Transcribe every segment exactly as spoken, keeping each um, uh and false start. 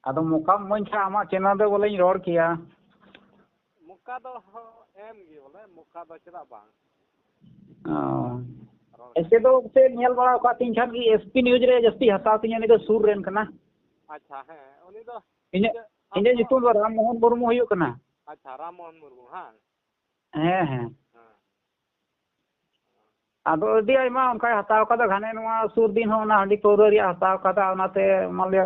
ᱟᱫᱚ ᱢᱚᱠᱟᱢ ᱤᱢᱟᱹᱧ ᱠᱷᱟᱱ ᱟᱢᱟᱜ ᱪᱮᱱᱮᱞ ᱨᱮ ᱵᱚᱞᱮᱧ ᱨᱚᱲ ᱠᱮᱭᱟ᱾ ᱢᱚᱠᱟ ᱫᱚ ᱮᱢ ᱜᱮ ᱵᱚᱞᱮ, ᱢᱚᱠᱟ ᱫᱚ ᱪᱮᱫᱟᱜ ᱵᱟᱝ? ᱚ᱾ ᱨᱚᱲ ᱮᱥᱮ ᱫᱚ ᱮᱥᱮ ᱧᱮᱞ ᱵᱟᱲᱟ ᱟᱠᱟᱫ ᱛᱤᱧ ᱠᱷᱟᱱ ᱜᱮ ᱮᱥ ᱯᱤ ᱱᱤᱭᱩᱡᱽ ᱨᱮ ᱡᱟᱹᱥᱛᱤ ᱦᱟᱛᱟᱣ ᱛᱤᱧᱟᱹ, ᱩᱱᱤ ᱫᱚ ᱥᱩᱨ ᱨᱮᱱ ᱠᱟᱱᱟ᱾ ᱟᱪᱪᱷᱟ, ᱦᱮᱸ, ᱩᱱᱤ ᱫᱚ ᱤᱧᱟᱹᱜ, ᱤᱧᱟᱹᱜ ᱧᱩᱛᱩᱢ ᱫᱚ ᱨᱟᱢ ᱢᱳᱦᱚᱱ ᱢᱩᱨᱢᱩ ᱦᱩᱭᱩᱜ ᱠᱟᱱᱟ᱾ ᱟᱪᱪᱷᱟ, ᱨᱟᱢ ᱢᱳᱦᱚᱱ ᱢᱩᱨᱢᱩ, ᱦᱟᱝ? ᱦᱮᱸ, ᱦᱮᱸ᱾ ᱦᱮᱸ᱾ ᱟᱫᱚ ᱟᱹᱰᱤ ᱟᱭᱢᱟ ᱚᱱᱠᱟᱭ ᱦᱟᱛᱟᱣ ᱠᱟᱫᱟ, ᱜᱷᱟᱱᱮ ᱱᱚᱣᱟ ᱥᱩᱨ ᱫᱤᱱ ᱦᱚᱸ ᱚᱱᱟ ᱦᱟᱺᱰᱤ ᱯᱟᱹᱣᱨᱟᱹ ᱨᱮᱭᱟᱜ ᱦᱟᱛᱟᱣ ᱠᱟᱫᱟ, ᱚᱱᱟᱛᱮ ᱢᱟᱱᱞᱤᱭᱟ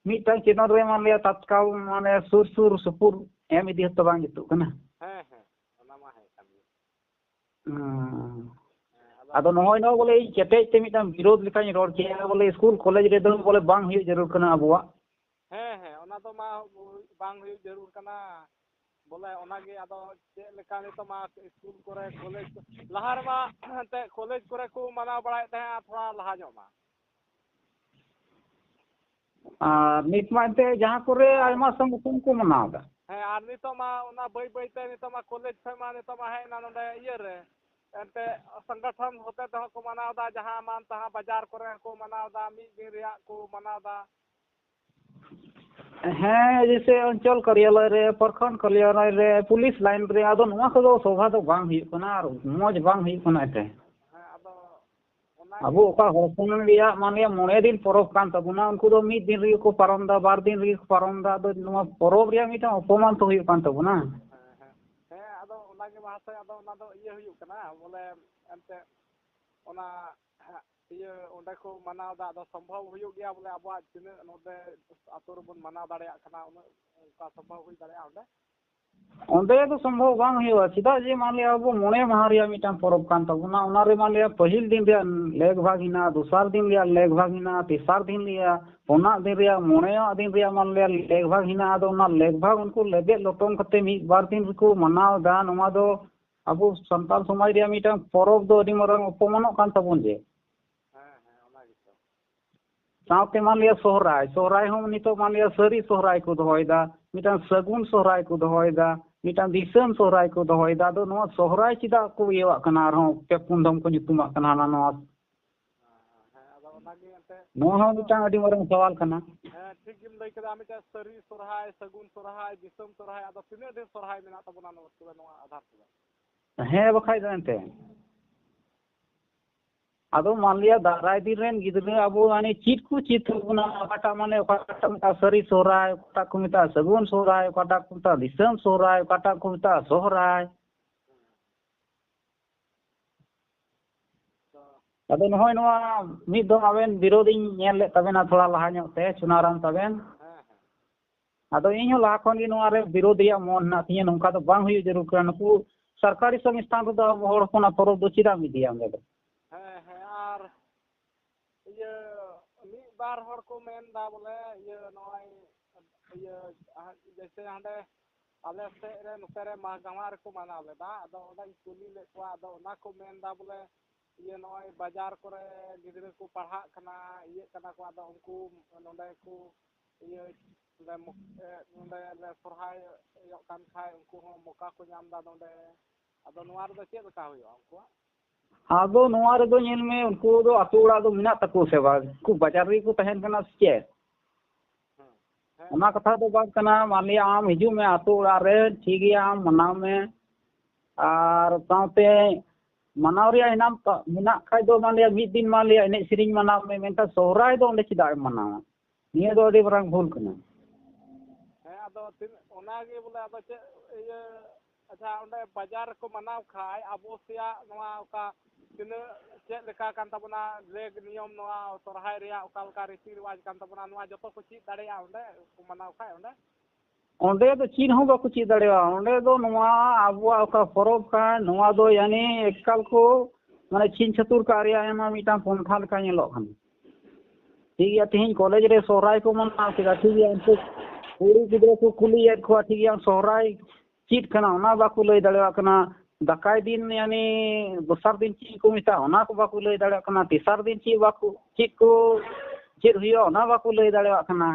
ᱢᱤᱫᱴᱟᱝ ᱪᱮᱱᱮᱞ ᱨᱮ ᱢᱟᱱᱞᱤᱭᱟ ᱛᱟᱛᱠᱟᱞ ᱢᱟᱱᱮ ᱥᱩᱨ ᱥᱩᱨ ᱥᱩᱯᱩᱨ ᱮᱢ ᱤᱫᱤ ᱦᱚᱸᱛᱚ ᱵᱟᱝ ᱡᱩᱛᱩᱜ ᱠᱟᱱᱟ᱾ ᱦᱮᱸ, ᱦᱮᱸ, ᱚᱱᱟ ᱢᱟ ᱦᱮᱸ ᱠᱟᱱ ᱜᱮ᱾ ᱦᱩᱸ᱾ ᱦᱮᱸ, ᱟᱫᱚ ᱟᱫᱚ ᱱᱚᱜᱼᱚᱭ ᱱᱚᱣᱟ ᱵᱚᱞᱮ ᱤᱧ ᱠᱮᱴᱮᱡ ᱛᱮ ᱢᱤᱫᱴᱟᱝ ᱵᱤᱨᱳᱫ ᱞᱮᱠᱟᱧ ᱨᱚᱲ ᱠᱮᱭᱟ, ᱵᱚᱞᱮ ᱥᱠᱩᱞ ᱠᱚᱞᱮᱡᱽ ᱨᱮᱫᱚ ᱵᱚᱞᱮ ᱵᱟᱝ ᱦᱩᱭᱩᱜ ᱡᱟᱹᱨᱩᱲ ᱠᱟᱱᱟ ᱟᱵᱚᱣᱟᱜ᱾ ᱦᱮᱸ, ᱦᱮᱸ, ᱚᱱᱟ ᱫᱚ ᱢᱟ ᱵᱟᱝ ᱦᱩᱭᱩᱜ ᱡᱟᱹᱨᱩᱲ ᱠᱟᱱᱟ᱾ ᱵᱚᱞᱮ ᱚᱱᱟᱜᱮ ᱟᱫᱚ ᱪᱮᱫ ᱞᱮᱠᱟ ᱱᱤᱛᱚᱜ ᱢᱟ ᱥᱠᱩᱞ ᱠᱚᱨᱮ, ᱠᱚᱞᱮᱡᱽ ᱠᱚ, ᱞᱟᱦᱟ ᱨᱮᱢᱟ ᱮᱱᱛᱮᱫ ᱠᱚᱞᱮᱡᱽ ᱠᱚᱨᱮ ᱠᱚ ᱢᱟᱱᱟᱣ ᱵᱟᱲᱟᱭᱮᱫ ᱛᱟᱦᱮᱸᱫ ᱛᱷᱚᱲᱟ ᱞᱟᱦᱟ ᱧᱚᱜ ᱢᱟ᱾ ᱟᱨ ᱱᱤᱛ ᱢᱟ ᱮᱱᱛᱮᱫ ᱡᱟᱦᱟᱸ ᱠᱚᱨᱮ ᱟᱨ ᱟᱭᱢᱟ ᱥᱚᱝᱜᱚᱴᱷᱚᱱ ᱠᱚ ᱢᱟᱱᱟᱣ ᱮᱫᱟ᱾ ᱦᱮᱸ, ᱟᱨ ᱱᱤᱛᱚᱜ ᱢᱟ ᱚᱱᱟ ᱵᱟᱹᱭ ᱵᱟᱹᱭ ᱛᱮ ᱱᱤᱛᱚᱜ ᱢᱟ ᱠᱚᱞᱮᱡᱽ ᱠᱷᱚᱱ ᱢᱟ ᱱᱤᱛᱚᱜ ᱢᱟ ᱦᱮᱡ ᱮᱱᱟ ᱱᱚᱰᱮ ᱤᱭᱟᱹ ᱨᱮ, ᱮᱱᱛᱮᱫ ᱥᱚᱝᱜᱚᱴᱷᱚᱱ ᱦᱚᱛᱮ ᱛᱮᱦᱚᱸ ᱠᱚ ᱢᱟᱱᱟᱣ ᱮᱫᱟ, ᱡᱟᱦᱟᱸ ᱢᱟᱱ ᱛᱟᱦᱟᱸ ᱵᱟᱡᱟᱨ ᱠᱚᱨᱮ ᱦᱚᱸᱠᱚ ᱢᱟᱱᱟᱣ ᱮᱫᱟ, ᱢᱤᱫ ᱫᱤᱱ ᱨᱮᱭᱟᱜ ᱠᱚ ᱢᱟᱱᱟᱣ ᱮᱫᱟ᱾ ᱦᱮᱸ, ᱡᱮᱭᱥᱮ ᱚᱧᱪᱚᱞ ᱠᱟᱨᱭᱟᱞᱚᱭ ᱨᱮ, ᱯᱨᱚᱠᱷᱚᱸᱰ ᱠᱟᱨᱭᱟᱞᱚᱭ ᱨᱮ, ᱯᱩᱞᱤᱥ ᱞᱟᱭᱤᱱ ᱨᱮ, ᱟᱫᱚ ᱱᱚᱣᱟ ᱠᱚᱫᱚ ᱥᱚᱵᱷᱟ ᱫᱚ ᱵᱟᱝ ᱦᱩᱭᱩᱜ ᱠᱟᱱᱟ ᱟᱨ ᱢᱚᱡᱽ ᱵᱟᱝ ᱦᱩᱭᱩᱜ ᱠᱟᱱᱟ ᱮᱱᱛᱮ᱾ ᱦᱮᱸ, ᱟᱫᱚ ᱚᱱᱟᱜᱮ ᱟᱵᱚ ᱚᱠᱟ ᱦᱚᱲ ᱦᱚᱯᱚᱱ ᱨᱮᱭᱟᱜ ᱢᱟᱱᱮ ᱢᱚᱬᱮ ᱫᱤᱱ ᱯᱚᱨᱚᱵᱽ ᱠᱟᱱ ᱛᱟᱵᱚᱱᱟ, ᱩᱱᱠᱩ ᱫᱚ ᱢᱤᱫ ᱫᱤᱱ ᱨᱮᱜᱮ ᱠᱚ ᱯᱟᱨᱚᱢ ᱮᱫᱟ, ᱵᱟᱨ ᱫᱤᱱ ᱨᱮᱜᱮ ᱠᱚ ᱯᱟᱨᱚᱢ ᱮᱫᱟ᱾ ᱟᱫᱚ ᱱᱚᱣᱟ ᱯᱚᱨᱚᱵᱽ ᱨᱮᱭᱟᱜ ᱢᱤᱫᱴᱟᱝ ᱚᱯᱚᱢᱟᱱ ᱛᱚ ᱦᱩᱭᱩᱜ ᱠᱟᱱ ᱛᱟᱵᱚᱱᱟ᱾ ᱦᱮᱸ, ᱦᱮᱸ, ᱦᱮᱸ, ᱟᱫᱚ ᱚᱱᱟᱜᱮ ᱢᱟᱦᱟᱥᱚᱭ, ᱟᱫᱚ ᱚᱱᱟ ᱫᱚ ᱤᱭᱟᱹ ᱦᱩᱭᱩᱜ ᱠᱟᱱᱟ ᱵᱚᱞᱮ, ᱮᱱᱛᱮᱫ ᱚᱱᱟ ᱤᱭᱟᱹ ᱚᱸᱰᱮ ᱠᱚ ᱢᱟᱱᱟᱣ ᱮᱫᱟ, ᱟᱫᱚ ᱥᱚᱢᱵᱷᱚᱵ ᱦᱩᱭᱩᱜ ᱜᱮᱭᱟ ᱵᱚᱞᱮ ᱟᱵᱚᱣᱟᱜ ᱛᱤᱱᱟᱹᱜ ᱱᱚᱰᱮ ᱟᱛᱳ ᱨᱮᱵᱚᱱ ᱢᱟᱱᱟᱣ ᱫᱟᱲᱮᱭᱟᱜ ᱠᱟᱱᱟ, ᱩᱱᱟᱹᱜ ᱚᱱᱠᱟ ᱥᱚᱢᱵᱷᱚᱵ ᱦᱩᱭ ᱫᱟᱲᱮᱭᱟᱜᱼᱟ ᱚᱸᱰᱮ? ᱚᱸᱰᱮ ᱫᱚ ᱥᱚᱢᱵᱷᱚᱵ ᱵᱟᱝ ᱦᱩᱭᱩᱜᱼᱟ᱾ ᱪᱮᱫᱟᱜ ᱡᱮ ᱢᱟᱱᱞᱤᱭᱟ ᱟᱵᱚ ᱢᱚᱬᱮ ᱢᱟᱦᱟ ᱨᱮᱭᱟᱜ ᱢᱤᱫᱴᱟᱝ ᱯᱚᱨᱚᱵᱽ ᱠᱟᱱ ᱛᱟᱵᱚᱱᱟ, ᱚᱱᱟ ᱨᱮ ᱢᱟᱱᱞᱤᱭᱟ ᱯᱟᱹᱦᱤᱞ ᱫᱤᱱ ᱨᱮᱭᱟᱜ ᱞᱮᱠ ᱵᱷᱟᱜᱽ ᱦᱮᱱᱟᱜᱼᱟ, ᱫᱚᱥᱟᱨ ᱫᱤᱱ ᱨᱮᱭᱟᱜ ᱞᱮᱠ ᱵᱷᱟᱜᱽ ᱦᱮᱱᱟᱜᱼᱟ, ᱛᱮᱥᱟᱨ ᱫᱤᱱ ᱨᱮᱭᱟᱜ, ᱯᱩᱱᱟᱜ ᱫᱤᱱ ᱨᱮᱭᱟᱜ, ᱢᱚᱬᱮᱭᱟᱜ ᱫᱤᱱ ᱨᱮᱭᱟᱜ ᱢᱟᱱᱞᱤᱭᱟ ᱞᱮᱠ ᱵᱷᱟᱜᱽ ᱦᱮᱱᱟᱜᱼᱟ᱾ ᱟᱫᱚ ᱚᱱᱟ ᱞᱮᱠ ᱵᱷᱟᱜᱽ ᱩᱱᱠᱩ ᱞᱮᱵᱮᱫ ᱞᱚᱴᱚᱢ ᱠᱟᱛᱮ ᱢᱤᱫ ᱵᱟᱨ ᱫᱤᱱ ᱨᱮᱠᱚ ᱢᱟᱱᱟᱣ ᱮᱫᱟ᱾ ᱱᱚᱣᱟ ᱫᱚ ᱟᱵᱚ ᱥᱟᱱᱛᱟᱲ ᱥᱚᱢᱟᱡᱽ ᱨᱮᱭᱟᱜ ᱢᱤᱫᱴᱟᱝ ᱯᱚᱨᱚᱵᱽ ᱫᱚ ᱟᱹᱰᱤ ᱢᱟᱨᱟᱝ ᱚᱯᱚᱢᱟᱱᱚᱜ ᱠᱟᱱ ᱛᱟᱵᱚᱱ ᱡᱮ᱾ ᱦᱮᱸ, ᱦᱮᱸ, ᱚᱱᱟ ᱜᱮᱛᱚ᱾ ᱥᱟᱶᱛᱮ ᱢᱟᱱᱞᱤᱭᱟ ᱥᱚᱦᱨᱟᱭ, ᱥᱚᱦᱨᱟᱭ ᱦᱚᱸ ᱱᱤᱛᱚᱜ ᱢᱟᱱᱞᱤᱭᱟ ᱥᱟᱹᱨᱤ ᱥᱚᱦᱨᱟᱭ ᱠᱚ ᱫᱚᱦᱚᱭᱮᱫᱟ, ᱢᱤᱫᱴᱟᱝ ᱥᱟᱹᱜᱩᱱ ᱥᱚᱦᱨᱟᱭ ᱠᱚ ᱫᱚᱦᱚᱭᱮᱫᱟ, ᱢᱤᱫᱴᱟᱝ ᱫᱤᱥᱚᱢ ᱥᱚᱦᱨᱟᱭ ᱠᱚ ᱫᱚᱦᱚᱭᱮᱫᱟ᱾ ᱟᱫᱚ ᱱᱚᱣᱟ ᱥᱚᱦᱨᱟᱭ ᱪᱮᱫᱟᱜ ᱠᱚ ᱤᱭᱟᱹᱣᱟᱜ ᱠᱟᱱᱟ, ᱟᱨᱦᱚᱸ ᱯᱮ ᱯᱩᱱ ᱫᱚᱢ ᱠᱚ ᱧᱩᱛᱩᱢᱟᱜ ᱠᱟᱱᱟ ᱦᱟᱱᱟ ᱱᱚᱣᱟ? ᱦᱮᱸ, ᱟᱫᱚ ᱚᱱᱟᱜᱮ ᱮᱱᱛᱮ᱾ ᱱᱚᱣᱟ ᱦᱚᱸ ᱢᱤᱫᱴᱟᱝ ᱟᱹᱰᱤ ᱢᱟᱨᱟᱝ ᱥᱟᱣᱟᱞ ᱠᱟᱱᱟ᱾ ᱦᱮᱸ, ᱴᱷᱤᱠ ᱜᱮᱢ ᱞᱟᱹᱭ ᱠᱮᱫᱟ, ᱢᱤᱫᱴᱟᱝ ᱥᱟᱹᱨᱤ ᱥᱚᱨᱦᱟᱭ, ᱥᱟᱹᱜᱩᱱ ᱥᱚᱨᱦᱟᱭ, ᱫᱤᱥᱚᱢ ᱥᱚᱨᱦᱟᱭ, ᱟᱫᱚ ᱛᱤᱱᱟᱹᱜ ᱰᱷᱮᱨ ᱥᱚᱨᱦᱟᱭ ᱢᱮᱱᱟᱜ ᱛᱟᱵᱚᱱᱟ ᱱᱚᱣᱟ ᱛᱚᱵᱮ ᱱᱚᱣᱟ ᱟᱫᱷᱟᱨ ᱛᱮᱫᱚ? ᱦᱮᱸ, ᱵᱟᱠᱷᱟᱡ ᱫᱚ ᱮᱱᱛᱮ᱾ ᱟᱫᱚ ᱢᱟᱱᱞᱤᱭᱟ ᱫᱟᱨᱟᱭ ᱫᱤᱱ ᱨᱮᱱ ᱜᱤᱫᱽᱨᱟᱹ ᱟᱵᱚ ᱢᱟᱱᱮ ᱪᱮᱫ ᱠᱚ ᱪᱮᱫ ᱟᱵᱚᱱᱟ, ᱚᱠᱟᱴᱟᱜ ᱢᱟᱱᱮ ᱚᱠᱟᱴᱟᱜ ᱠᱚ ᱢᱮᱛᱟᱜᱼᱟ ᱥᱟᱹᱨᱤ ᱥᱚᱦᱨᱟᱭ, ᱚᱠᱟᱴᱟᱜ ᱠᱚ ᱢᱮᱛᱟᱜᱼᱟ ᱥᱟᱹᱜᱩᱱ ᱥᱚᱦᱨᱟᱭ, ᱚᱠᱟᱴᱟᱜ ᱠᱚ ᱢᱮᱛᱟᱜᱼᱟ ᱫᱤᱥᱚᱢ ᱥᱚᱦᱨᱟᱭ, ᱚᱠᱟᱴᱟᱜ ᱠᱚ ᱢᱮᱛᱟᱜᱼᱟ ᱥᱚᱦᱨᱟᱭ᱾ ᱟᱫᱚ ᱱᱚᱜᱼᱚᱭ ᱱᱚᱣᱟ ᱢᱤᱫ ᱫᱚᱢ ᱟᱵᱮᱱ ᱵᱤᱨᱳᱫᱷ ᱤᱧ ᱧᱮᱞ ᱞᱮᱫ ᱛᱟᱵᱮᱱᱟ ᱛᱷᱚᱲᱟ ᱞᱟᱦᱟ ᱧᱚᱜ ᱛᱮ, ᱥᱩᱱᱟᱨᱟᱢ ᱛᱟᱵᱮᱱ᱾ ᱦᱮᱸ, ᱦᱮᱸ᱾ ᱟᱫᱚ ᱤᱧ ᱦᱚᱸ ᱞᱟᱦᱟ ᱠᱷᱚᱱ ᱜᱮ ᱱᱚᱣᱟ ᱨᱮ ᱵᱤᱨᱳᱫᱷ ᱨᱮᱭᱟᱜ ᱢᱚᱱ ᱦᱮᱱᱟᱜ ᱛᱤᱧᱟᱹ, ᱱᱚᱝᱠᱟ ᱫᱚ ᱵᱟᱝ ᱦᱩᱭᱩᱜ ᱡᱟᱹᱨᱩᱲ ᱠᱟᱱᱟ᱾ ᱱᱩᱠᱩ ᱥᱚᱨᱠᱟᱨᱤ ᱥᱚᱝᱥᱛᱷᱟᱱ ᱨᱮᱫᱚ ᱟᱵᱚ ᱦᱚᱲ ᱦᱚᱯᱚᱱᱟᱜ ᱯᱚᱨᱚᱵᱽ ᱫᱚ ᱪᱮᱫᱟᱜ ᱮᱢ ᱤᱫᱤᱭᱟ ᱚᱸᱰᱮ ᱫᱚ? ᱦᱮᱸ, ᱦᱮᱸ, ᱟᱨ ᱤᱭᱟᱹ ᱢᱤᱫ ᱵᱟᱨ ᱦᱚᱲ ᱠᱚ ᱢᱮᱱ ᱮᱫᱟ ᱵᱚᱞᱮ ᱤᱭᱟᱹ ᱱᱚᱜᱼᱚᱭ ᱤᱭᱟᱹ ᱡᱮᱭᱥᱮ ᱦᱟᱸᱰᱮ ᱟᱞᱮ ᱥᱮᱫ ᱨᱮ ᱱᱚᱛᱮ ᱨᱮ ᱢᱟᱜᱟᱢᱟ ᱨᱮᱠᱚ ᱢᱟᱱᱟᱣ ᱞᱮᱫᱟ, ᱟᱫᱚ ᱚᱸᱰᱮᱧ ᱠᱩᱞᱤ ᱞᱮᱫ ᱠᱚᱣᱟ, ᱟᱫᱚ ᱚᱱᱟ ᱠᱚ ᱢᱮᱱ ᱮᱫᱟ ᱵᱚᱞᱮ ᱤᱭᱟᱹ ᱱᱚᱜᱼᱚᱭ ᱵᱟᱡᱟᱨ ᱠᱚᱨᱮ ᱜᱤᱫᱽᱨᱟᱹ ᱠᱚ ᱯᱟᱲᱦᱟᱜ ᱠᱟᱱᱟ, ᱤᱭᱟᱹᱜ ᱠᱟᱱᱟ ᱠᱚ, ᱟᱫᱚ ᱩᱱᱠᱩ ᱱᱚᱰᱮ ᱠᱚ ᱤᱭᱟᱹ ᱱᱚᱰᱮ ᱢᱚ-, ᱮ, ᱱᱚᱰᱮ ᱞᱮ ᱥᱚᱨᱦᱟᱭᱚᱜ ᱠᱟᱱ ᱠᱷᱟᱡ ᱩᱱᱠᱩ ᱦᱚᱸ ᱢᱚᱠᱟ ᱠᱚ ᱧᱟᱢ ᱮᱫᱟ ᱱᱚᱰᱮ᱾ ᱟᱫᱚ ᱱᱚᱣᱟ ᱨᱮᱫᱚ ᱪᱮᱫ ᱞᱮᱠᱟ ᱦᱩᱭᱩᱜᱼᱟ ᱩᱱᱠᱩᱣᱟᱜ? ᱟᱫᱚ ᱱᱚᱣᱟ ᱨᱮᱫᱚ ᱧᱮᱞ ᱢᱮ, ᱩᱱᱠᱩ ᱫᱚ ᱟᱹᱛᱩ ᱚᱲᱟᱜ ᱫᱚ ᱢᱮᱱᱟᱜ ᱛᱟᱠᱚ ᱥᱮ ᱵᱟᱝ? ᱩᱱᱠᱩ ᱵᱟᱡᱟᱨ ᱨᱮᱜᱮ ᱠᱚ ᱛᱟᱦᱮᱱ ᱠᱟᱱᱟ ᱥᱮ ᱪᱮᱫ? ᱦᱮᱸ, ᱦᱮᱸ, ᱚᱱᱟ ᱦᱮᱸ᱾ ᱠᱟᱛᱷᱟ ᱫᱚ ᱵᱟᱝ ᱠᱟᱱᱟ᱾ ᱢᱟᱱᱞᱤᱭᱟ ᱟᱢ ᱦᱤᱡᱩᱜ ᱢᱮ ᱟᱹᱛᱩ ᱚᱲᱟᱜ ᱨᱮ, ᱴᱷᱤᱠ ᱜᱮᱭᱟ, ᱟᱢ ᱢᱟᱱᱟᱣ ᱢᱮ᱾ ᱟᱨ ᱥᱟᱶᱛᱮ ᱢᱟᱱᱟᱣ ᱨᱮᱭᱟᱜ ᱦᱮᱱᱟᱜ, ᱢᱮᱱᱟᱜ ᱠᱷᱟᱡ ᱫᱚ ᱢᱟᱱᱞᱤᱭᱟ ᱢᱤᱫ ᱫᱤᱱ ᱢᱟᱱᱞᱤᱭᱟ ᱮᱱᱮᱡ ᱥᱮᱨᱮᱧ ᱢᱟᱱᱟᱣ ᱢᱮ, ᱢᱮᱱᱠᱷᱟᱱ ᱥᱚᱦᱨᱟᱭ ᱫᱚ ᱚᱸᱰᱮ ᱪᱮᱫᱟᱜ ᱮᱢ ᱢᱟᱱᱟᱣᱟ? ᱱᱤᱭᱟᱹ ᱫᱚ ᱟᱹᱰᱤ ᱢᱟᱨᱟᱝ ᱵᱷᱩᱞ ᱠᱟᱱᱟ᱾ ᱦᱮᱸ, ᱟᱫᱚ ᱛᱤᱱ-, ᱚᱱᱟᱜᱮ ᱵᱚᱞᱮ, ᱟᱫᱚ ᱪᱮᱫ ᱤᱭᱟᱹ, ᱟᱪᱪᱷᱟ, ᱚᱸᱰᱮ ᱵᱟᱡᱟᱨ ᱨᱮᱠᱚ ᱢᱟᱱᱟᱣ ᱠᱷᱟᱡ, ᱟᱵᱚ ᱥᱮᱭᱟᱜ ᱱᱚᱣᱟ ᱚᱠᱟ ᱛᱤᱱᱟᱹᱜ ᱪᱮᱫ ᱞᱮᱠᱟ ᱠᱟᱱ ᱛᱟᱵᱚᱱᱟ, ᱞᱮᱠ ᱱᱤᱭᱚᱢ, ᱱᱚᱣᱟ ᱥᱚᱨᱦᱟᱭ ᱨᱮᱭᱟᱜ ᱚᱠᱟ ᱞᱮᱠᱟ ᱨᱤᱛᱤ ᱨᱮᱣᱟᱡᱽ ᱠᱟᱱ ᱛᱟᱵᱚᱱᱟ, ᱱᱚᱣᱟ ᱡᱚᱛᱚ ᱠᱚ ᱪᱮᱫ ᱫᱟᱲᱮᱭᱟᱜᱼᱟ ᱚᱸᱰᱮ ᱠᱚ ᱢᱟᱱᱟᱣ ᱠᱷᱟᱡ ᱚᱸᱰᱮ? ᱚᱸᱰᱮ ᱫᱚ ᱪᱮᱫ ᱦᱚᱸ ᱵᱟᱠᱚ ᱪᱮᱫ ᱫᱟᱲᱮᱭᱟᱜᱼᱟ᱾ ᱚᱸᱰᱮ ᱫᱚ ᱱᱚᱣᱟ ᱟᱵᱚᱣᱟᱜ ᱚᱠᱟ ᱯᱚᱨᱚᱵᱽ ᱠᱟᱱ, ᱱᱚᱣᱟ ᱫᱚ ᱭᱟᱱᱤ ᱮᱠᱟᱞ ᱠᱚ, ᱢᱟᱱᱮ, ᱪᱷᱤᱝ ᱪᱷᱟᱹᱛᱩᱨ ᱠᱟᱜ ᱨᱮᱭᱟᱜ ᱟᱭᱢᱟ ᱢᱤᱫᱴᱟᱝ ᱯᱚᱱᱛᱷᱟ ᱞᱮᱠᱟ ᱧᱮᱞᱚᱜ ᱠᱟᱱᱟ᱾ ᱴᱷᱤᱠ ᱜᱮᱭᱟ, ᱛᱮᱦᱮᱧ ᱠᱚᱞᱮᱡᱽ ᱨᱮ ᱥᱚᱦᱨᱟᱭ ᱠᱚ ᱢᱟᱱᱟᱣ ᱠᱮᱫᱟ, ᱴᱷᱤᱠ ᱜᱮᱭᱟ, ᱩᱱᱠᱩ ᱠᱩᱲᱤ ᱜᱤᱫᱽᱨᱟᱹ ᱠᱚ ᱠᱩᱞᱤᱭᱮᱫ ᱠᱚᱣᱟ, ᱴᱷᱤᱠ ᱜᱮᱭᱟ, ᱥᱚᱦᱨᱟᱭ ᱪᱮᱫ ᱠᱟᱱᱟ, ᱚᱱᱟ ᱵᱟᱠᱚ ᱞᱟᱹᱭ ᱫᱟᱲᱮᱭᱟᱜ ᱠᱟᱱᱟ᱾ ᱫᱟᱠᱟᱭ ᱫᱤᱱ, ᱭᱟᱱᱤ, ᱫᱚᱥᱟᱨ ᱫᱤᱱ ᱪᱮᱫ ᱠᱚ ᱢᱮᱛᱟᱜᱼᱟ, ᱚᱱᱟ ᱠᱚ ᱵᱟᱠᱚ ᱞᱟᱹᱭ ᱫᱟᱲᱮᱭᱟᱜ ᱠᱟᱱᱟ᱾ ᱛᱮᱥᱟᱨ ᱫᱤᱱ ᱪᱮᱫ ᱵᱟᱠᱚ, ᱪᱮᱫ ᱠᱚ, ᱪᱮᱫ ᱦᱩᱭᱩᱜᱼᱟ, ᱚᱱᱟ ᱵᱟᱠᱚ ᱞᱟᱹᱭ ᱫᱟᱲᱮᱭᱟᱜ ᱠᱟᱱᱟ᱾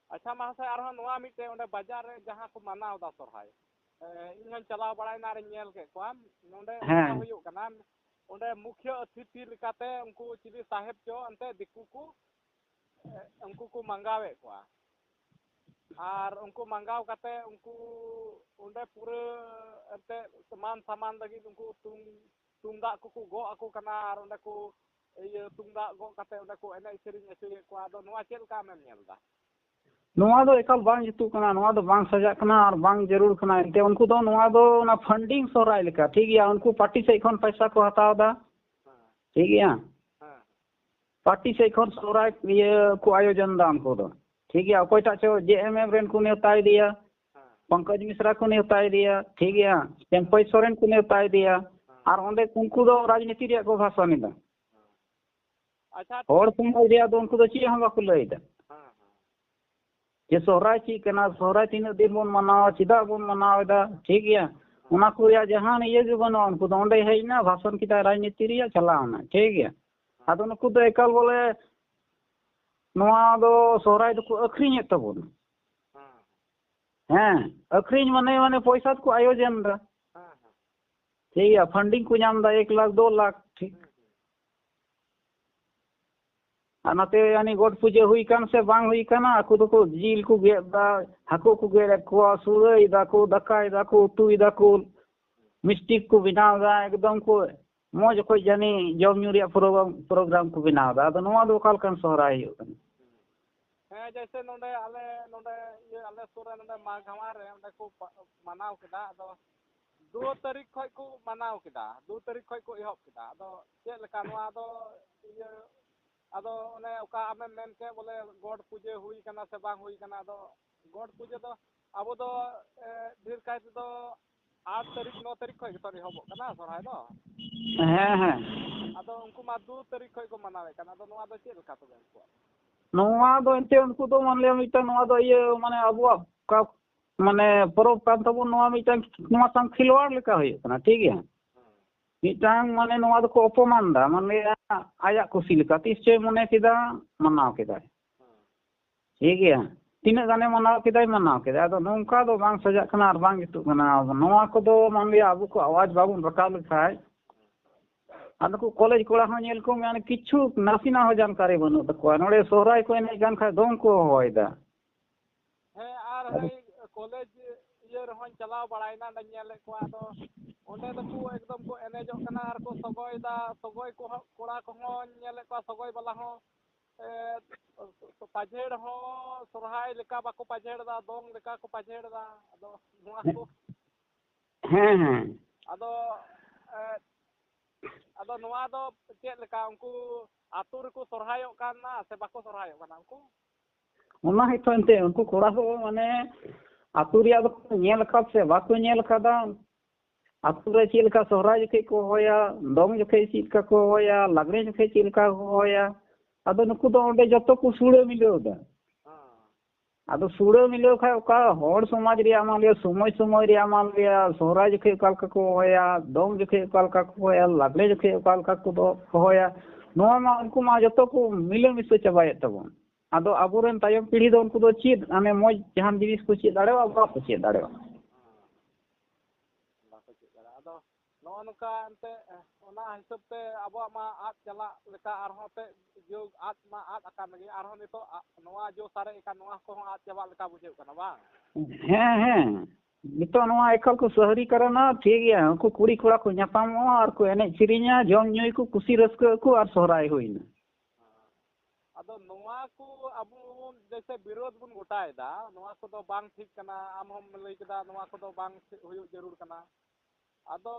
ᱟᱪᱪᱷᱟ, ᱢᱟᱦᱟᱥᱚᱭ, ᱟᱨᱦᱚᱸ ᱱᱚᱣᱟ ᱢᱤᱫᱴᱮᱡ, ᱚᱸᱰᱮ ᱵᱟᱡᱟᱨ ᱨᱮ ᱡᱟᱦᱟᱸ ᱠᱚ ᱢᱟᱱᱟᱣ ᱮᱫᱟ ᱥᱚᱨᱦᱟᱭ, ᱮ, ᱤᱧ ᱦᱚᱸᱧ ᱪᱟᱞᱟᱣ ᱵᱟᱲᱟᱭᱮᱱᱟ ᱟᱨᱤᱧ ᱧᱮᱞ ᱠᱮᱫ ᱠᱚᱣᱟ᱾ ᱱᱚᱰᱮ ᱦᱮᱸ᱾ ᱱᱚᱝᱠᱟ ᱦᱩᱭᱩᱜ ᱠᱟᱱᱟ, ᱚᱸᱰᱮ ᱢᱩᱠᱷᱭᱟᱹ ᱚᱛᱤᱛᱷᱤ ᱞᱮᱠᱟᱛᱮ ᱩᱱᱠᱩ ᱪᱤᱞᱤ ᱥᱟᱦᱮᱵᱽ ᱪᱚ ᱮᱱᱛᱮ ᱫᱤᱠᱩ ᱠᱚ, ᱮ, ᱩᱱᱠᱩ ᱠᱚ ᱢᱟᱸᱜᱟᱣᱮᱫ ᱠᱚᱣᱟ᱾ ᱟᱨ ᱩᱱᱠᱩ ᱢᱟᱸᱜᱟᱣ ᱠᱟᱛᱮ ᱩᱱᱠᱩ ᱚᱸᱰᱮ ᱯᱩᱨᱟᱹ ᱮᱱᱛᱮ ᱢᱟᱱ ᱥᱟᱢᱟᱱ ᱞᱟᱹᱜᱤᱫ ᱩᱱᱠᱩ ᱛᱩᱢ-, ᱛᱩᱢᱫᱟᱜ ᱠᱚᱠᱚ ᱜᱚᱜ ᱟᱠᱚ ᱠᱟᱱᱟ ᱟᱨ ᱚᱸᱰᱮ ᱠᱚ ᱤᱭᱟᱹ ᱛᱩᱢᱫᱟᱜ ᱜᱚᱜ ᱠᱟᱛᱮ ᱚᱸᱰᱮ ᱠᱚ ᱮᱱᱮᱡ ᱥᱮᱨᱮᱧ ᱦᱚᱪᱚᱭᱮᱫ ᱠᱚᱣᱟ᱾ ᱟᱫᱚ ᱱᱚᱣᱟ ᱪᱮᱫ ᱞᱮᱠᱟ ᱟᱢᱮᱢ ᱧᱮᱞ ᱮᱫᱟ? ᱱᱚᱣᱟ ᱫᱚ ᱮᱠᱟᱞ ᱵᱟᱝ ᱡᱩᱛᱩᱜ ᱠᱟᱱᱟ, ᱱᱚᱣᱟ ᱫᱚ ᱵᱟᱝ ᱥᱟᱡᱟᱜ ᱠᱟᱱᱟ ᱟᱨ ᱵᱟᱝ ᱡᱟᱹᱨᱩᱲ ᱠᱟᱱᱟ᱾ ᱮᱱᱛᱮ ᱩᱱᱠᱩ ᱫᱚ ᱱᱚᱣᱟ ᱫᱚ ᱚᱱᱟ ᱯᱷᱟᱱᱰᱤᱝ ᱥᱚᱦᱨᱟᱭ ᱞᱮᱠᱟ, ᱴᱷᱤᱠ ᱜᱮᱭᱟ, ᱩᱱᱠᱩ ᱯᱟᱨᱴᱤ ᱥᱮᱫ ᱠᱷᱚᱱ ᱯᱚᱭᱥᱟ ᱠᱚ ᱦᱟᱛᱟᱣ ᱮᱫᱟ, ᱦᱮᱸ᱾ ᱴᱷᱤᱠ ᱜᱮᱭᱟ᱾ ᱦᱮᱸ᱾ ᱯᱟᱨᱴᱤ ᱥᱮᱫ ᱠᱷᱚᱱ ᱥᱚᱦᱨᱟᱭ ᱤᱭᱟᱹ ᱠᱚ ᱟᱭᱳᱡᱚᱱ ᱮᱫᱟ ᱩᱱᱠᱩ ᱫᱚ, ᱴᱷᱤᱠ ᱜᱮᱭᱟ᱾ ᱚᱠᱚᱭᱴᱟᱜ ᱪᱚ ᱡᱮ ᱮᱢ ᱮᱢ ᱨᱮᱱ ᱠᱚ ᱱᱮᱣᱛᱟ ᱤᱫᱤᱭᱟ, ᱦᱮᱸ᱾ ᱯᱚᱝᱠᱚᱡᱽ ᱢᱤᱥᱨᱟ ᱠᱚ ᱱᱮᱣᱛᱟ ᱤᱫᱤᱭᱟ, ᱴᱷᱤᱠ ᱜᱮᱭᱟ, ᱪᱟᱹᱢᱯᱟᱹᱭ ᱥᱚᱨᱮᱱ ᱠᱚ ᱱᱮᱣᱛᱟ ᱤᱫᱤᱭᱟ, ᱦᱮᱸ᱾ ᱟᱨ ᱚᱸᱰᱮ ᱩᱱᱠᱩ ᱫᱚ ᱨᱟᱡᱽᱱᱤᱛᱤ ᱨᱮᱭᱟᱜ ᱠᱚ ᱵᱷᱟᱥᱚᱱ ᱮᱫᱟ᱾ ᱟᱪᱪᱷᱟ, ᱦᱚᱲ ᱥᱚᱢᱟᱡᱽ ᱨᱮᱭᱟᱜ ᱫᱚ ᱩᱱᱠᱩ ᱫᱚ ᱪᱮᱫ ᱦᱚᱸ ᱵᱟᱠᱚ ᱞᱟᱹᱭ ᱮᱫᱟ᱾ ᱦᱮᱸ, ᱦᱮᱸ᱾ ᱡᱮ ᱥᱚᱦᱨᱟᱭ ᱪᱮᱫ ᱠᱟᱱᱟ, ᱥᱚᱦᱨᱟᱭ ᱛᱤᱱᱟᱹᱜ ᱫᱤᱱ ᱵᱚᱱ ᱢᱟᱱᱟᱣᱟ, ᱪᱮᱫᱟᱜ ᱵᱚᱱ ᱢᱟᱱᱟᱣ ᱮᱫᱟ, ᱴᱷᱤᱠ ᱜᱮᱭᱟ? ᱚᱱᱟ ᱠᱚ ᱨᱮᱭᱟᱜ ᱡᱟᱦᱟᱱ ᱤᱭᱟᱹ ᱜᱮ ᱵᱟᱹᱱᱩᱜᱼᱟ᱾ ᱩᱱᱠᱩ ᱫᱚ ᱚᱸᱰᱮ ᱦᱮᱡ ᱮᱱᱟ, ᱵᱷᱟᱥᱚᱱ ᱠᱮᱫᱟᱭ ᱨᱟᱡᱽᱱᱤᱛᱤ ᱨᱮᱭᱟᱜ, ᱪᱟᱞᱟᱣ ᱮᱱᱟ, ᱴᱷᱤᱠ ᱜᱮᱭᱟ? ᱟᱫᱚ ᱱᱩᱠᱩ ᱫᱚ ᱮᱠᱟᱞ ᱵᱚᱞᱮ ᱱᱚᱣᱟ ᱫᱚ ᱥᱚᱦᱨᱟᱭ ᱫᱚᱠᱚ ᱟᱹᱠᱷᱨᱤᱧᱮᱫ ᱛᱟᱵᱚᱱᱟ᱾ ᱦᱮᱸ, ᱟᱹᱠᱷᱨᱤᱧ ᱢᱟᱱᱮ, ᱢᱟᱱᱮ ᱯᱚᱭᱥᱟ ᱫᱚᱠᱚ ᱟᱭᱳᱡᱚᱱ ᱮᱫᱟ᱾ ᱦᱮᱸ, ᱦᱮᱸ᱾ ᱴᱷᱤᱠ ᱜᱮᱭᱟ, ᱯᱷᱟᱱᱰᱤᱝ ᱠᱚ ᱧᱟᱢ ᱮᱫᱟ ᱮᱠ ᱞᱟᱠᱷ, ᱫᱩ ᱞᱟᱠᱷ, ᱴᱷᱤᱠ᱾ ᱦᱩᱸ, ᱦᱩᱸ᱾ ᱟᱨ ᱱᱚᱛᱮ ᱭᱟᱱᱤ ᱜᱚᱴ ᱯᱩᱡᱟᱹ ᱦᱩᱭ ᱠᱟᱱ ᱥᱮ ᱵᱟᱝ ᱦᱩᱭ ᱠᱟᱱᱟ, ᱟᱠᱚ ᱫᱚᱠᱚ ᱡᱤᱞ ᱠᱚ ᱜᱮᱫ ᱮᱫᱟ, ᱦᱟᱹᱠᱩ ᱠᱚ ᱜᱮᱫ ᱮᱫ ᱠᱚᱣᱟ, ᱥᱩᱲᱟᱹᱭ ᱫᱟᱠᱚ, ᱫᱟᱠᱟᱭ ᱫᱟᱠᱚ, ᱩᱛᱩᱭ ᱫᱟᱠᱚ, ᱢᱤᱥᱴᱤ ᱠᱚ ᱵᱮᱱᱟᱣ ᱮᱫᱟ, ᱮᱠᱫᱚᱢ ᱠᱚ ᱢᱚᱡᱽ ᱚᱠᱚᱡ ᱡᱟᱹᱱᱤ ᱡᱚᱢ ᱧᱩ ᱨᱮᱭᱟᱜ ᱯᱨᱳᱜᱨᱟᱢ, ᱯᱨᱳᱜᱨᱟᱢ ᱠᱚ ᱵᱮᱱᱟᱣ ᱮᱫᱟ᱾ ᱟᱫᱚ ᱱᱚᱣᱟ ᱫᱚ ᱚᱠᱟ ᱞᱮᱠᱟᱱ ᱥᱚᱦᱨᱟᱭ ᱦᱩᱭᱩᱜ ᱠᱟᱱᱟ? ᱦᱮᱸ, ᱡᱮᱭᱥᱮ ᱱᱚᱰᱮ ᱟᱞᱮ ᱱᱚᱰᱮ ᱤᱭᱟᱹ ᱟᱞᱮ ᱥᱩᱨ ᱨᱮ ᱱᱚᱰᱮ ᱢᱟᱜᱷᱟᱣᱟ ᱨᱮ ᱚᱸᱰᱮ ᱠᱚ ᱯᱟ-, ᱢᱟᱱᱟᱣ ᱠᱮᱫᱟ᱾ ᱟᱫᱚ ᱫᱩ ᱛᱟᱹᱨᱤᱠᱷ ᱠᱷᱚᱡ ᱠᱚ ᱢᱟᱱᱟᱣ ᱠᱮᱫᱟ, ᱫᱩ ᱛᱟᱹᱨᱤᱠᱷ ᱠᱷᱚᱡ ᱠᱚ ᱮᱦᱚᱵ ᱠᱮᱫᱟ᱾ ᱟᱫᱚ ᱪᱮᱫ ᱞᱮᱠᱟ ᱱᱚᱣᱟ ᱫᱚ ᱤᱭᱟᱹ, ᱟᱫᱚ ᱚᱱᱮ ᱚᱠᱟ ᱟᱢᱮᱢ ᱢᱮᱱ ᱠᱮᱫ ᱵᱚᱞᱮ ᱜᱚᱰ ᱯᱩᱡᱟᱹ ᱦᱩᱭ ᱠᱟᱱᱟ ᱥᱮ ᱵᱟᱝ ᱦᱩᱭ ᱠᱟᱱᱟ, ᱟᱫᱚ ᱜᱚᱰ ᱯᱩᱡᱟᱹ ᱫᱚ ᱟᱵᱚ ᱫᱚ, ᱮ, ᱰᱷᱮᱨ ᱠᱟᱭ ᱛᱮᱫᱚ ᱟᱴ ᱛᱟᱹᱨᱤᱠᱷ, ᱱᱚ ᱛᱟᱹᱨᱤᱠᱷ ᱠᱷᱚᱡ ᱜᱮᱛᱚ ᱮᱦᱚᱵᱚᱜ ᱠᱟᱱᱟ ᱥᱚᱨᱦᱟᱭ ᱫᱚ᱾ ᱦᱮᱸ, ᱦᱮᱸ᱾ ᱟᱫᱚ ᱩᱱᱠᱩ ᱢᱟ ᱫᱩ ᱛᱟᱹᱨᱤᱠᱷ ᱠᱷᱚᱡ ᱠᱚ ᱢᱟᱱᱟᱣᱮᱫ ᱠᱟᱱ, ᱟᱫᱚ ᱱᱚᱣᱟ ᱫᱚ ᱪᱮᱫ ᱞᱮᱠᱟ ᱛᱚᱵᱮ ᱩᱱᱠᱩᱣᱟᱜ? ᱱᱚᱣᱟ ᱫᱚ ᱮᱱᱛᱮ ᱩᱱᱠᱩ ᱫᱚ ᱢᱟᱱ ᱞᱤᱭᱟ ᱢᱤᱫᱴᱟᱝ ᱱᱚᱣᱟ ᱫᱚ ᱤᱭᱟᱹ ᱢᱟᱱᱮ ᱟᱵᱚᱣᱟᱜ ᱚᱠᱟ ᱢᱟᱱᱮ ᱯᱚᱨᱚᱵᱽ ᱠᱟᱱ ᱛᱟᱵᱚᱱ, ᱱᱚᱣᱟ ᱢᱤᱫᱴᱟᱝ ᱱᱚᱣᱟ ᱥᱟᱝ ᱠᱷᱤᱞᱣᱟᱲ ᱞᱮᱠᱟ ᱦᱩᱭᱩᱜ ᱠᱟᱱᱟ, ᱴᱷᱤᱠ ᱜᱮᱭᱟ? ᱦᱮᱸ᱾ ᱢᱤᱫᱴᱟᱝ ᱢᱟᱱᱮ ᱱᱚᱣᱟ ᱫᱚᱠᱚ ᱚᱯᱚᱢᱟᱱ ᱫᱟ, ᱢᱟᱱᱮ ᱟᱭᱟᱜ ᱠᱩᱥᱤ ᱞᱮᱠᱟ ᱛᱤᱥ ᱪᱚᱭ ᱢᱚᱱᱮ ᱠᱮᱫᱟ ᱢᱟᱱᱟᱣ ᱠᱮᱫᱟᱭ᱾ ᱦᱮᱸ᱾ ᱴᱷᱤᱠ ᱜᱮᱭᱟ, ᱛᱤᱱᱟᱹᱜ ᱜᱟᱱᱮ ᱢᱟᱱᱟᱣ ᱠᱮᱫᱟᱭ, ᱢᱟᱱᱟᱣ ᱠᱮᱫᱟᱭ᱾ ᱟᱫᱚ ᱱᱚᱝᱠᱟ ᱫᱚ ᱵᱟᱝ ᱥᱟᱡᱟᱜ ᱠᱟᱱᱟ ᱟᱨ ᱵᱟᱝ ᱡᱩᱛᱩᱜ ᱠᱟᱱᱟ᱾ ᱱᱚᱣᱟ ᱠᱚᱫᱚ ᱢᱟᱱ ᱞᱤᱭᱟ ᱟᱵᱚ ᱠᱚ ᱟᱣᱟᱡᱽ ᱵᱟᱵᱚᱱ ᱨᱟᱠᱟᱵ ᱞᱮᱠᱷᱟᱡ, ᱟᱨ ᱱᱩᱠᱩ ᱠᱚᱞᱮᱡᱽ ᱠᱚᱲᱟ ᱦᱚᱸ ᱧᱮᱞ ᱠᱚᱢ, ᱢᱟᱱᱮ ᱠᱤᱪᱷᱩ ᱱᱟᱥᱮᱱᱟᱜ ᱦᱚᱸ ᱡᱟᱱᱠᱟᱨᱤ ᱵᱟᱹᱱᱩᱜ ᱛᱟᱠᱚᱣᱟ᱾ ᱱᱚᱰᱮ ᱥᱚᱦᱨᱟᱭ ᱠᱚ ᱮᱱᱮᱡ ᱠᱟᱱ ᱠᱷᱟᱡ ᱫᱚᱝ ᱠᱚ ᱦᱚᱦᱚᱭᱮᱫᱟ᱾ ᱦᱮᱸ, ᱟᱨ ᱟᱫᱚ ᱦᱟᱱᱮ ᱠᱚᱞᱮᱡᱽ ᱤᱭᱟᱹ ᱨᱮᱦᱚᱸᱧ ᱪᱟᱞᱟᱣ ᱵᱟᱲᱟᱭᱮᱱᱟ, ᱚᱸᱰᱮᱧ ᱧᱮᱞᱮᱫ ᱠᱚᱣᱟ᱾ ᱟᱫᱚ ᱚᱸᱰᱮ ᱫᱚᱠᱚ ᱮᱠᱫᱚᱢ ᱠᱚ ᱮᱱᱮᱡᱚᱜ ᱠᱟᱱᱟ ᱟᱨ ᱠᱚ ᱥᱚᱜᱚᱭᱮᱫᱟ᱾ ᱥᱚᱜᱚᱭ ᱠᱚᱦᱚᱸ, ᱠᱚᱲᱟ ᱠᱚᱦᱚᱸᱧ ᱧᱮᱞᱮᱫ ᱠᱚᱣᱟ, ᱥᱚᱜᱚᱭ ᱵᱟᱞᱟ ᱦᱚᱸ, ᱮ, ᱯᱟᱡᱷᱮᱲ ᱦᱚᱸ ᱥᱚᱨᱦᱟᱭ ᱞᱮᱠᱟ ᱵᱟᱠᱚ ᱯᱟᱡᱷᱮᱲ ᱮᱫᱟ, ᱫᱚᱝ ᱞᱮᱠᱟ ᱠᱚ ᱯᱟᱡᱷᱮᱲ ᱮᱫᱟ᱾ ᱟᱫᱚ ᱱᱚᱣᱟ ᱠᱚ ᱦᱮᱸ, ᱦᱮᱸ᱾ ᱟᱫᱚ, ᱮ, ᱟᱫᱚ ᱱᱚᱣᱟ ᱫᱚ ᱪᱮᱫ ᱞᱮᱠᱟ, ᱩᱱᱠᱩ ᱟᱹᱛᱩ ᱨᱮᱠᱚ ᱥᱚᱨᱦᱟᱭᱚᱜ ᱠᱟᱱᱟ ᱥᱮ ᱵᱟᱠᱚ ᱥᱚᱨᱦᱟᱭᱚᱜ ᱠᱟᱱᱟ ᱩᱱᱠᱩ? ᱚᱱᱟ ᱦᱚᱭᱛᱳ ᱮᱱᱛᱮ ᱩᱱᱠᱩ ᱠᱚᱲᱟ ᱠᱚ, ᱢᱟᱱᱮ, ᱟᱹᱛᱩ ᱨᱮᱭᱟᱜ ᱫᱚᱠᱚ ᱧᱮᱞ ᱟᱠᱟᱫ ᱥᱮ ᱵᱟᱠᱚ ᱧᱮᱞ ᱟᱠᱟᱫᱟ, ᱟᱹᱛᱩ ᱨᱮ ᱪᱮᱫ ᱞᱮᱠᱟ ᱥᱚᱦᱨᱟᱭ ᱡᱚᱠᱷᱮᱡ ᱠᱚ ᱦᱚᱦᱚᱭᱟ, ᱫᱚᱝ ᱡᱚᱠᱷᱮᱡ ᱪᱮᱫ ᱞᱮᱠᱟ ᱠᱚ ᱦᱚᱦᱚᱭᱟ, ᱞᱟᱜᱽᱲᱮ ᱡᱚᱠᱷᱮᱡ ᱪᱮᱫ ᱞᱮᱠᱟ ᱠᱚ ᱦᱚᱦᱚᱭᱟ, ᱟᱫᱚ ᱱᱩᱠᱩ ᱫᱚ ᱚᱸᱰᱮ ᱡᱚᱛᱚ ᱠᱚ ᱥᱩᱲᱟᱹ ᱢᱤᱞᱟᱹᱣ ᱮᱫᱟ᱾ ᱦᱮᱸ᱾ ᱟᱫᱚ ᱥᱩᱲᱟᱹ ᱢᱤᱞᱟᱹᱣ ᱠᱷᱟᱡ ᱚᱠᱟ ᱦᱚᱲ ᱥᱚᱢᱟᱡᱽ ᱨᱮᱭᱟᱜ, ᱢᱟᱱ ᱞᱤᱭᱟ, ᱥᱚᱢᱚᱭ ᱥᱚᱢᱚᱭ ᱨᱮᱭᱟᱜ, ᱢᱟᱱ ᱞᱤᱭᱟ, ᱥᱚᱦᱨᱟᱭ ᱡᱚᱠᱷᱮᱡ ᱚᱠᱟ ᱞᱮᱠᱟ ᱠᱚ ᱦᱚᱦᱚᱭᱟ, ᱫᱚᱝ ᱡᱚᱠᱷᱮᱡ ᱚᱠᱟ ᱞᱮᱠᱟ ᱠᱚ ᱦᱚᱦᱚᱭᱟ, ᱞᱟᱜᱽᱲᱮ ᱡᱚᱠᱷᱮᱡ ᱚᱠᱟ ᱞᱮᱠᱟ ᱠᱚ ᱫᱚ ᱦᱚᱦᱚᱭᱟ, ᱱᱚᱣᱟ ᱢᱟ ᱩᱱᱠᱩ ᱢᱟ ᱡᱚᱛᱚ ᱠᱚ ᱢᱤᱞᱟᱹ ᱢᱤᱥᱟᱹ ᱪᱟᱵᱟᱭᱮᱫ ᱛᱟᱵᱚᱱ᱾ ᱟᱫᱚ ᱟᱵᱚᱨᱮᱱ ᱛᱟᱭᱚᱢ ᱯᱤᱲᱦᱤ ᱫᱚ ᱩᱱᱠᱩ ᱫᱚ ᱪᱮᱫ, ᱢᱟᱱᱮ, ᱢᱚᱡᱽ ᱡᱟᱦᱟᱱ ᱡᱤᱱᱤᱥ ᱠᱚ ᱪᱮᱫ ᱫᱟᱲᱮᱭᱟᱜᱼᱟ? ᱵᱟᱠᱚ ᱪᱮᱫ ᱫᱟᱲᱮᱭᱟᱜᱼᱟ᱾ ᱵᱟᱠᱚ ᱪᱮᱫ ᱫᱟᱲᱮᱭᱟᱜᱼᱟ᱾ ᱟᱫᱚ ᱱᱚᱜᱼᱚ ᱱᱚᱝᱠᱟ ᱮᱱᱛᱮ, ᱚᱱᱟ ᱦᱤᱥᱟᱹᱵ ᱛᱮ ᱟᱵᱚᱣᱟᱜ ᱢᱟ ᱟᱫ ᱪᱟᱞᱟᱜ ᱞᱮᱠᱟ ᱟᱨᱦᱚᱸ ᱮᱱᱛᱮ ᱡᱩᱜᱽ ᱟᱫ ᱢᱟ ᱟᱫ ᱟᱠᱟᱱ ᱜᱮ, ᱟᱨᱦᱚᱸ ᱱᱤᱛᱚᱜ ᱟ-, ᱱᱚᱣᱟ ᱡᱚ ᱥᱟᱨᱮᱡ ᱟᱠᱟᱱ ᱱᱚᱣᱟ ᱠᱚᱦᱚᱸ ᱟᱫ ᱪᱟᱵᱟᱜ ᱞᱮᱠᱟ ᱵᱩᱡᱷᱟᱹᱜ ᱠᱟᱱᱟ, ᱵᱟᱝ? ᱦᱮᱸ, ᱦᱮᱸ᱾ ᱱᱤᱛᱚᱜ ᱱᱚᱣᱟ ᱮᱠᱟᱞ ᱠᱚ ᱥᱟᱹᱦᱨᱤ ᱠᱟᱨᱚᱱᱟ, ᱴᱷᱤᱠ ᱜᱮᱭᱟ, ᱩᱱᱠᱩ ᱠᱩᱲᱤ ᱠᱚᱲᱟ ᱠᱚ ᱧᱟᱯᱟᱢᱚᱜᱼᱟ ᱟᱨ ᱠᱚ ᱮᱱᱮᱡ ᱥᱮᱨᱮᱧᱟ, ᱡᱚᱢ ᱧᱩᱭᱟᱠᱚ, ᱠᱩᱥᱤ ᱨᱟᱹᱥᱠᱟᱹᱜ ᱟᱠᱚ ᱟᱨ ᱥᱚᱦᱨᱟᱭ ᱦᱩᱭᱱᱟ᱾ ᱟᱫᱚ ᱱᱚᱣᱟ ᱠᱚ ᱟᱵᱚ ᱡᱮᱭᱥᱮ ᱵᱤᱨᱳᱫᱷ ᱵᱚᱱ ᱜᱚᱴᱟᱭᱮᱫᱟ, ᱱᱚᱣᱟ ᱠᱚᱫᱚ ᱵᱟᱝ ᱴᱷᱤᱠ ᱠᱟᱱᱟ᱾ ᱟᱢ ᱦᱚᱸᱢ ᱞᱟᱹᱭ ᱠᱮᱫᱟ ᱱᱚᱣᱟ ᱠᱚᱫᱚ ᱵᱟᱝ ᱦᱩᱭᱩᱜ ᱡᱟᱹᱨᱩᱲ ᱠᱟᱱᱟ᱾ ᱟᱫᱚ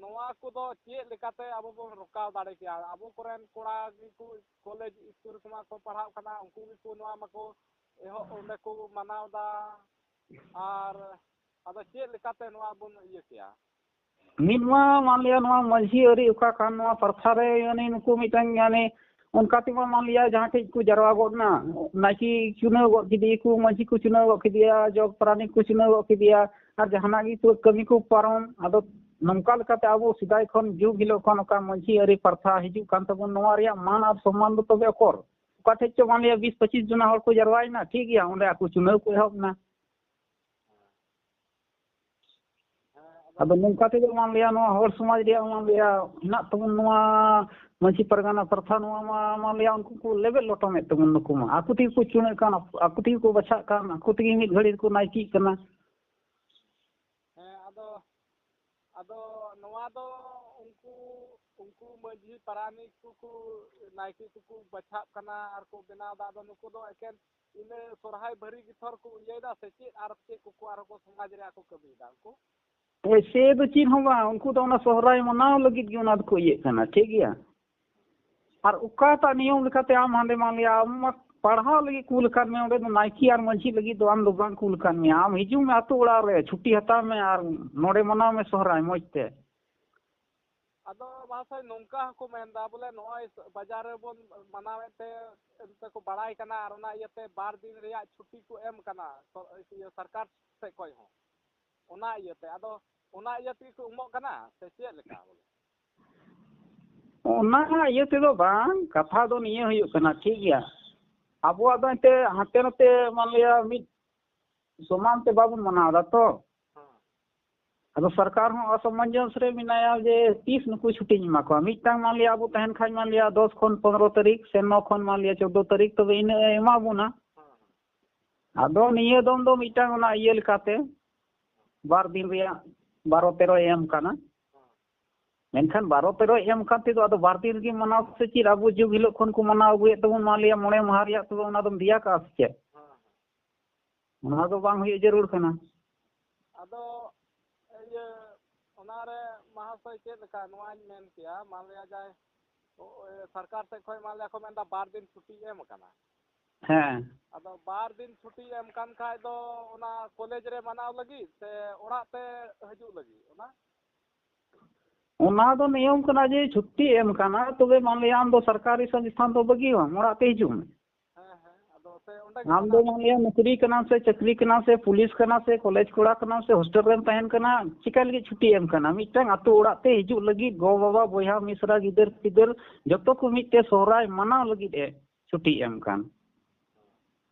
ᱱᱚᱣᱟ ᱠᱚᱫᱚ ᱪᱮᱫ ᱞᱮᱠᱟᱛᱮ ᱟᱵᱚ ᱵᱚᱱ ᱨᱚᱠᱟᱣ ᱫᱟᱲᱮ ᱠᱮᱭᱟ? ᱟᱵᱚ ᱠᱚᱨᱮᱱ ᱠᱚᱲᱟ ᱜᱮᱠᱚ ᱠᱚᱞᱮᱡᱽ ᱤᱥᱠᱩᱞ ᱠᱚᱢᱟ ᱠᱚ ᱯᱟᱲᱦᱟᱜ ᱠᱟᱱᱟ, ᱩᱱᱠᱩ ᱜᱮᱠᱚ ᱱᱚᱣᱟ ᱢᱟᱠᱚ ᱮᱦᱚᱵ, ᱚᱸᱰᱮ ᱠᱚ ᱢᱟᱱᱟᱣ ᱮᱫᱟ᱾ ᱟᱨ ᱟᱫᱚ ᱪᱮᱫ ᱞᱮᱠᱟᱛᱮ ᱱᱚᱣᱟ ᱵᱚᱱ ᱤᱭᱟᱹ ᱠᱮᱭᱟ? ᱢᱤᱫ ᱢᱟ ᱢᱟᱱ ᱞᱤᱭᱟ ᱱᱚᱣᱟ ᱢᱟᱹᱡᱷᱤ ᱟᱹᱨᱤ ᱚᱠᱟ ᱠᱟᱱ, ᱱᱚᱣᱟ ᱯᱟᱨᱛᱷᱟ ᱨᱮ ᱢᱟᱱᱮ ᱱᱩᱠᱩ ᱢᱤᱫᱴᱟᱝ ᱢᱟᱱᱮ ᱚᱱᱠᱟ ᱛᱮᱢᱟ ᱢᱟᱱ ᱞᱤᱭᱟ ᱡᱟᱦᱟᱸ ᱴᱷᱮᱡ ᱠᱚ ᱡᱟᱨᱣᱟ ᱜᱚᱫ ᱮᱱᱟ, ᱱᱟᱭᱠᱮ ᱪᱩᱱᱟᱹᱣ ᱜᱚᱫ ᱠᱮᱫᱮᱭᱟ ᱠᱚ, ᱢᱟᱹᱡᱷᱤ ᱠᱚ ᱪᱩᱱᱟᱹᱣ ᱜᱚᱫ ᱠᱮᱫᱮᱭᱟ, ᱡᱚᱜᱽ ᱯᱟᱨᱟᱱᱤᱠ ᱠᱚ ᱪᱩᱱᱟᱹᱣ ᱜᱚᱫ ᱠᱮᱫᱮᱭᱟ, ᱟᱨ ᱡᱟᱦᱟᱱᱟᱜ ᱜᱮ ᱠᱚ ᱠᱟᱹᱢᱤ ᱠᱚ ᱯᱟᱨᱚᱢ᱾ ᱟᱫᱚ ᱱᱚᱝᱠᱟ ᱞᱮᱠᱟᱛᱮ ᱟᱵᱚ ᱥᱮᱫᱟᱭ ᱠᱷᱚᱱ ᱡᱩᱜᱽ ᱦᱤᱞᱳᱜ ᱠᱷᱚᱱ ᱚᱠᱟ ᱢᱟᱹᱡᱷᱤ ᱟᱹᱨᱤ ᱯᱟᱨᱛᱷᱟ ᱦᱤᱡᱩᱜ ᱠᱟᱱ ᱛᱟᱵᱚᱱ, ᱱᱚᱣᱟ ᱨᱮᱭᱟᱜ ᱢᱟᱱ ᱟᱨ ᱥᱚᱢᱢᱟᱱ ᱫᱚ ᱛᱚᱵᱮ ᱚᱠᱚᱨ? ᱚᱠᱟ ᱴᱷᱮᱡ ᱪᱚ ᱢᱟᱱ ᱞᱤᱭᱟ ᱵᱤᱥ ᱯᱚᱸᱪᱤᱥ ᱡᱚᱱᱟ ᱦᱚᱲ ᱠᱚ ᱡᱟᱨᱣᱟᱭᱮᱱᱟ, ᱴᱷᱤᱠ ᱜᱮᱭᱟ, ᱚᱸᱰᱮ ᱟᱠᱚ ᱪᱩᱱᱟᱹᱣ ᱠᱚ ᱮᱦᱚᱵ ᱮᱱᱟ᱾ ᱟᱫᱚ ᱱᱚᱝᱠᱟ ᱛᱮᱫᱚ ᱢᱟᱱ ᱞᱟᱹᱭᱟ, ᱱᱚᱣᱟ ᱦᱚᱲ ᱥᱚᱢᱟᱡᱽ ᱨᱮᱭᱟᱜ ᱢᱟᱱ ᱞᱟᱹᱭᱟ, ᱦᱮᱱᱟᱜ ᱛᱟᱵᱚᱱ ᱱᱚᱣᱟ ᱢᱟᱹᱡᱷᱤ ᱯᱟᱨᱜᱟᱱᱟ ᱯᱨᱚᱛᱷᱟ, ᱱᱚᱣᱟ ᱢᱟ ᱢᱟᱱ ᱞᱟᱹᱭᱟ, ᱩᱱᱠᱩ ᱠᱚ ᱞᱮᱵᱮᱫ ᱞᱚᱴᱚᱢᱮᱫ ᱛᱟᱵᱚᱱ᱾ ᱱᱩᱠᱩ ᱢᱟ ᱟᱠᱚ ᱛᱮᱜᱮ ᱠᱚ ᱪᱩᱱᱟᱹᱜ ᱠᱟᱱ, ᱟᱠᱚ ᱛᱮᱜᱮ ᱠᱚ ᱵᱟᱪᱷᱟᱜ ᱠᱟᱱ, ᱟᱠᱚ ᱛᱮᱜᱮ ᱢᱤᱫ ᱜᱷᱟᱹᱲᱤ ᱨᱮᱠᱚ ᱱᱟᱭᱠᱮᱜ ᱠᱟᱱᱟ᱾ ᱦᱮᱸ, ᱟᱫᱚ, ᱟᱫᱚ ᱱᱚᱣᱟ ᱫᱚ ᱩᱱᱠᱩ, ᱩᱱᱠᱩ ᱢᱟᱹᱡᱷᱤ ᱯᱟᱨᱟᱱᱤᱠ ᱠᱚᱠᱚ, ᱱᱟᱭᱠᱮ ᱠᱚᱠᱚ ᱵᱟᱪᱷᱟᱜ ᱠᱟᱱᱟ ᱟᱨ ᱠᱚ ᱵᱮᱱᱟᱣ ᱮᱫᱟ᱾ ᱟᱫᱚ ᱱᱩᱠᱩ ᱫᱚ ᱮᱠᱮᱱ ᱤᱱᱟᱹ ᱥᱚᱨᱦᱟᱭ ᱵᱷᱟᱹᱨᱤ ᱜᱮ ᱛᱷᱚᱨ ᱠᱚ ᱤᱭᱟᱹᱭᱮᱫᱟ ᱥᱮ ᱪᱮᱫ? ᱟᱨ ᱪᱮᱫ ᱠᱚᱠᱚ ᱟᱨᱦᱚᱸ ᱠᱚ ᱥᱚᱢᱟᱡᱽ ᱨᱮᱭᱟᱜ ᱠᱚ ᱠᱟᱹᱢᱤᱭᱮᱫᱟ ᱩᱱᱠᱩ? ᱮᱭᱥᱮ ᱫᱚ ᱪᱮᱫ ᱦᱚᱸ ᱵᱟᱝ, ᱩᱱᱠᱩ ᱫᱚ ᱚᱱᱟ ᱥᱚᱦᱨᱟᱭ ᱢᱟᱱᱟᱣ ᱞᱟᱹᱜᱤᱫ ᱜᱮ ᱚᱱᱟ ᱫᱚᱠᱚ ᱤᱭᱟᱹᱜ ᱠᱟᱱᱟ, ᱴᱷᱤᱠ ᱜᱮᱭᱟ? ᱟᱨ ᱚᱠᱟᱴᱟᱜ ᱱᱤᱭᱚᱢ ᱞᱮᱠᱟᱛᱮ ᱟᱢ ᱦᱟᱸᱰᱮ ᱢᱟᱱ ᱞᱟᱹᱭᱟ, ᱟᱢ ᱢᱟ ᱯᱟᱲᱦᱟᱣ ᱞᱟᱹᱜᱤᱫ ᱠᱩᱞ ᱟᱠᱟᱫ ᱢᱮ, ᱚᱸᱰᱮ ᱫᱚ ᱱᱟᱭᱠᱮ ᱟᱨ ᱢᱟᱹᱡᱷᱤ ᱞᱟᱹᱜᱤᱫ ᱫᱚ ᱟᱢ ᱫᱚ ᱵᱟᱝ ᱠᱩᱞ ᱟᱠᱟᱫ ᱢᱮᱭᱟ᱾ ᱟᱢ ᱦᱤᱡᱩᱜ ᱢᱮ ᱟᱛᱳ ᱚᱲᱟᱜ ᱨᱮ, ᱪᱷᱩᱴᱤ ᱦᱟᱛᱟᱣ ᱢᱮ ᱟᱨ ᱱᱚᱰᱮ ᱢᱟᱱᱟᱣ ᱢᱮ ᱥᱚᱦᱨᱟᱭ ᱢᱚᱡᱽ ᱛᱮ᱾ ᱟᱫᱚ ᱢᱟᱦᱟᱥᱚᱭ, ᱱᱚᱝᱠᱟ ᱦᱚᱸᱠᱚ ᱢᱮᱱᱫᱟ, ᱵᱚᱞᱮ, ᱱᱚᱜᱼᱚᱭ ᱵᱟᱡᱟᱨ ᱨᱮᱵᱚᱱ ᱢᱟᱱᱟᱣᱮᱫ ᱛᱮ ᱮᱱᱛᱮ ᱠᱚ ᱵᱟᱲᱟᱭ ᱠᱟᱱᱟ, ᱟᱨ ᱚᱱᱟ ᱤᱭᱟᱹᱛᱮ ᱵᱟᱨ ᱫᱤᱱ ᱨᱮᱭᱟᱜ ᱪᱷᱩᱴᱤ ᱠᱚ ᱮᱢ ᱠᱟᱱᱟ ᱥᱚ-, ᱤᱭᱟᱹ, ᱥᱚᱨᱠᱟᱨ ᱥᱮᱫ ᱠᱷᱚᱱ ᱦᱚᱸ᱾ ᱚᱱᱟ ᱤᱭᱟᱹᱛᱮ, ᱟᱫᱚ ᱚᱱᱟ ᱤᱭᱟᱹ ᱛᱮᱜᱮ ᱠᱚ ᱮᱢᱚᱜ ᱠᱟᱱᱟ ᱥᱮ ᱪᱮᱫ ᱞᱮᱠᱟ ᱵᱚᱞᱮ? ᱚᱱᱟ ᱤᱭᱟᱹ ᱛᱮᱫᱚ ᱵᱟᱝ, ᱠᱟᱛᱷᱟ ᱫᱚ ᱱᱤᱭᱟᱹ ᱦᱩᱭᱩᱜ ᱠᱟᱱᱟ, ᱴᱷᱤᱠ ᱜᱮᱭᱟ, ᱟᱵᱚᱣᱟᱜ ᱫᱚ ᱮᱱᱛᱮ ᱦᱟᱱᱛᱮ ᱱᱟᱛᱮ ᱢᱟᱱ ᱞᱟᱹᱭᱟ ᱢᱤᱫ ᱥᱚᱢᱟᱱ ᱛᱮ ᱵᱟᱵᱚᱱ ᱢᱟᱱᱟᱣ ᱮᱫᱟ ᱛᱚ᱾ ᱦᱮᱸ᱾ ᱟᱫᱚ ᱥᱚᱨᱠᱟᱨ ᱦᱚᱸ ᱚᱥᱚᱢᱚᱧᱡᱚᱥ ᱨᱮ ᱢᱮᱱᱟᱭᱟ ᱡᱮ ᱛᱤᱥ ᱱᱩᱠᱩ ᱪᱷᱩᱴᱤᱧ ᱮᱢᱟ ᱠᱚᱣᱟ᱾ ᱢᱤᱫᱴᱟᱝ ᱢᱟᱱ ᱞᱟᱹᱭᱟ ᱟᱵᱚ ᱛᱟᱦᱮᱱ ᱠᱷᱟᱱ ᱢᱟᱱ ᱞᱟᱹᱭᱟ ᱫᱚᱥ ᱠᱷᱚᱱ ᱯᱚᱱᱨᱚ ᱛᱟᱹᱨᱤᱠᱷ ᱥᱮ ᱱᱚ ᱠᱷᱚᱱ ᱢᱟᱱ ᱞᱟᱹᱭᱟ ᱪᱳᱫᱽᱫᱳ ᱛᱟᱹᱨᱤᱠᱷ, ᱛᱚᱵᱮ ᱤᱱᱟᱹᱜ ᱮ ᱮᱢᱟ ᱵᱚᱱᱟ᱾ ᱦᱮᱸ, ᱦᱮᱸ᱾ ᱟᱫᱚ ᱱᱤᱭᱟᱹ ᱫᱚᱢ ᱫᱚ ᱢᱤᱫᱴᱟᱝ ᱚᱱᱟ ᱤᱭᱟᱹ ᱞᱮᱠᱟᱛᱮ ᱵᱟᱨ ᱫᱤᱱ ᱨᱮᱭᱟᱜ ᱵᱟᱨᱚ ᱛᱮᱨᱚᱭ ᱮᱢ ᱠᱟᱱᱟ᱾ ᱦᱮᱸ᱾ ᱢᱮᱱᱠᱷᱟᱱ ᱵᱟᱨᱚ ᱛᱮᱨᱚᱭ ᱮᱢ ᱠᱟᱱ ᱛᱮᱫᱚ ᱟᱫᱚ ᱵᱟᱨ ᱫᱤᱱ ᱨᱮᱜᱮ ᱢᱟᱱᱟᱣ ᱥᱮ ᱪᱮᱫ? ᱟᱵᱚ ᱡᱩᱜᱽ ᱦᱤᱞᱳᱜ ᱠᱷᱚᱱ ᱠᱚ ᱢᱟᱱᱟᱣ ᱟᱹᱜᱩᱭᱮᱫ ᱛᱟᱵᱚᱱ, ᱢᱟᱱ ᱞᱟᱹᱭᱟ ᱢᱚᱬᱮ ᱢᱟᱦᱟ ᱨᱮᱭᱟᱜ ᱛᱚᱵᱮ ᱚᱱᱟ ᱫᱚᱢ ᱫᱮᱭᱟ ᱠᱟᱜᱼᱟ ᱥᱮ ᱪᱮᱫ? ᱦᱮᱸ, ᱦᱮᱸ᱾ ᱚᱱᱟ ᱫᱚ ᱵᱟᱝ ᱦᱩᱭᱩᱜ ᱡᱟᱹᱨᱩᱲ ᱠᱟᱱᱟ᱾ ᱟᱫᱚ ᱤᱭᱟᱹ, ᱚᱱᱟᱨᱮ ᱢᱟᱦᱟᱥᱚᱭ ᱪᱮᱫ ᱞᱮᱠᱟ ᱱᱚᱣᱟᱧ ᱢᱮᱱ ᱠᱮᱭᱟ, ᱢᱟᱱ ᱞᱟᱹᱭᱟ ᱡᱟᱦᱟᱸᱭ, ᱚ, ᱥᱚᱨᱠᱟᱨ ᱥᱮᱫ ᱠᱷᱚᱱ ᱢᱟᱱ ᱞᱟᱹᱭᱟ ᱠᱚ ᱢᱮᱱᱫᱟ ᱵᱟᱨ ᱫᱤᱱ ᱪᱷᱩᱴᱤ ᱮᱢ ᱟᱠᱟᱱᱟ᱾ ᱦᱮᱸ᱾ ᱟᱫᱚ ᱵᱟᱨ ᱫᱤᱱ ᱪᱷᱩᱴᱤ ᱮᱢ ᱠᱟᱱ ᱠᱷᱟᱡ ᱫᱚ ᱚᱱᱟ ᱠᱚᱞᱮᱡᱽ ᱨᱮ ᱢᱟᱱᱟᱣ ᱞᱟᱹᱜᱤᱫ ᱥᱮ ᱚᱲᱟᱜ ᱛᱮ ᱦᱤᱡᱩᱜ ᱞᱟᱹᱜᱤᱫ ᱚᱱᱟ? ᱚᱱᱟ ᱫᱚ ᱱᱤᱭᱚᱢ ᱠᱟᱱᱟ ᱡᱮ ᱪᱷᱩᱴᱤ ᱮᱢ ᱠᱟᱱᱟ, ᱛᱚᱵᱮ ᱢᱟᱱ ᱞᱟᱹᱭᱟ ᱟᱢ ᱫᱚ ᱥᱚᱨᱠᱟᱨᱤ ᱥᱚᱝᱥᱛᱷᱟᱱ ᱫᱚ ᱵᱟᱹᱜᱤᱭᱟᱢ, ᱚᱲᱟᱜ ᱛᱮ ᱦᱤᱡᱩᱜ ᱢᱮ᱾ ᱦᱮᱸ, ᱦᱮᱸ, ᱟᱫᱚ ᱥᱮ ᱚᱸᱰᱮ ᱜᱮ ᱟᱢ ᱫᱚ ᱢᱟᱱᱟᱣ? ᱢᱟᱱ ᱞᱟᱹᱭᱟ ᱱᱚᱠᱨᱤ ᱠᱟᱱᱟᱢ ᱥᱮ ᱪᱟᱹᱠᱨᱤ ᱠᱟᱱᱟᱢ ᱥᱮ ᱯᱩᱞᱤᱥ ᱠᱟᱱᱟ ᱥᱮ ᱠᱚᱞᱮᱡᱽ ᱠᱚᱲᱟ ᱠᱟᱱᱟᱢ ᱥᱮ ᱦᱳᱥᱴᱮᱞ ᱨᱮᱢ ᱛᱟᱦᱮᱱ ᱠᱟᱱᱟ, ᱪᱤᱠᱟ ᱞᱟᱹᱜᱤᱫ ᱪᱷᱩᱴᱤ ᱮᱢ ᱠᱟᱱᱟ? ᱢᱤᱫᱴᱟᱝ ᱟᱛᱳ ᱚᱲᱟᱜ ᱛᱮ ᱦᱤᱡᱩᱜ ᱞᱟᱹᱜᱤᱫ ᱜᱚ ᱵᱟᱵᱟ ᱵᱚᱭᱦᱟ ᱢᱤᱥᱨᱟ ᱜᱤᱫᱟᱹᱨ ᱯᱤᱫᱟᱹᱨ ᱡᱚᱛᱚ ᱠᱚ ᱢᱤᱫ ᱛᱮ ᱥᱚᱦᱨᱟᱭ ᱢᱟᱱᱟᱣ ᱞᱟᱹᱜᱤᱫ ᱮ ᱪᱷᱩᱴᱤ ᱮᱢ ᱠᱟᱱ᱾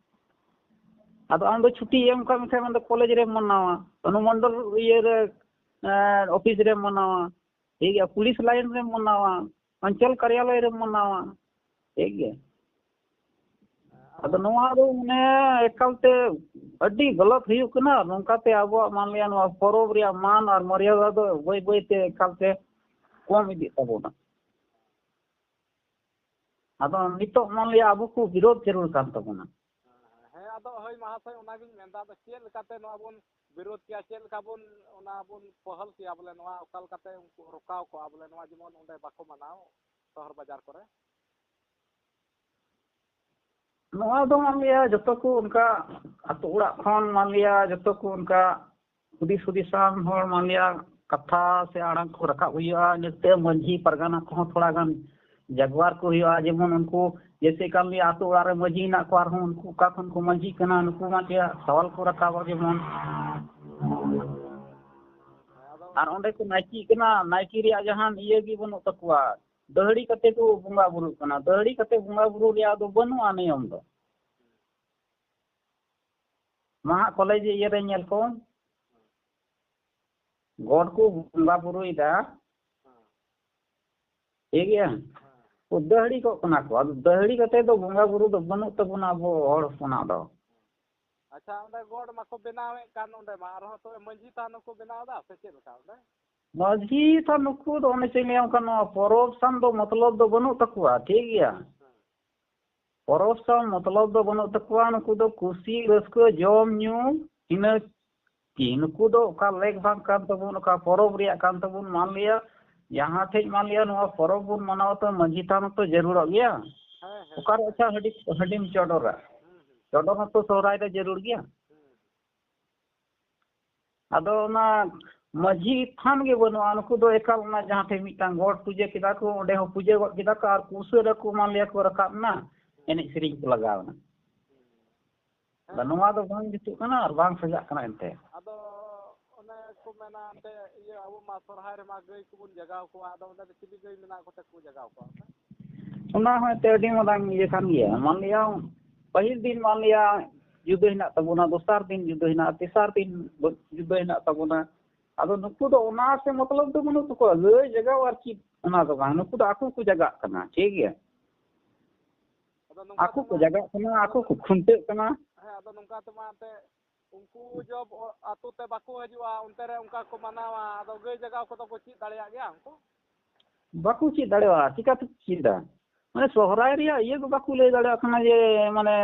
ᱟᱫᱚ ᱟᱢ ᱫᱚ ᱪᱷᱩᱴᱤ ᱮᱢ ᱠᱟᱜ ᱢᱮᱠᱷᱟᱱ ᱟᱢ ᱫᱚ ᱠᱚᱞᱮᱡᱽ ᱨᱮᱢ ᱢᱟᱱᱟᱣᱟ, ᱚᱱᱩᱢᱚᱱᱰᱚᱞ ᱤᱭᱟᱹ ᱨᱮ ᱚᱯᱷᱤᱥ ᱨᱮᱢ ᱢᱟᱱᱟᱣᱟ, ᱴᱷᱤᱠ ᱜᱮᱭᱟ, ᱯᱩᱞᱤᱥ ᱞᱟᱭᱤᱱ ᱨᱮᱢ ᱢᱟᱱᱟᱣᱟ, ᱚᱧᱪᱚᱞ ᱠᱟᱨᱭᱟᱞᱚᱭ ᱨᱮᱢ ᱢᱟᱱᱟᱣᱟ, ᱴᱷᱤᱠ ᱜᱮᱭᱟ᱾ ᱟᱫᱚ ᱱᱚᱣᱟ ᱫᱚ ᱢᱟᱱᱮ ᱮᱠᱟᱞᱛᱮ ᱟᱹᱰᱤ ᱜᱟᱞᱟᱛ ᱦᱩᱭᱩᱜ ᱠᱟᱱᱟ᱾ ᱱᱚᱝᱠᱟᱛᱮ ᱟᱵᱚᱣᱟᱜ ᱢᱟᱱᱞᱤᱭᱟ ᱱᱚᱣᱟ ᱯᱚᱨᱚᱵᱽ ᱨᱮᱭᱟᱜ ᱢᱟᱱ ᱟᱨ ᱢᱚᱨᱭᱟᱫᱟ ᱫᱚ ᱵᱟᱹᱭ ᱵᱟᱹᱭᱛᱮ ᱮᱠᱟᱞᱛᱮ ᱠᱚᱢ ᱤᱫᱤᱜ ᱛᱟᱵᱚᱱᱟ᱾ ᱟᱫᱚ ᱱᱤᱛᱚᱜ ᱢᱟᱱᱞᱤᱭᱟ ᱟᱵᱚ ᱠᱚ ᱵᱤᱨᱳᱫᱷ ᱡᱟᱹᱨᱩᱲ ᱠᱟᱱ ᱛᱟᱵᱚᱱᱟ᱾ ᱦᱮᱸ, ᱟᱫᱚ ᱦᱳᱭ ᱢᱟᱦᱟᱥᱚᱭ, ᱚᱱᱟᱜᱤᱧ ᱢᱮᱱᱫᱟ, ᱟᱫᱚ ᱪᱮᱫ ᱞᱮᱠᱟᱛᱮ ᱱᱚᱣᱟ ᱵᱚᱱ ᱵᱤᱨᱳᱫᱷ ᱠᱮᱭᱟ, ᱪᱮᱫ ᱞᱮᱠᱟ ᱵᱚᱱ ᱚᱱᱟ ᱵᱚᱱ ᱯᱚᱦᱚᱞ ᱠᱮᱭᱟ, ᱵᱚᱞᱮ ᱱᱚᱣᱟ ᱚᱠᱟ ᱞᱮᱠᱟᱛᱮ ᱩᱱᱠᱩ ᱨᱚᱠᱟᱣ ᱠᱚᱣᱟ, ᱵᱚᱞᱮ ᱱᱚᱣᱟ ᱡᱮᱢᱚᱱ ᱚᱸᱰᱮ ᱵᱟᱠᱚ ᱢᱟᱱᱟᱣ ᱥᱚᱦᱚᱨ ᱵᱟᱡᱟᱨ ᱠᱚᱨᱮ? ᱱᱚᱣᱟ ᱫᱚ ᱢᱟᱱᱞᱤᱭᱟ ᱡᱚᱛᱚ ᱠᱚ ᱚᱱᱠᱟ ᱟᱹᱛᱩ ᱚᱲᱟᱜ ᱠᱷᱚᱱ ᱢᱟᱱᱞᱤᱭᱟ ᱡᱚᱛᱚ ᱠᱚ ᱚᱱᱠᱟ ᱦᱩᱫᱤᱥ ᱦᱩᱫᱤᱥᱟᱱ ᱦᱚᱲ ᱢᱟᱱᱞᱤᱭᱟ ᱠᱟᱛᱷᱟ ᱥᱮ ᱟᱲᱟᱝ ᱠᱚ ᱨᱟᱠᱟᱵ ᱦᱩᱭᱩᱜᱼᱟ᱾ ᱤᱱᱟᱹᱛᱮ ᱢᱟᱹᱡᱷᱤ ᱯᱟᱨᱜᱟᱱᱟ ᱠᱚᱦᱚᱸ ᱛᱷᱚᱲᱟ ᱜᱟᱱ ᱡᱟᱜᱽᱣᱟᱨ ᱠᱚ ᱦᱩᱭᱩᱜᱼᱟ᱾ ᱡᱮᱢᱚᱱ ᱩᱱᱠᱩ ᱡᱮᱭᱥᱮ ᱠᱟᱱ ᱞᱤᱭᱟ ᱟᱹᱛᱩ ᱚᱲᱟᱜ ᱨᱮ ᱢᱟᱹᱡᱷᱤ ᱦᱮᱱᱟᱜ ᱠᱚᱣᱟ, ᱟᱨᱦᱚᱸ ᱩᱱᱠᱩ ᱚᱠᱟ ᱠᱷᱚᱱ ᱠᱚ ᱢᱟᱹᱡᱷᱤ ᱠᱟᱱᱟ, ᱱᱩᱠᱩ ᱢᱟ ᱪᱮᱫ ᱥᱟᱣᱟᱞ ᱠᱚ ᱨᱟᱠᱟᱵᱟ᱾ ᱡᱮᱢᱚᱱ ᱟᱨ ᱚᱸᱰᱮ ᱠᱚ ᱱᱟᱭᱠᱮ ᱠᱟᱱᱟ, ᱱᱟᱭᱠᱮ ᱨᱮᱭᱟᱜ ᱡᱟᱦᱟᱱ ᱤᱭᱟᱹ ᱜᱮ ᱵᱟᱹᱱᱩᱜ ᱛᱟᱠᱚᱣᱟ, ᱫᱟᱹᱦᱲᱤ ᱠᱟᱛᱮ ᱠᱚ ᱵᱚᱸᱜᱟ ᱵᱩᱨᱩᱜ ᱠᱟᱱᱟ᱾ ᱫᱟᱹᱦᱲᱤ ᱠᱟᱛᱮ ᱵᱚᱸᱜᱟ ᱵᱩᱨᱩ ᱨᱮᱭᱟᱜ ᱫᱚ ᱵᱟᱹᱱᱩᱜᱼᱟ ᱱᱤᱭᱚᱢ ᱫᱚ᱾ ᱢᱟ ᱦᱟᱸᱜ ᱠᱚᱞᱮᱡᱽ ᱤᱭᱟᱹ ᱨᱮ ᱧᱮᱞ ᱠᱚᱢ, ᱜᱚᱰ ᱠᱚ ᱵᱚᱸᱜᱟ ᱵᱩᱨᱩᱭᱮᱫᱟ, ᱴᱷᱤᱠ ᱜᱮᱭᱟ᱾ ᱠᱚ ᱫᱟᱹᱦᱲᱤ ᱠᱚᱜ ᱠᱟᱱᱟ ᱠᱚ᱾ ᱟᱫᱚ ᱫᱟᱹᱦᱲᱤ ᱠᱟᱛᱮ ᱫᱚ ᱵᱚᱸᱜᱟ ᱵᱩᱨᱩ ᱫᱚ ᱵᱟᱹᱱᱩᱜ ᱛᱟᱵᱚᱱᱟ ᱟᱵᱚ ᱦᱚᱲ ᱦᱚᱯᱚᱱᱟᱜ ᱫᱚ᱾ ᱟᱪᱪᱷᱟ, ᱚᱸᱰᱮ ᱜᱚᱰ ᱢᱟᱠᱚ ᱵᱮᱱᱟᱣᱮᱫ ᱠᱟᱱ, ᱚᱸᱰᱮ ᱢᱟ ᱟᱨᱦᱚᱸ ᱛᱚᱵᱮ ᱢᱟᱹᱡᱷᱤ ᱛᱷᱟᱱ ᱦᱚᱸᱠᱚ ᱵᱮᱱᱟᱣ ᱮᱫᱟ ᱥᱮ ᱪᱮᱫ ᱞᱮᱠᱟ ᱚᱸᱰᱮ? ᱢᱟᱹᱡᱷᱤ ᱛᱷᱟᱱ ᱱᱩᱠᱩ ᱫᱚ ᱚᱱᱮ ᱪᱮᱫ ᱤᱧ ᱞᱟᱹᱭᱟᱢ ᱠᱟᱱ, ᱱᱚᱣᱟ ᱯᱚᱨᱚᱵᱽ ᱥᱟᱶ ᱫᱚ ᱢᱚᱛᱞᱚᱵ ᱫᱚ ᱵᱟᱹᱱᱩᱜ ᱛᱟᱠᱚᱣᱟ, ᱴᱷᱤᱠ ᱜᱮᱭᱟ᱾ ᱯᱚᱨᱚᱵᱽ ᱥᱟᱶ ᱢᱚᱛᱞᱚᱵ ᱫᱚ ᱵᱟᱹᱱᱩᱜ ᱛᱟᱠᱚᱣᱟ᱾ ᱱᱩᱠᱩ ᱫᱚ ᱠᱩᱥᱤ ᱨᱟᱹᱥᱠᱟᱹ, ᱡᱚᱢ ᱧᱩ, ᱤᱱᱟᱹ ᱠᱤ ᱱᱩᱠᱩ ᱫᱚ ᱚᱠᱟ ᱞᱮᱠ ᱵᱷᱟᱜᱽ ᱠᱟᱱ ᱛᱟᱵᱚᱱ, ᱚᱠᱟ ᱯᱚᱨᱚᱵᱽ ᱨᱮᱭᱟᱜ ᱠᱟᱱ ᱛᱟᱵᱚᱱ, ᱢᱟᱱ ᱞᱤᱭᱟ ᱡᱟᱦᱟᱸ ᱴᱷᱮᱡ ᱢᱟᱱ ᱞᱤᱭᱟ ᱱᱚᱣᱟ ᱯᱚᱨᱚᱵᱽ ᱵᱚᱱ ᱢᱟᱱᱟᱣᱟ, ᱛᱚ ᱢᱟᱹᱡᱷᱤ ᱛᱷᱟᱱ ᱦᱚᱸᱛᱚ ᱡᱟᱹᱨᱩᱲᱚᱜ ᱜᱮᱭᱟ᱾ ᱦᱮᱸ, ᱦᱮᱸ, ᱚᱠᱟᱨᱮ ᱦᱮᱸ᱾ ᱟᱪᱪᱷᱟ ᱦᱟᱺᱰᱤ, ᱦᱟᱺᱰᱤᱢ ᱪᱚᱰᱚᱨᱟ? ᱦᱩᱸ, ᱦᱩᱸ᱾ ᱪᱚᱰᱚᱨ ᱦᱚᱸᱛᱚ ᱥᱚᱦᱨᱟᱭ ᱨᱮ ᱡᱟᱹᱨᱩᱲ ᱜᱮᱭᱟ᱾ ᱦᱩᱸ᱾ ᱟᱫᱚ ᱚᱱᱟ ᱢᱟᱹᱡᱷᱤ ᱛᱷᱟᱱ ᱜᱮ ᱵᱟᱹᱱᱩᱜᱼᱟ᱾ ᱱᱩᱠᱩ ᱫᱚ ᱮᱠᱟᱞ ᱚᱱᱟ ᱡᱟᱦᱟᱸ ᱴᱷᱮᱡ ᱢᱤᱫᱴᱟᱝ ᱜᱚᱰ ᱯᱩᱡᱟᱹ ᱠᱮᱫᱟ ᱠᱚ, ᱚᱸᱰᱮ ᱦᱚᱸ ᱯᱩᱡᱟᱹ ᱜᱚᱫ ᱠᱮᱫᱟ ᱠᱚ ᱟᱨ ᱠᱚ ᱩᱥᱟᱹᱨᱟ ᱠᱚ ᱢᱟᱱ ᱞᱤᱭᱟ ᱠᱚ ᱨᱟᱠᱟᱵ ᱮᱱᱟ, ᱮᱱᱮᱡ ᱥᱮᱨᱮᱧ ᱠᱚ ᱞᱟᱜᱟᱣ ᱮᱱᱟ᱾ ᱟᱫᱚ ᱱᱚᱣᱟ ᱫᱚ ᱵᱟᱝ ᱡᱩᱛᱩᱜ ᱠᱟᱱᱟ ᱟᱨ ᱵᱟᱝ ᱥᱟᱡᱟᱜ ᱠᱟᱱᱟ ᱮᱱᱛᱮ᱾ ᱟᱫᱚ ᱚᱱᱮ ᱠᱚ ᱢᱮᱱᱟ ᱮᱱᱛᱮ, ᱤᱭᱟᱹ, ᱟᱵᱚ ᱢᱟ ᱥᱚᱨᱦᱟᱭ ᱨᱮᱢᱟ ᱜᱟᱹᱭ ᱠᱚᱵᱚᱱ ᱡᱟᱜᱟᱣ ᱠᱚᱣᱟ, ᱟᱫᱚ ᱚᱸᱰᱮ ᱫᱚ ᱪᱤᱞᱤ ᱜᱟᱹᱭ ᱢᱮᱱᱟᱜ ᱠᱚᱛᱮ ᱠᱚ ᱡᱟᱜᱟᱣ ᱠᱚᱣᱟ ᱚᱸᱰᱮ? ᱚᱱᱟ ᱦᱚᱸ ᱮᱱᱛᱮ ᱟᱹᱰᱤ ᱢᱟᱨᱟᱝ ᱤᱭᱟᱹ ᱠᱟᱱ ᱜᱮᱭᱟ᱾ ᱢᱟᱱ ᱞᱤᱭᱟ ᱯᱟᱹᱦᱤᱞ ᱫᱤᱱ ᱢᱟᱱ ᱞᱤᱭᱟ ᱡᱩᱫᱟᱹ ᱦᱮᱱᱟᱜ ᱛᱟᱵᱚᱱᱟ, ᱫᱚᱥᱟᱨ ᱫᱤᱱ ᱡᱩᱫᱟᱹ ᱦᱮᱱᱟᱜᱼᱟ, ᱛᱮᱥᱟᱨ ᱫᱤᱱ ᱡᱩᱫᱟᱹ ᱦᱮᱱᱟᱜ ᱛᱟᱵᱚᱱᱟ᱾ ᱟᱫᱚ ᱱᱩᱠᱩ ᱫᱚ ᱚᱱᱟ ᱥᱮ ᱢᱚᱛᱞᱚᱵ ᱫᱚ ᱵᱟᱹᱱᱩᱜ ᱛᱟᱠᱚᱣᱟ, ᱜᱟᱹᱭ ᱡᱟᱜᱟᱣ ᱟᱨ ᱪᱮᱫ, ᱚᱱᱟ ᱫᱚ ᱵᱟᱝ᱾ ᱱᱩᱠᱩ ᱫᱚ ᱟᱠᱚ ᱠᱚ ᱡᱟᱜᱟᱜ ᱠᱟᱱᱟ, ᱴᱷᱤᱠ ᱜᱮᱭᱟ? ᱟᱫᱚ ᱱᱚᱝᱠᱟ ᱟᱠᱚ ᱠᱚ ᱛᱮᱢᱟ ᱡᱟᱜᱟᱜ ᱠᱟᱱᱟ, ᱟᱠᱚ ᱠᱚ ᱠᱷᱩᱱᱴᱟᱹᱜ ᱠᱟᱱᱟ᱾ ᱦᱮᱸ, ᱟᱫᱚ ᱱᱚᱝᱠᱟ ᱛᱮᱢᱟ ᱮᱱᱛᱮ ᱩᱱᱠᱩ ᱡᱚᱵ ᱚ-, ᱟᱛᱳ ᱛᱮ ᱵᱟᱠᱚ ᱦᱤᱡᱩᱜᱼᱟ, ᱚᱱᱛᱮ ᱨᱮ ᱚᱱᱠᱟ ᱠᱚ ᱢᱟᱱᱟᱣᱟ, ᱟᱫᱚ ᱜᱟᱹᱭ ᱡᱟᱜᱟᱣ ᱠᱚᱫᱚ ᱠᱚ ᱪᱮᱫ ᱫᱟᱲᱮᱭᱟᱜ ᱜᱮᱭᱟ ᱩᱱᱠᱩ? ᱵᱟᱠᱚ ᱪᱮᱫ ᱫᱟᱲᱮᱭᱟᱜᱼᱟ, ᱪᱤᱠᱟᱹ ᱛᱮᱠᱚ ᱪᱮᱫᱟ? ᱢᱟᱱᱮ ᱥᱚᱦᱨᱟᱭ ᱨᱮᱭᱟᱜ ᱤᱭᱟᱹ ᱠᱚ ᱵᱟᱠᱚ ᱞᱟᱹᱭ ᱫᱟᱲᱮᱭᱟᱜ ᱠᱟᱱᱟ ᱡᱮ, ᱢᱟᱱᱮ,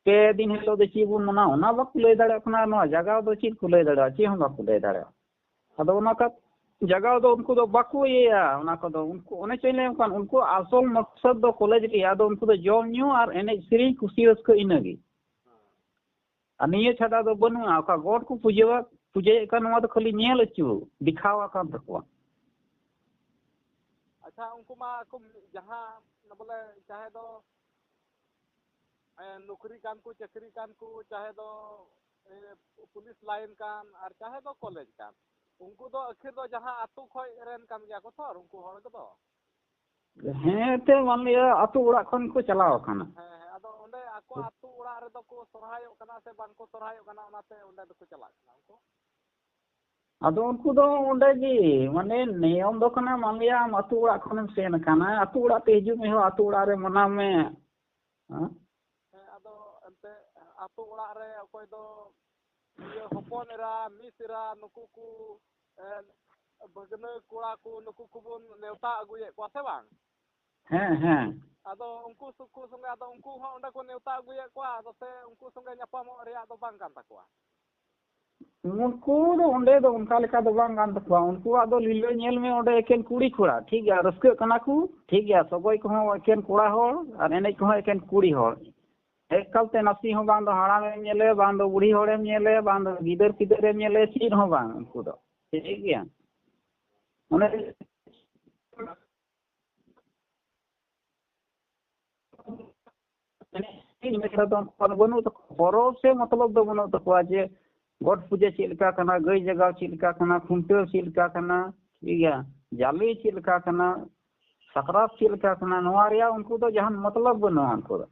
ᱯᱮ ᱫᱤᱱ ᱦᱤᱞᱳᱜ ᱫᱚ ᱪᱮᱫ ᱵᱚᱱ ᱢᱟᱱᱟᱣᱟ, ᱚᱱᱟ ᱵᱟᱠᱚ ᱞᱟᱹᱭ ᱫᱟᱲᱮᱭᱟᱜ ᱠᱟᱱᱟ᱾ ᱱᱚᱣᱟ ᱡᱟᱜᱟᱣ ᱫᱚ ᱪᱮᱫ ᱠᱚ ᱞᱟᱹᱭ ᱫᱟᱲᱮᱭᱟᱜᱼᱟ? ᱪᱮᱫ ᱦᱚᱸ ᱵᱟᱠᱚ ᱞᱟᱹᱭ ᱫᱟᱲᱮᱭᱟᱜᱼᱟ᱾ ᱟᱫᱚ ᱚᱱᱟ ᱠᱟ-, ᱡᱟᱜᱟᱣ ᱫᱚ ᱩᱱᱠᱩ ᱫᱚ ᱵᱟᱠᱚ ᱤᱭᱟᱹᱭᱟ᱾ ᱚᱱᱟ ᱠᱚᱫᱚ ᱩᱱᱠᱩ, ᱚᱱᱮ ᱪᱚᱧ ᱞᱟᱹᱭᱟᱢ ᱠᱟᱱ, ᱩᱱᱠᱩ ᱟᱥᱚᱞ ᱢᱚᱠᱥᱚᱫ ᱫᱚ ᱠᱚᱞᱮᱡᱽ ᱨᱮᱭᱟᱜ ᱫᱚ ᱩᱱᱠᱩ ᱫᱚ ᱡᱚᱢ ᱧᱩ ᱟᱨ ᱮᱱᱮᱡ ᱥᱮᱨᱮᱧ, ᱠᱩᱥᱤ ᱨᱟᱹᱥᱠᱟᱹ, ᱤᱱᱟᱹᱜᱮ᱾ ᱟᱨ ᱱᱤᱭᱟᱹ ᱪᱷᱟᱰᱟ ᱫᱚ ᱵᱟᱹᱱᱩᱜᱼᱟ᱾ ᱚᱠᱟ ᱜᱚᱰ ᱠᱚ ᱯᱩᱡᱟᱹᱣᱟ, ᱯᱩᱡᱟᱹᱭᱮᱫ ᱠᱟᱱ, ᱱᱚᱣᱟ ᱫᱚ ᱠᱷᱟᱹᱞᱤ ᱧᱮᱞ ᱦᱚᱪᱚ, ᱫᱮᱠᱷᱟᱣᱟ ᱠᱟᱱ ᱛᱟᱠᱚᱣᱟ᱾ ᱟᱪᱪᱷᱟ, ᱩᱱᱠᱩ ᱢᱟ ᱟᱠᱚ ᱡᱟᱦᱟᱸ ᱵᱚᱞᱮ ᱪᱟᱦᱮ ᱫᱚ, ᱮ, ᱱᱚᱠᱨᱤ ᱠᱟᱱ ᱠᱚ, ᱪᱟᱹᱠᱨᱤ ᱠᱟᱱ ᱠᱚ, ᱪᱟᱦᱮ ᱫᱚ, ᱮ, ᱯᱩᱞᱤᱥ ᱞᱟᱭᱤᱱ ᱠᱟᱱ, ᱟᱨ ᱪᱟᱦᱮ ᱫᱚ ᱠᱚᱞᱮᱡᱽ ᱠᱟᱱ, ᱩᱱᱠᱩ ᱫᱚ ᱟᱹᱠᱷᱤᱨ ᱫᱚ ᱡᱟᱦᱟᱸ ᱟᱛᱳ ᱠᱷᱚᱡ ᱨᱮᱱ ᱠᱟᱱ ᱜᱮᱭᱟ ᱠᱚ ᱛᱚ, ᱩᱱᱠᱩ ᱦᱚᱲ ᱠᱚᱫᱚ᱾ ᱦᱮᱸ, ᱛᱮ ᱢᱟᱱᱞᱤᱭᱟ ᱟᱛᱳ ᱚᱲᱟᱜ ᱠᱷᱚᱱ ᱠᱚ ᱪᱟᱞᱟᱣ ᱟᱠᱟᱱᱟ᱾ ᱦᱮᱸ, ᱦᱮᱸ, ᱟᱫᱚ ᱚᱸᱰᱮ ᱟᱠᱚ ᱟᱛᱳ ᱚᱲᱟᱜ ᱨᱮᱫᱚ ᱠᱚ ᱥᱚᱨᱦᱟᱭᱚᱜ ᱠᱟᱱᱟ ᱥᱮ ᱵᱟᱝ ᱠᱚ ᱥᱚᱨᱦᱟᱭᱚᱜ ᱠᱟᱱᱟ, ᱚᱱᱟᱛᱮ ᱚᱸᱰᱮ ᱫᱚᱠᱚ ᱪᱟᱞᱟᱜ ᱠᱟᱱᱟ ᱩᱱᱠᱩ᱾ ᱟᱫᱚ ᱩᱱᱠᱩ ᱫᱚ ᱚᱸᱰᱮ ᱜᱮ, ᱢᱟᱱᱮ, ᱱᱤᱭᱚᱢ ᱫᱚ ᱠᱟᱱᱟ, ᱢᱟᱱᱞᱤᱭᱟ ᱟᱢ ᱟᱛᱳ ᱚᱲᱟᱜ ᱠᱷᱚᱱᱮᱢ ᱥᱮᱱ ᱟᱠᱟᱱᱟ, ᱟᱛᱳ ᱚᱲᱟᱜ ᱛᱮ ᱦᱤᱡᱩᱜ ᱢᱮ ᱦᱳ, ᱟᱛᱳ ᱚᱲᱟᱜ ᱨᱮ ᱢᱟᱱᱟᱣ ᱢᱮ᱾ ᱦᱮᱸ? ᱦᱮᱸ, ᱟᱫᱚ ᱮᱱᱛᱮ ᱟᱛᱳ ᱚᱲᱟᱜ ᱨᱮ ᱚᱠᱚᱭ ᱫᱚ ᱤᱭᱟᱹ ᱦᱚᱯᱚᱱ ᱮᱨᱟ, ᱢᱤᱥ ᱮᱨᱟ, ᱱᱩᱠᱩ ᱠᱚ, ᱮ, ᱵᱷᱟᱹᱜᱽᱱᱟᱹ ᱠᱚᱲᱟ ᱠᱚ, ᱱᱩᱠᱩ ᱠᱚᱵᱚᱱ ᱱᱮᱣᱛᱟ ᱟᱹᱜᱩᱭᱮᱫ ᱠᱚᱣᱟ ᱥᱮ ᱵᱟᱝ? ᱦᱮᱸ, ᱦᱮᱸ᱾ ᱟᱫᱚ ᱩᱱᱠᱩ ᱥᱩᱠᱩ ᱥᱚᱸᱜᱮ, ᱟᱫᱚ ᱩᱱᱠᱩ ᱦᱚᱸ ᱚᱸᱰᱮ ᱠᱚ ᱱᱮᱣᱛᱟ ᱟᱹᱜᱩᱭᱮᱫ ᱠᱚᱣᱟ, ᱟᱫᱚ ᱥᱮ ᱩᱱᱠᱩ ᱥᱚᱸᱜᱮ ᱧᱟᱯᱟᱢᱚᱜ ᱨᱮᱭᱟᱜ ᱫᱚ ᱵᱟᱝ ᱠᱟᱱ ᱛᱟᱠᱚᱣᱟ? ᱩᱱᱠᱩ ᱫᱚ ᱚᱸᱰᱮ ᱫᱚ ᱚᱱᱠᱟ ᱞᱮᱠᱟ ᱫᱚ ᱵᱟᱝ ᱠᱟᱱ ᱛᱟᱠᱚᱣᱟ᱾ ᱩᱱᱠᱩᱣᱟᱜ ᱫᱚ ᱞᱤᱞᱟᱹ ᱧᱮᱞ ᱢᱮ, ᱚᱸᱰᱮ ᱮᱠᱮᱱ ᱠᱩᱲᱤ ᱠᱚᱲᱟ, ᱴᱷᱤᱠ ᱜᱮᱭᱟ, ᱨᱟᱹᱥᱠᱟᱹᱜ ᱠᱟᱱᱟ ᱠᱚ, ᱴᱷᱤᱠ ᱜᱮᱭᱟ, ᱥᱚᱜᱚᱭ ᱠᱚᱦᱚᱸ ᱮᱠᱮᱱ ᱠᱚᱲᱟ ᱦᱚᱲ ᱟᱨ ᱮᱱᱮᱡ ᱠᱚᱦᱚᱸ ᱮᱠᱮᱱ ᱠᱩᱲᱤ ᱦᱚᱲ᱾ ᱮᱠᱟᱞ ᱛᱮ ᱱᱟᱥᱮ ᱦᱚᱸ ᱵᱟᱝ ᱫᱚ ᱦᱟᱲᱟᱢᱮᱢ ᱧᱮᱞᱮ, ᱵᱟᱝ ᱫᱚ ᱵᱩᱲᱦᱤ ᱦᱚᱲᱮᱢ ᱧᱮᱞᱮ, ᱵᱟᱝ ᱫᱚ ᱜᱤᱫᱟᱹᱨ ᱯᱤᱫᱟᱹᱨᱮᱢ ᱧᱮᱞᱮ, ᱪᱮᱫ ᱦᱚᱸ ᱵᱟᱝ ᱩᱱᱠᱩ ᱫᱚ, ᱴᱷᱤᱠ ᱜᱮᱭᱟ᱾ ᱚᱱᱮ ᱮᱱᱮᱡ ᱥᱮᱨᱮᱧ ᱢᱮᱱᱠᱷᱟᱱ ᱫᱚ ᱩᱱᱠᱩ ᱫᱚ ᱵᱟᱹᱱᱩᱜ ᱛᱟᱠᱚᱣᱟ, ᱯᱚᱨᱚᱵᱽ ᱥᱮ ᱢᱚᱛᱞᱚᱵ ᱫᱚ ᱵᱟᱹᱱᱩᱜ ᱛᱟᱠᱚᱣᱟ ᱡᱮ ᱜᱚᱴ ᱯᱩᱡᱟᱹ ᱪᱮᱫ ᱞᱮᱠᱟ ᱠᱟᱱᱟ, ᱜᱟᱹᱭ ᱡᱟᱜᱟᱣ ᱪᱮᱫ ᱞᱮᱠᱟ ᱠᱟᱱᱟ, ᱠᱷᱩᱱᱴᱟᱹᱣ ᱪᱮᱫ ᱞᱮᱠᱟ ᱠᱟᱱᱟ, ᱴᱷᱤᱠ ᱜᱮᱭᱟ, ᱡᱟᱞᱮ ᱪᱮᱫ ᱞᱮᱠᱟ ᱠᱟᱱᱟ, ᱥᱟᱠᱨᱟᱛ ᱪᱮᱫ ᱞᱮᱠᱟ ᱠᱟᱱᱟ, ᱱᱚᱣᱟ ᱨᱮᱭᱟᱜ ᱩᱱᱠᱩ ᱫᱚ ᱡᱟᱦᱟᱱ ᱢᱚᱛᱞᱚᱵ ᱵᱟᱹᱱᱩᱜᱼᱟ᱾ ᱩᱱᱠᱩ ᱫᱚ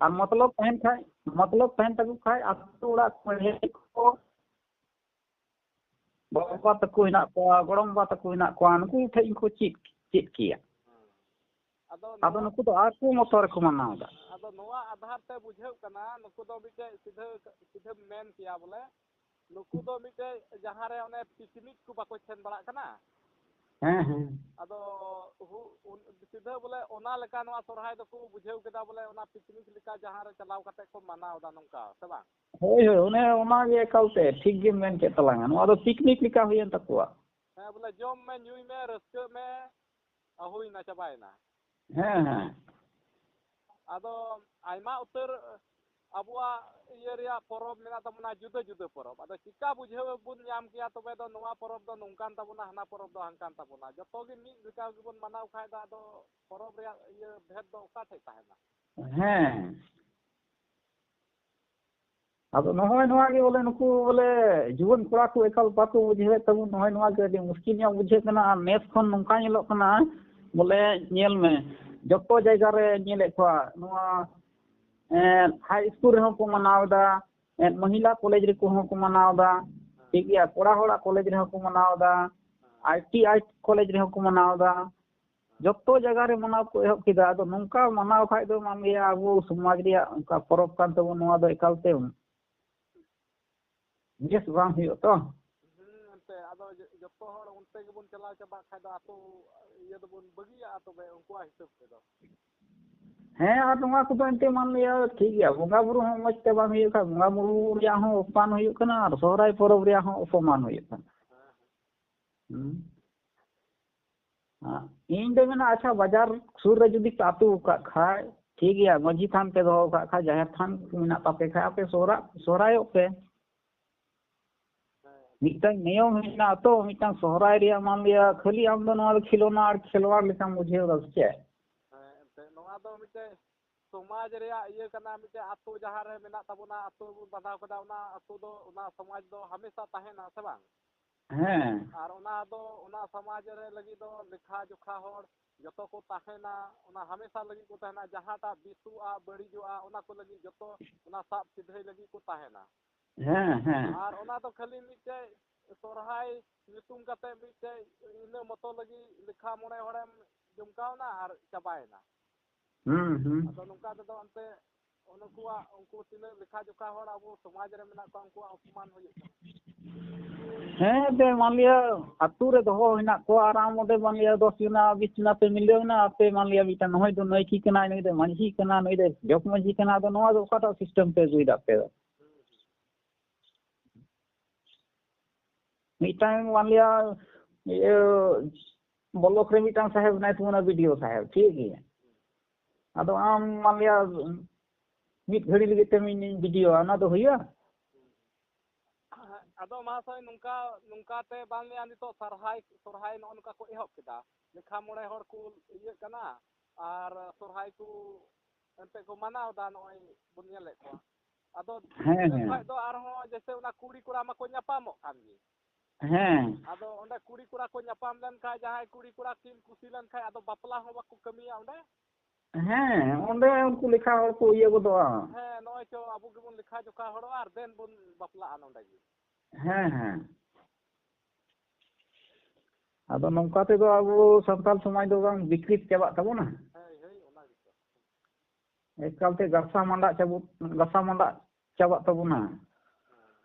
ᱟᱨ ᱢᱚᱛᱞᱚᱵ ᱛᱟᱦᱮᱱ ᱠᱷᱟᱡ, ᱢᱚᱛᱞᱚᱵ ᱛᱟᱦᱮᱱ ᱛᱟᱠᱚ ᱠᱷᱟᱡ, ᱟᱛᱳ ᱚᱲᱟᱜ ᱠᱚ ᱦᱮᱡ ᱠᱚ ᱵᱟᱵᱟ ᱛᱟᱠᱚ ᱦᱮᱱᱟᱜ ᱠᱚᱣᱟ, ᱜᱚᱲᱚᱢ ᱵᱟᱵᱟ ᱛᱟᱠᱚ ᱦᱮᱱᱟᱜ ᱠᱚᱣᱟ, ᱱᱩᱠᱩ ᱴᱷᱮᱱ ᱠᱚ ᱪᱮᱫ, ᱪᱮᱫ ᱠᱮᱭᱟ᱾ ᱟᱫᱚ ᱟᱫᱚ ᱱᱚᱣᱟ, ᱱᱩᱠᱩ ᱫᱚ ᱟᱠᱚ ᱢᱚᱛᱚ ᱨᱮᱠᱚ ᱢᱟᱱᱟᱣ ᱮᱫᱟ᱾ ᱟᱫᱚ ᱱᱚᱣᱟ ᱟᱫᱷᱟᱨ ᱛᱮ ᱵᱩᱡᱷᱟᱹᱜ ᱠᱟᱱᱟ, ᱱᱩᱠᱩ ᱫᱚ ᱢᱤᱫᱴᱮᱡ ᱥᱤᱫᱷᱟᱹ, ᱥᱤᱫᱷᱟᱹᱢ ᱢᱮᱱ ᱠᱮᱭᱟ ᱵᱚᱞᱮ, ᱱᱩᱠᱩ ᱫᱚ ᱢᱤᱫᱴᱮᱡ ᱡᱟᱦᱟᱸ ᱨᱮ ᱚᱱᱮ ᱯᱤᱠᱱᱤᱠ ᱠᱚ ᱵᱟᱠᱚ ᱥᱮᱱ ᱵᱟᱲᱟᱜ ᱠᱟᱱᱟ? ᱦᱮᱸ, ᱦᱮᱸ᱾ ᱟᱫᱚ ᱦᱩ-, ᱩᱱ-, ᱥᱤᱫᱷᱟᱹ ᱵᱚᱞᱮ ᱚᱱᱟ ᱞᱮᱠᱟ ᱱᱚᱣᱟ ᱥᱚᱨᱦᱟᱭ ᱫᱚᱠᱚ ᱵᱩᱡᱷᱟᱹᱣ ᱠᱮᱫᱟ ᱵᱚᱞᱮ ᱚᱱᱟ ᱯᱤᱠᱱᱤᱠ ᱞᱮᱠᱟ ᱡᱟᱦᱟᱸ ᱨᱮ ᱪᱟᱞᱟᱣ ᱠᱟᱛᱮ ᱠᱚ ᱢᱟᱱᱟᱣ ᱮᱫᱟ ᱱᱚᱝᱠᱟ, ᱥᱮ ᱵᱟᱝ? ᱦᱳᱭ, ᱦᱳᱭ, ᱚᱱᱮ ᱚᱱᱟ ᱜᱮ ᱮᱠᱟᱞ ᱛᱮ ᱴᱷᱤᱠ ᱜᱮᱢ ᱢᱮᱱ ᱠᱮᱫ ᱛᱟᱞᱟᱝᱟ᱾ ᱱᱚᱣᱟ ᱫᱚ ᱯᱤᱠᱱᱤᱠ ᱞᱮᱠᱟ ᱦᱩᱭᱮᱱ ᱛᱟᱠᱚᱣᱟ᱾ ᱦᱮᱸ, ᱵᱚᱞᱮ ᱡᱚᱢ ᱢᱮ, ᱧᱩᱭ ᱢᱮ, ᱨᱟᱹᱥᱠᱟᱹᱜ ᱢᱮ, ᱟᱨ ᱦᱩᱭᱱᱟ, ᱪᱟᱵᱟᱭᱮᱱᱟ᱾ ᱦᱮᱸ, ᱦᱮᱸ᱾ ᱟᱫᱚ ᱟᱭᱢᱟ ᱩᱛᱟᱹᱨ ᱟᱵᱚᱣᱟᱜ ᱤᱭᱟᱹ ᱨᱮᱭᱟᱜ ᱯᱚᱨᱚᱵᱽ ᱢᱮᱱᱟᱜ ᱛᱟᱵᱚᱱᱟ, ᱡᱩᱫᱟᱹ ᱡᱩᱫᱟᱹ ᱯᱚᱨᱚᱵᱽ᱾ ᱟᱫᱚ ᱪᱤᱠᱟ ᱵᱩᱡᱷᱟᱹᱣ ᱵᱚᱱ ᱧᱟᱢ ᱠᱮᱭᱟ ᱛᱚᱵᱮ ᱫᱚ ᱱᱚᱣᱟ ᱯᱚᱨᱚᱵᱽ ᱫᱚ ᱱᱚᱝᱠᱟᱱ ᱛᱟᱵᱚᱱᱟ, ᱦᱟᱱᱟ ᱯᱚᱨᱚᱵᱽ ᱫᱚ ᱦᱟᱝᱠᱟᱱ ᱛᱟᱵᱚᱱᱟ? ᱡᱚᱛᱚ ᱜᱮ ᱢᱤᱫ ᱞᱮᱠᱟ ᱜᱮᱵᱚᱱ ᱢᱟᱱᱟᱣ ᱠᱷᱟᱡ ᱫᱚ ᱟᱫᱚ ᱯᱚᱨᱚᱵᱽ ᱨᱮᱭᱟᱜ ᱤᱭᱟᱹ ᱵᱷᱮᱫᱽ ᱫᱚ ᱚᱠᱟ ᱴᱷᱮᱡ ᱛᱟᱦᱮᱱᱟ? ᱦᱮᱸ᱾ ᱟᱫᱚ ᱱᱚᱜᱼᱚᱭ ᱱᱚᱣᱟ ᱜᱮ ᱵᱚᱞᱮ ᱱᱩᱠᱩ ᱵᱚᱞᱮ ᱡᱩᱣᱟᱹᱱ ᱠᱚᱲᱟ ᱠᱚ ᱮᱠᱟᱞ ᱵᱟᱠᱚ ᱵᱩᱡᱷᱟᱹᱣᱮᱫ ᱛᱟᱵᱚᱱ, ᱱᱚᱜᱼᱚᱭ ᱱᱚᱣᱟ ᱜᱮ ᱟᱹᱰᱤ ᱢᱩᱥᱠᱤᱞ ᱧᱚᱜ ᱵᱩᱡᱷᱟᱹᱜ ᱠᱟᱱᱟ᱾ ᱟᱨ ᱱᱮᱥ ᱠᱷᱚᱱ ᱱᱚᱝᱠᱟ ᱧᱮᱞᱚᱜ ᱠᱟᱱᱟ, ᱵᱚᱞᱮ ᱧᱮᱞ ᱢᱮ, ᱡᱚᱛᱚ ᱡᱟᱭᱜᱟ ᱨᱮ ᱧᱮᱞᱮᱫ ᱠᱚᱣᱟ, ᱱᱚᱣᱟ, ᱮᱸ, ᱦᱟᱭ ᱥᱠᱩᱞ ᱨᱮᱦᱚᱸ ᱠᱚ ᱢᱟᱱᱟᱣ ᱮᱫᱟ, ᱮᱸ, ᱢᱚᱦᱤᱞᱟ ᱠᱚᱞᱮᱡᱽ ᱨᱮᱠᱚ ᱦᱚᱸ ᱠᱚ ᱢᱟᱱᱟᱣ ᱮᱫᱟ, ᱴᱷᱤᱠ ᱜᱮᱭᱟ, ᱠᱚᱲᱟ ᱦᱚᱲᱟᱜ ᱠᱚᱞᱮᱡᱽ ᱨᱮᱦᱚᱸ ᱠᱚ ᱢᱟᱱᱟᱣ ᱮᱫᱟ, ᱟᱭ ᱴᱤ ᱟᱭ ᱠᱚᱞᱮᱡᱽ ᱨᱮᱦᱚᱸ ᱠᱚ ᱢᱟᱱᱟᱣ ᱮᱫᱟ᱾ ᱡᱚᱛᱚ ᱡᱟᱭᱜᱟ ᱨᱮ ᱢᱟᱱᱟᱣ ᱠᱚ ᱮᱦᱚᱵ ᱠᱮᱫᱟ᱾ ᱟᱫᱚ ᱱᱚᱝᱠᱟ ᱢᱟᱱᱟᱣ ᱠᱷᱟᱡ ᱫᱚ ᱢᱟᱱᱞᱤᱭᱟ ᱟᱵᱚ ᱥᱚᱢᱟᱡᱽ ᱨᱮᱭᱟᱜ ᱚᱱᱠᱟ ᱯᱚᱨᱚᱵᱽ ᱠᱟᱱ ᱛᱟᱵᱚᱱ, ᱱᱚᱣᱟ ᱫᱚ ᱮᱠᱟᱞ ᱛᱮ ᱵᱮᱥ ᱵᱟᱝ ᱦᱩᱭᱩᱜᱼᱟ ᱛᱚ᱾ ᱦᱩᱸ, ᱮᱱᱛᱮ ᱟᱫᱚ ᱡᱚ-, ᱡᱚᱛᱚ ᱦᱚᱲ ᱚᱱᱛᱮ ᱜᱮᱵᱚᱱ ᱪᱟᱞᱟᱣ ᱪᱟᱵᱟᱜ ᱠᱷᱟᱡ ᱫᱚ ᱟᱛᱳ ᱤᱭᱟᱹ ᱫᱚᱵᱚᱱ ᱵᱟᱹᱜᱤᱭᱟᱜᱼᱟ ᱛᱚᱵᱮ ᱩᱱᱠᱩᱣᱟᱜ ᱦᱤᱥᱟᱹᱵ ᱛᱮᱫᱚ᱾ ᱦᱮᱸ, ᱟᱨ ᱱᱚᱣᱟ ᱠᱚᱫᱚ ᱮᱱᱛᱮ ᱢᱟᱱᱞᱤᱭᱟ ᱴᱷᱤᱠ ᱜᱮᱭᱟ, ᱵᱚᱸᱜᱟ ᱵᱩᱨᱩ ᱦᱚᱸ ᱢᱚᱡᱽ ᱛᱮ ᱵᱟᱝ ᱦᱩᱭᱩᱜ ᱠᱷᱟᱱ ᱵᱚᱸᱜᱟ ᱵᱩᱨᱩ ᱨᱮᱭᱟᱜ ᱦᱚᱸ ᱚᱯᱢᱟᱱ ᱦᱩᱭᱩᱜ ᱠᱟᱱᱟ ᱟᱨ ᱥᱚᱦᱨᱟᱭ ᱯᱚᱨᱚᱵᱽ ᱨᱮᱭᱟᱜ ᱦᱚᱸ ᱚᱯᱚᱢᱟᱱ ᱦᱩᱭᱩᱜ ᱠᱟᱱᱟ᱾ ᱦᱮᱸ, ᱦᱮᱸ᱾ ᱦᱩᱸ᱾ ᱟ, ᱤᱧ ᱫᱚ ᱢᱮᱱᱟ, ᱟᱪᱪᱷᱟ, ᱵᱟᱡᱟᱨ ᱥᱩᱨ ᱨᱮ ᱡᱩᱫᱤ ᱯᱮ ᱟᱹᱛᱩ ᱟᱠᱟᱫ ᱠᱷᱟᱡ, ᱴᱷᱤᱠ ᱜᱮᱭᱟ, ᱢᱟᱹᱡᱷᱤ ᱛᱷᱟᱱ ᱯᱮ ᱫᱚᱦᱚ ᱟᱠᱟᱫ ᱠᱷᱟᱡ, ᱡᱟᱦᱮᱨ ᱛᱷᱟᱱ ᱠᱚ ᱢᱮᱱᱟᱜ ᱛᱟᱯᱮ ᱠᱷᱟᱡ, ᱟᱯᱮ ᱥᱚᱦᱨᱟ-, ᱥᱚᱦᱨᱟᱭᱚᱜ ᱯᱮ᱾ ᱦᱮᱸ᱾ ᱢᱤᱫᱴᱟᱝ ᱱᱤᱭᱚᱢ ᱢᱮᱱᱟᱜᱼᱟ ᱛᱚ, ᱢᱤᱫᱴᱟᱝ ᱥᱚᱦᱨᱟᱭ ᱨᱮᱭᱟᱜ, ᱢᱟᱱ ᱞᱤᱭᱟ, ᱠᱷᱟᱹᱞᱤ ᱟᱢ ᱫᱚ ᱱᱚᱣᱟ ᱫᱚ ᱠᱷᱮᱞᱳᱱᱟ ᱟᱨ ᱠᱷᱮᱞᱣᱟᱲ ᱞᱮᱠᱟᱢ ᱵᱩᱡᱷᱟᱹᱣ ᱮᱫᱟ ᱥᱮ ᱪᱮᱫ? ᱦᱮᱸ, ᱮᱱᱛᱮᱫ ᱱᱚᱣᱟ ᱫᱚ ᱢᱤᱫᱴᱮᱡ ᱥᱚᱢᱟᱡᱽ ᱨᱮᱭᱟᱜ ᱤᱭᱟᱹ ᱠᱟᱱᱟ, ᱢᱤᱫᱴᱮᱡ ᱟᱛᱳ ᱡᱟᱦᱟᱸ ᱨᱮ ᱢᱮᱱᱟᱜ ᱛᱟᱵᱚᱱᱟ, ᱟᱛᱳ ᱵᱚᱱ ᱵᱟᱸᱫᱷᱟᱣ ᱠᱟᱫᱟ, ᱚᱱᱟ ᱟᱛᱳ ᱫᱚ, ᱚᱱᱟ ᱥᱚᱢᱟᱡᱽ ᱫᱚ ᱦᱟᱢᱮᱥᱟ ᱛᱟᱦᱮᱱᱟ, ᱥᱮ ᱵᱟᱝ? ᱦᱮᱸ᱾ ᱟᱨ ᱚᱱᱟ ᱫᱚ, ᱚᱱᱟ ᱥᱚᱢᱟᱡᱽ ᱨᱮ ᱞᱟᱹᱜᱤᱫ ᱫᱚ ᱞᱮᱠᱷᱟ ᱡᱚᱠᱷᱟ ᱦᱚᱲ ᱡᱚᱛᱚ ᱠᱚ ᱛᱟᱦᱮᱱᱟ, ᱚᱱᱟ ᱦᱟᱢᱮᱥᱟ ᱞᱟᱹᱜᱤᱫ ᱠᱚ ᱛᱟᱦᱮᱱᱟ᱾ ᱡᱟᱦᱟᱸᱴᱟᱜ ᱵᱮᱥᱚᱜᱼᱟ, ᱵᱟᱹᱲᱤᱡᱚᱜᱼᱟ, ᱚᱱᱟ ᱠᱚ ᱞᱟᱹᱜᱤᱫ ᱡᱚᱛᱚ ᱚᱱᱟ ᱥᱟᱵ ᱥᱤᱫᱷᱟᱹᱭ ᱞᱟᱹᱜᱤᱫ ᱠᱚ ᱛᱟᱦᱮᱱᱟ᱾ ᱦᱮᱸ, ᱦᱮᱸ᱾ ᱟᱨ ᱚᱱᱟ ᱫᱚ ᱠᱷᱟᱹᱞᱤ ᱢᱤᱫᱴᱮᱡ ᱥᱚᱨᱦᱟᱭ ᱧᱩᱛᱩᱢ ᱠᱟᱛᱮ ᱢᱤᱫᱴᱮᱡ ᱤᱱᱟᱹ ᱢᱚᱛᱚ ᱞᱟᱹᱜᱤᱫ ᱞᱮᱠᱷᱟ ᱢᱚᱬᱮ ᱦᱚᱲᱮᱢ ᱡᱚᱢᱠᱟᱣᱱᱟ ᱟᱨ ᱪᱟᱵᱟᱭᱮᱱᱟ᱾ ᱦᱩᱸ, ᱦᱩᱸ᱾ ᱟᱫᱚ ᱱᱚᱝᱠᱟ ᱛᱮᱫᱚ ᱚᱱᱛᱮ ᱩᱱᱠᱩᱣᱟᱜ, ᱩᱱᱠᱩ ᱛᱤᱱᱟᱹᱜ ᱞᱮᱠᱷᱟ ᱡᱚᱠᱷᱟ ᱦᱚᱲ ᱟᱵᱚ ᱥᱚᱢᱟᱡᱽ ᱨᱮ ᱢᱮᱱᱟᱜ ᱠᱚᱣᱟ, ᱩᱱᱠᱩᱣᱟᱜ ᱚᱯᱚᱢᱟᱱ ᱦᱩᱭᱩᱜ ᱠᱟᱱᱟ᱾ ᱦᱮᱸ, ᱮᱱᱛᱮ ᱢᱟᱱᱞᱤᱭᱟ ᱟᱹᱛᱩ ᱨᱮ ᱫᱚᱦᱚ ᱦᱮᱱᱟᱜ ᱠᱚᱣᱟ ᱟᱨ ᱟᱢ ᱚᱸᱰᱮ ᱢᱟᱱᱞᱤᱭᱟ ᱫᱚᱥ ᱡᱚᱱᱟ, ᱵᱤᱥ ᱡᱚᱱᱟ ᱯᱮ ᱢᱤᱞᱟᱹᱣ ᱮᱱᱟ, ᱟᱯᱮ ᱢᱟᱱᱞᱤᱭᱟ ᱢᱤᱫᱴᱟᱝ ᱱᱩᱭ ᱫᱚ ᱱᱟᱭᱠᱮ ᱠᱟᱱᱟᱭ, ᱱᱩᱭ ᱫᱚ ᱢᱟᱹᱡᱷᱤ ᱠᱟᱱᱟ, ᱱᱩᱭ ᱫᱚ ᱡᱚᱜᱽ ᱢᱟᱹᱡᱷᱤ ᱠᱟᱱᱟ, ᱟᱫᱚ ᱱᱚᱣᱟ ᱫᱚ ᱚᱠᱟᱴᱟᱜ system ᱯᱮ ᱟᱹᱜᱩᱭᱮᱫᱟ ᱟᱯᱮ ᱫᱚ? ᱢᱤᱫᱴᱟᱝ ᱢᱟᱱᱞᱤᱭᱟ ᱤᱭᱟᱹ ᱵᱞᱚᱠ ᱨᱮ ᱢᱤᱫᱴᱟᱝ ᱥᱟᱦᱮᱵ ᱢᱮᱱᱟᱭ ᱛᱟᱵᱚᱱᱟ, ᱵᱤ ᱰᱤ ᱳ ᱥᱟᱦᱮᱵ, ᱴᱷᱤᱠ ᱜᱮᱭᱟ᱾ ᱟᱫᱚ ᱟᱢ ᱢᱟᱱᱞᱤᱭᱟ ᱢᱤᱫ ᱜᱷᱟᱹᱲᱤ ᱞᱟᱹᱜᱤᱫ ᱛᱮ ᱤᱧᱤᱧ ᱵᱤ ᱰᱤ ᱳ, ᱚᱱᱟ ᱫᱚ ᱦᱩᱭᱩᱜᱼᱟ? ᱟᱫᱚ ᱢᱟᱦᱟᱥᱚᱭ, ᱱᱚᱝᱠᱟ, ᱱᱚᱝᱠᱟ ᱛᱮ ᱵᱟᱝ ᱞᱟᱹᱭᱟ, ᱱᱤᱛᱚᱜ ᱥᱚᱨᱦᱟᱭ, ᱥᱚᱨᱦᱟᱭ ᱱᱚᱜᱼᱚ ᱱᱚᱝᱠᱟ ᱠᱚ ᱮᱦᱚᱵ ᱠᱮᱫᱟ, ᱞᱮᱠᱷᱟ ᱢᱚᱬᱮ ᱦᱚᱲ ᱠᱚ ᱤᱭᱟᱹᱜ ᱠᱟᱱᱟ ᱟᱨ ᱥᱚᱨᱦᱟᱭ ᱠᱚ ᱮᱱᱛᱮ ᱠᱚ ᱢᱟᱱᱟᱣ ᱮᱫᱟ, ᱱᱚᱜᱼᱚᱭ ᱵᱚᱱ ᱧᱮᱞᱮᱫ ᱠᱚᱣᱟ᱾ ᱟᱫᱚ ᱦᱮᱸ, ᱤᱱᱟᱹ ᱦᱮᱸ᱾ ᱠᱷᱚᱡ ᱫᱚ ᱟᱨᱦᱚᱸ ᱡᱮᱭᱥᱮ ᱚᱱᱟ ᱠᱩᱲᱤ ᱠᱚᱲᱟ ᱢᱟᱠᱚ ᱧᱟᱯᱟᱢᱚᱜ ᱠᱟᱱ ᱜᱮ᱾ ᱦᱮᱸ᱾ ᱟᱫᱚ ᱚᱸᱰᱮ ᱠᱩᱲᱤ ᱠᱚᱲᱟ ᱠᱚ ᱧᱟᱯᱟᱢ ᱞᱮᱱᱠᱷᱟᱡ, ᱡᱟᱦᱟᱸᱭ ᱠᱩᱲᱤ ᱠᱚᱲᱟ ᱠᱤᱱ ᱠᱩᱥᱤ ᱞᱮᱱᱠᱷᱟᱡ, ᱟᱫᱚ ᱵᱟᱯᱞᱟ ᱦᱚᱸ ᱵᱟᱠᱚ ᱠᱟᱹᱢᱤᱭᱟ ᱚᱸᱰᱮ᱾ ᱦᱮᱸ, ᱚᱸᱰᱮ ᱩᱱᱠᱩ ᱞᱮᱠᱷᱟ ᱦᱚᱲ ᱠᱚ ᱤᱭᱟᱹ ᱜᱚᱫᱚᱜᱼᱟ᱾ ᱦᱮᱸ, ᱱᱚᱜᱼᱚᱭ ᱪᱚ ᱟᱵᱚ ᱜᱮᱵᱚᱱ ᱞᱮᱠᱷᱟ ᱡᱚᱠᱷᱟ ᱦᱚᱲᱚᱜᱼᱟ ᱟᱨ ᱫᱮᱱ ᱵᱚᱱ ᱵᱟᱯᱞᱟᱜᱼᱟ ᱱᱚᱸᱰᱮ ᱜᱮ᱾ ᱦᱮᱸ, ᱦᱮᱸ᱾ ᱟᱫᱚ ᱱᱚᱝᱠᱟ ᱛᱮᱫᱚ ᱟᱵᱚ ᱥᱟᱱᱛᱟᱲ ᱥᱚᱢᱟᱡᱽ ᱫᱚ ᱵᱟᱝ ᱵᱤᱠᱨᱤᱛ ᱪᱟᱵᱟᱜ ᱛᱟᱵᱚᱱᱟ? ᱦᱳᱭ, ᱦᱳᱭ, ᱚᱱᱟ ᱜᱮᱛᱚ᱾ ᱮᱠᱟᱞᱛᱮ ᱜᱟᱥᱟᱣ ᱢᱟᱸᱰᱟ ᱪᱟᱵᱚ-, ᱜᱟᱥᱟᱣ ᱢᱟᱸᱰᱟ ᱪᱟᱵᱟᱜ ᱛᱟᱵᱚᱱᱟ᱾ ᱦᱮᱸ᱾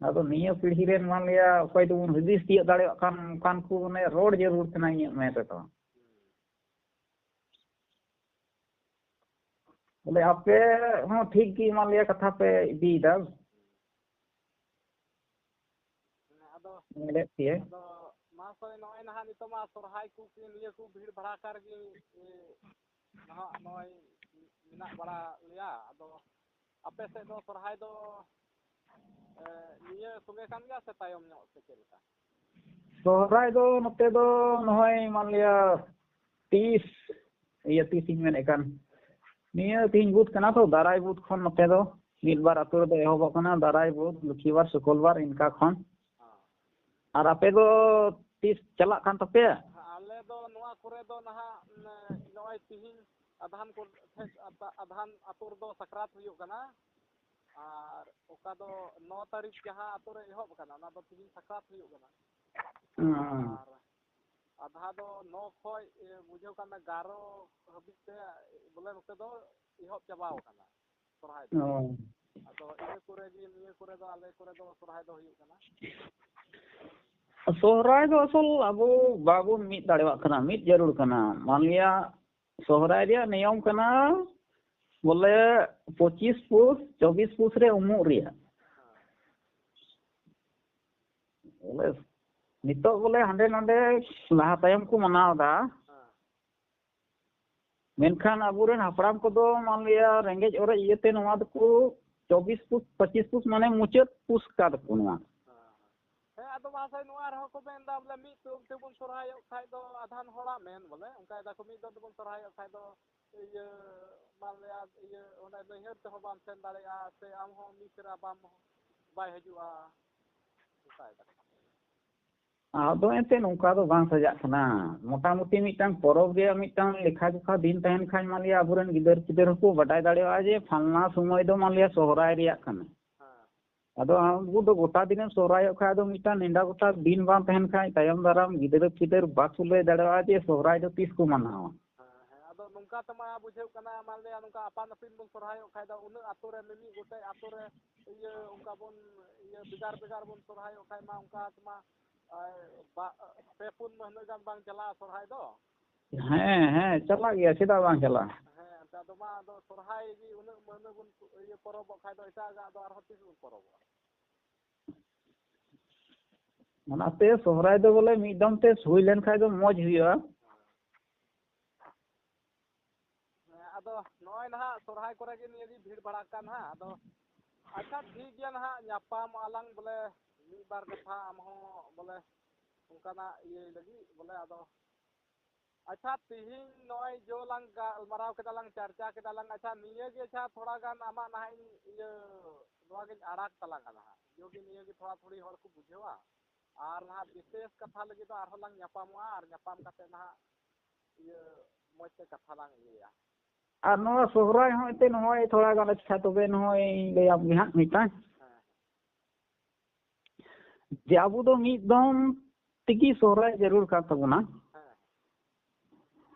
ᱟᱫᱚ ᱱᱤᱭᱟᱹ ᱯᱤᱲᱦᱤ ᱨᱮᱱ ᱢᱟᱱᱞᱤᱭᱟ ᱚᱠᱚᱭ ᱫᱚᱵᱚᱱ ᱦᱩᱫᱤᱥ ᱛᱤᱭᱳᱜ ᱫᱟᱲᱮᱭᱟᱜ ᱠᱟᱱ, ᱚᱱᱠᱟᱱ ᱠᱚ ᱢᱟᱱᱮ ᱨᱚᱲ ᱡᱟᱹᱨᱩᱲ ᱠᱟᱱᱟ ᱤᱧᱟᱹᱜ ᱢᱮᱱ ᱨᱮᱫᱚ᱾ ᱵᱚᱞᱮ ᱟᱯᱮ ᱦᱚᱸ ᱴᱷᱤᱠ ᱜᱮ ᱢᱟᱱᱞᱤᱭᱟ ᱠᱟᱛᱷᱟ ᱯᱮ ᱤᱫᱤᱭᱮᱫᱟ᱾ ᱦᱮᱸ, ᱟᱫᱚ, ᱧᱮᱞᱮᱫ ᱯᱮᱭᱟᱹᱧ᱾ ᱟᱫᱚ ᱢᱟᱦᱟᱥᱚᱭ, ᱱᱚᱜᱼᱚᱭ ᱱᱟᱦᱟᱜ ᱱᱤᱛᱚᱜ ᱢᱟ ᱥᱚᱨᱦᱟᱭ ᱠᱚ ᱠᱤ ᱱᱤᱭᱟᱹ ᱠᱚ ᱵᱷᱤᱲ ᱵᱷᱟᱲᱟᱠᱟ ᱨᱮᱜᱮ, ᱮ, ᱱᱟᱦᱟᱜ ᱱᱚᱜᱼᱚᱭ ᱢᱮᱱᱟᱜ ᱵᱟᱲᱟ ᱞᱮᱭᱟ᱾ ᱟᱫᱚ ᱟᱯᱮ ᱥᱮᱫ ᱫᱚ ᱥᱚᱨᱦᱟᱭ ᱫᱚ, ᱮ, ᱱᱤᱭᱟᱹ ᱥᱚᱸᱜᱮ ᱠᱟᱱ ᱜᱮᱭᱟ ᱥᱮ ᱛᱟᱭᱚᱢ ᱧᱚᱜ ᱥᱮ ᱪᱮᱫ ᱞᱮᱠᱟ? ᱥᱚᱦᱨᱟᱭ ᱫᱚ ᱱᱚᱛᱮ ᱫᱚ ᱱᱚᱜᱼᱚᱭ ᱢᱟᱱᱞᱤᱭᱟ ᱛᱤᱥ, ᱤᱭᱟᱹ, ᱛᱤᱥ ᱤᱧ ᱢᱮᱱᱮᱫ ᱠᱟᱱ, ᱱᱤᱭᱟᱹ ᱛᱤᱦᱤᱧ ᱵᱩᱫ ᱠᱟᱱᱟ ᱛᱚ, ᱫᱟᱨᱟᱭ ᱵᱩᱫ ᱠᱷᱚᱱ ᱱᱚᱛᱮ ᱫᱚ ᱢᱤᱫ ᱵᱟᱨ ᱟᱹᱛᱩ ᱨᱮᱫᱚ ᱮᱦᱚᱵᱚᱜ ᱠᱟᱱᱟ, ᱫᱟᱨᱟᱭ ᱵᱩᱫ, ᱞᱚᱠᱠᱷᱤᱵᱟᱨ, ᱥᱩᱠᱚᱞᱵᱟᱨ, ᱤᱱᱠᱟ ᱠᱷᱚᱱ᱾ ᱦᱮᱸ᱾ ᱟᱨ ᱟᱯᱮ ᱫᱚ ᱛᱤᱥ ᱪᱟᱞᱟᱜ ᱠᱟᱱ ᱛᱟᱯᱮᱭᱟ? ᱟᱞᱮ ᱫᱚ ᱱᱚᱣᱟ ᱠᱚᱨᱮ ᱫᱚ ᱱᱟᱦᱟᱜ, ᱱᱚᱜᱼᱚᱭ ᱛᱤᱦᱤᱧ ᱟᱫᱷᱟᱱ ᱠᱚ ᱴᱷᱮᱡ, ᱟᱫᱷᱟᱱ ᱟᱹᱛᱩ ᱨᱮᱫᱚ ᱥᱟᱠᱨᱟᱛ ᱦᱩᱭᱩᱜ ᱠᱟᱱᱟ᱾ ᱟᱨ ᱚᱠᱟ ᱫᱚ ᱱᱚ ᱛᱟᱹᱨᱤᱠᱷ ᱡᱟᱦᱟᱸ ᱟᱛᱳ ᱨᱮ ᱮᱦᱚᱵ ᱟᱠᱟᱱᱟ, ᱚᱱᱟ ᱫᱚ ᱛᱤᱦᱤᱧ ᱥᱟᱠᱨᱟᱛ ᱦᱩᱭᱩᱜ ᱠᱟᱱᱟ᱾ ᱦᱮᱸ᱾ ᱟᱨ ᱟᱫᱷᱟ ᱫᱚ ᱱᱚ ᱠᱷᱚᱡ, ᱮ, ᱵᱩᱡᱷᱟᱹᱣ ᱠᱟᱜ ᱢᱮ ᱮᱜᱟᱨᱚ ᱦᱟᱹᱵᱤᱡ ᱛᱮ, ᱵᱚᱞᱮ, ᱱᱚᱛᱮ ᱫᱚ ᱮᱦᱚᱵ ᱪᱟᱵᱟᱣ ᱟᱠᱟᱱᱟ ᱥᱚᱨᱦᱟᱭ ᱫᱚ᱾ ᱚ᱾ ᱟᱫᱚ ᱤᱱᱟᱹ ᱠᱚᱨᱮ ᱜᱮ, ᱱᱤᱭᱟᱹ ᱠᱚᱨᱮ ᱫᱚ, ᱟᱞᱮ ᱠᱚᱨᱮ ᱫᱚ ᱥᱚᱨᱦᱟᱭ ᱫᱚ ᱦᱩᱭᱩᱜ ᱠᱟᱱᱟ᱾ ᱥᱚᱦᱨᱟᱭ ᱫᱚ ᱟᱥᱚᱞ ᱟᱵᱚ ᱵᱟᱵᱚᱱ ᱢᱤᱫ ᱫᱟᱲᱮᱭᱟᱜ ᱠᱟᱱᱟ, ᱢᱤᱫ ᱡᱟᱹᱨᱩᱲ ᱠᱟᱱᱟ᱾ ᱢᱟᱱᱞᱤᱭᱟ ᱥᱚᱦᱨᱟᱭ ᱨᱮᱭᱟᱜ ᱱᱤᱭᱚᱢ ᱠᱟᱱᱟ, ᱵᱚᱞᱮ, ᱯᱚᱸᱪᱤᱥ ᱯᱩᱥ, ᱪᱚᱵᱵᱤᱥ ᱯᱩᱥ ᱨᱮ ᱩᱢᱩᱜ ᱨᱮᱭᱟᱜ᱾ ᱵᱚᱞᱮ, ᱱᱤᱛᱚᱜ ᱵᱚᱞᱮ ᱦᱟᱸᱰᱮ ᱱᱟᱸᱰᱮ ᱞᱟᱦᱟ ᱛᱟᱭᱚᱢ ᱠᱚ ᱢᱟᱱᱟᱣ ᱮᱫᱟ᱾ ᱦᱮᱸ᱾ ᱢᱮᱱᱠᱷᱟᱱ ᱟᱵᱚᱨᱮᱱ ᱦᱟᱯᱲᱟᱢ ᱠᱚᱫᱚ, ᱢᱟᱱᱞᱤᱭᱟ, ᱨᱮᱸᱜᱮᱡ ᱚᱨᱮᱡ ᱤᱭᱟᱹᱛᱮ ᱱᱚᱣᱟ ᱫᱚᱠᱚ ᱪᱚᱵᱵᱤᱥ ᱯᱩᱥ, ᱯᱚᱸᱪᱤᱥ ᱯᱩᱥ, ᱢᱟᱱᱮ ᱢᱩᱪᱟᱹᱫ ᱯᱩᱥ ᱠᱟᱫ ᱠᱚ ᱱᱚᱣᱟ᱾ ᱦᱮᱸ, ᱟᱫᱚ ᱢᱟᱥᱮ ᱱᱚᱣᱟ ᱨᱮᱦᱚᱸ ᱠᱚ ᱢᱮᱱᱫᱟ, ᱵᱚᱞᱮ, ᱢᱤᱫ ᱫᱚᱢ ᱛᱮᱵᱚᱱ ᱥᱚᱨᱦᱟᱭᱚᱜ ᱠᱷᱟᱡ ᱫᱚ, ᱟᱫᱷᱟᱱ ᱦᱚᱲᱟᱜ ᱢᱮᱱ, ᱵᱚᱞᱮ, ᱚᱱᱠᱟᱭ ᱫᱟᱠᱚ, ᱢᱤᱫ ᱫᱚᱢ ᱛᱮᱵᱚᱱ ᱥᱚᱨᱦᱟᱭᱚᱜ ᱠᱷᱟᱡ ᱫᱚ, ᱤᱭᱟᱹ, ᱢᱟᱱᱞᱤᱭᱟ, ᱤᱭᱟᱹ, ᱚᱸᱰᱮ ᱱᱟᱹᱭᱦᱟᱹᱨ ᱛᱮᱦᱚᱸ ᱵᱟᱢ ᱥᱮᱱ ᱫᱟᱲᱮᱭᱟᱜᱼᱟ, ᱥᱮ ᱟᱢ ᱦᱚᱸ ᱢᱤᱫ ᱯᱷᱮᱨᱟ ᱵᱟᱢ, ᱵᱟᱭ ᱦᱤᱡᱩᱜᱼᱟ, ᱚᱱᱠᱟᱭ ᱫᱟᱠᱚ᱾ ᱟᱫᱚ ᱮᱱᱛᱮᱫ ᱱᱚᱝᱠᱟ ᱫᱚ ᱵᱟᱝ ᱥᱟᱡᱟᱜ ᱠᱟᱱᱟ᱾ ᱢᱚᱴᱟᱢᱩᱴᱤ ᱢᱤᱫᱴᱟᱝ ᱯᱚᱨᱚᱵᱽ ᱨᱮᱭᱟᱜ ᱢᱤᱫᱴᱟᱝ ᱞᱮᱠᱷᱟ ᱡᱚᱠᱷᱟ ᱫᱤᱱ ᱛᱟᱦᱮᱱ ᱠᱷᱟᱱ, ᱢᱟᱱᱞᱤᱭᱟ, ᱟᱵᱚᱨᱮᱱ ᱜᱤᱫᱟᱹᱨ ᱯᱤᱫᱟᱹᱨ ᱦᱚᱸᱠᱚ ᱵᱟᱰᱟᱭ ᱫᱟᱲᱮᱭᱟᱜᱼᱟ ᱡᱮ ᱯᱷᱟᱞᱱᱟ ᱥᱚᱢᱚᱭ ᱫᱚ, ᱢᱟᱱᱞᱤᱭᱟ, ᱥᱚᱦᱨᱟᱭ ᱨᱮᱭᱟᱜ ᱠᱟᱱᱟ᱾ ᱦᱮᱸ᱾ ᱟᱫᱚ ᱟᱵᱚ ᱫᱚ ᱜᱚᱴᱟ ᱫᱤᱱᱮᱢ ᱥᱚᱦᱨᱟᱭᱚᱜ ᱠᱷᱟᱡ, ᱟᱫᱚ ᱢᱤᱫᱴᱟᱝ ᱱᱮᱰᱟ ᱜᱚᱴᱟ ᱫᱤᱱ ᱵᱟᱝ ᱛᱟᱦᱮᱱ ᱠᱷᱟᱡ, ᱛᱟᱭᱚᱢ ᱫᱟᱨᱟᱢ ᱜᱤᱫᱽᱨᱟᱹ ᱯᱤᱫᱽᱨᱟᱹ ᱵᱟᱠᱚ ᱞᱟᱹᱭ ᱫᱟᱲᱮᱭᱟᱜᱼᱟ ᱡᱮ ᱥᱚᱦᱨᱟᱭ ᱫᱚ ᱛᱤᱥ ᱠᱚ ᱢᱟᱱᱟᱣᱟ᱾ ᱦᱮᱸ, ᱦᱮᱸ᱾ ᱟᱫᱚ ᱱᱚᱝᱠᱟ ᱛᱮᱢᱟ ᱵᱩᱡᱷᱟᱹᱜ ᱠᱟᱱᱟ, ᱢᱟᱱᱞᱤᱭᱟ, ᱱᱚᱝᱠᱟ ᱟᱯᱟᱱ ᱟᱹᱯᱤᱱ ᱵᱚᱱ ᱥᱚᱨᱦᱟᱭᱚᱜ ᱠᱷᱟᱡ ᱫᱚ, ᱩᱱᱟᱹᱜ ᱟᱛᱳ ᱨᱮ, ᱢᱤᱢᱤᱫ ᱜᱚᱴᱮᱡ ᱟᱛᱳ ᱨᱮ, ᱤᱭᱟᱹ, ᱚᱱᱠᱟ ᱵᱚᱱ, ᱤᱭᱟᱹ, ᱵᱷᱮᱜᱟᱨ ᱵᱷᱮᱜᱟᱨ ᱵᱚᱱ ᱥᱚᱨᱦᱟᱭᱚᱜ ᱠᱷᱟᱡ ᱢᱟ, ᱚᱱᱠᱟ ᱛᱮᱢᱟ, ᱟᱭ, ᱵᱟ-, ᱯᱮ ᱯᱩᱱ ᱢᱟᱹᱦᱱᱟᱹ ᱜᱟᱱ ᱵᱟᱝ ᱪᱟᱞᱟᱜᱼᱟ ᱥᱚᱨᱦᱟᱭ ᱫᱚ᱾ ᱦᱮᱸ, ᱦᱮᱸ, ᱪᱟᱞᱟᱜ ᱜᱮᱭᱟ, ᱪᱮᱫᱟᱜ ᱵᱟᱝ ᱪᱟᱞᱟᱜᱼᱟ? ᱦᱮᱸ, ᱮᱱᱛᱮ ᱟᱫᱚ ᱢᱟ, ᱟᱫᱚ ᱥᱚᱨᱦᱟᱭ ᱜᱮ ᱩᱱᱟᱹᱜ ᱢᱟᱹᱦᱱᱟᱹ ᱵᱚᱱ ᱤᱭᱟᱹ ᱯᱚᱨᱚᱵᱚᱜ ᱠᱷᱟᱡ ᱫᱚ, ᱮᱴᱟᱜᱟᱜ ᱫᱚ ᱟᱨᱦᱚᱸ ᱛᱤᱥ ᱵᱚᱱ ᱯᱚᱨᱚᱵᱚᱜᱼᱟ? ᱚᱱᱟᱛᱮ ᱥᱚᱦᱨᱟᱭ ᱫᱚ ᱵᱚᱞᱮ ᱢᱤᱫ ᱫᱚᱢ ᱛᱮ ᱦᱩᱭ ᱞᱮᱱ ᱠᱷᱟᱡ ᱫᱚ ᱢᱚᱡᱽ ᱦᱩᱭᱩᱜᱼᱟ᱾ ᱦᱮᱸ, ᱟᱫᱚ ᱱᱚᱜᱼᱚᱭ ᱱᱟᱦᱟᱜ ᱥᱚᱨᱦᱟᱭ ᱠᱚᱨᱮ ᱜᱮ ᱱᱤᱭᱟᱹ ᱜᱮ ᱵᱷᱤᱲ ᱵᱟᱲᱟ ᱠᱟᱱ ᱦᱟᱸᱜ᱾ ᱟᱫᱚ ᱟᱪᱪᱷᱟ, ᱴᱷᱤᱠ ᱜᱮᱭᱟ ᱱᱟᱦᱟᱜ, ᱧᱟᱯᱟᱢᱚᱜᱼᱟ ᱞᱟᱝ ᱵᱚᱞᱮ ᱢᱤᱫ ᱵᱟᱨ ᱠᱟᱛᱷᱟ, ᱟᱢ ᱦᱚᱸ ᱵᱚᱞᱮ ᱚᱱᱠᱟᱱᱟᱜ ᱤᱭᱟᱹᱭ ᱞᱟᱹᱜᱤᱫ ᱵᱚᱞᱮ᱾ ᱟᱫᱚ ᱟᱪᱪᱷᱟ, ᱛᱤᱦᱤᱧ ᱱᱚᱜᱼᱚᱭ ᱡᱚ ᱞᱟᱝ ᱜᱟᱞᱢᱟᱨᱟᱣ ᱠᱮᱫᱟ ᱞᱟᱝ, ᱪᱟᱨᱪᱟ ᱠᱮᱫᱟ ᱞᱟᱝ, ᱟᱪᱪᱷᱟ, ᱱᱤᱭᱟᱹ ᱜᱮ, ᱟᱪᱪᱷᱟ, ᱛᱷᱚᱲᱟ ᱜᱟᱱ ᱟᱢᱟᱜ ᱱᱟᱦᱟᱜ ᱤᱧ ᱤᱭᱟᱹ, ᱱᱚᱣᱟ ᱜᱤᱧ ᱟᱲᱟᱜ ᱛᱟᱞᱟᱝᱟ ᱱᱟᱦᱟᱜ, ᱡᱚ ᱜᱮ ᱱᱤᱭᱟᱹ ᱜᱮ ᱛᱷᱚᱲᱟ ᱛᱷᱩᱲᱤ ᱦᱚᱲ ᱠᱚ ᱵᱩᱡᱷᱟᱹᱣᱟ᱾ ᱟᱨ ᱱᱟᱦᱟᱜ ᱵᱤᱥᱮᱥ ᱠᱟᱛᱷᱟ ᱞᱟᱹᱜᱤᱫ ᱫᱚ ᱟᱨᱦᱚᱸ ᱞᱟᱝ ᱧᱟᱯᱟᱢᱚᱜᱼᱟ, ᱟᱨ ᱧᱟᱯᱟᱢ ᱠᱟᱛᱮ ᱱᱟᱦᱟᱜ ᱤᱭᱟᱹ ᱢᱚᱡᱽ ᱛᱮ ᱠᱟᱛᱷᱟ ᱞᱟᱝ ᱤᱭᱟᱹᱭᱟ᱾ ᱟᱨ ᱱᱚᱣᱟ ᱥᱚᱦᱨᱟᱭ ᱦᱚᱸ ᱮᱱᱛᱮ ᱱᱚᱜᱼᱚᱭ ᱛᱷᱚᱲᱟ ᱜᱟᱱ ᱟᱪᱪᱷᱟ, ᱛᱚᱵᱮ ᱱᱚᱜᱼᱚᱭ ᱞᱟᱹᱭᱟᱢ ᱜᱮ ᱦᱟᱸᱜ ᱢᱤᱫᱴᱟᱝ᱾ ᱦᱮᱸ᱾ ᱡᱮ ᱟᱵᱚ ᱫᱚ ᱢᱤᱫ ᱫᱚᱢ ᱛᱮᱜᱮ ᱥᱚᱦᱨᱟᱭ ᱡᱟᱹᱨᱩᱲ ᱠᱟᱱ ᱛᱟᱵᱚᱱᱟ᱾ ᱦᱮᱸ᱾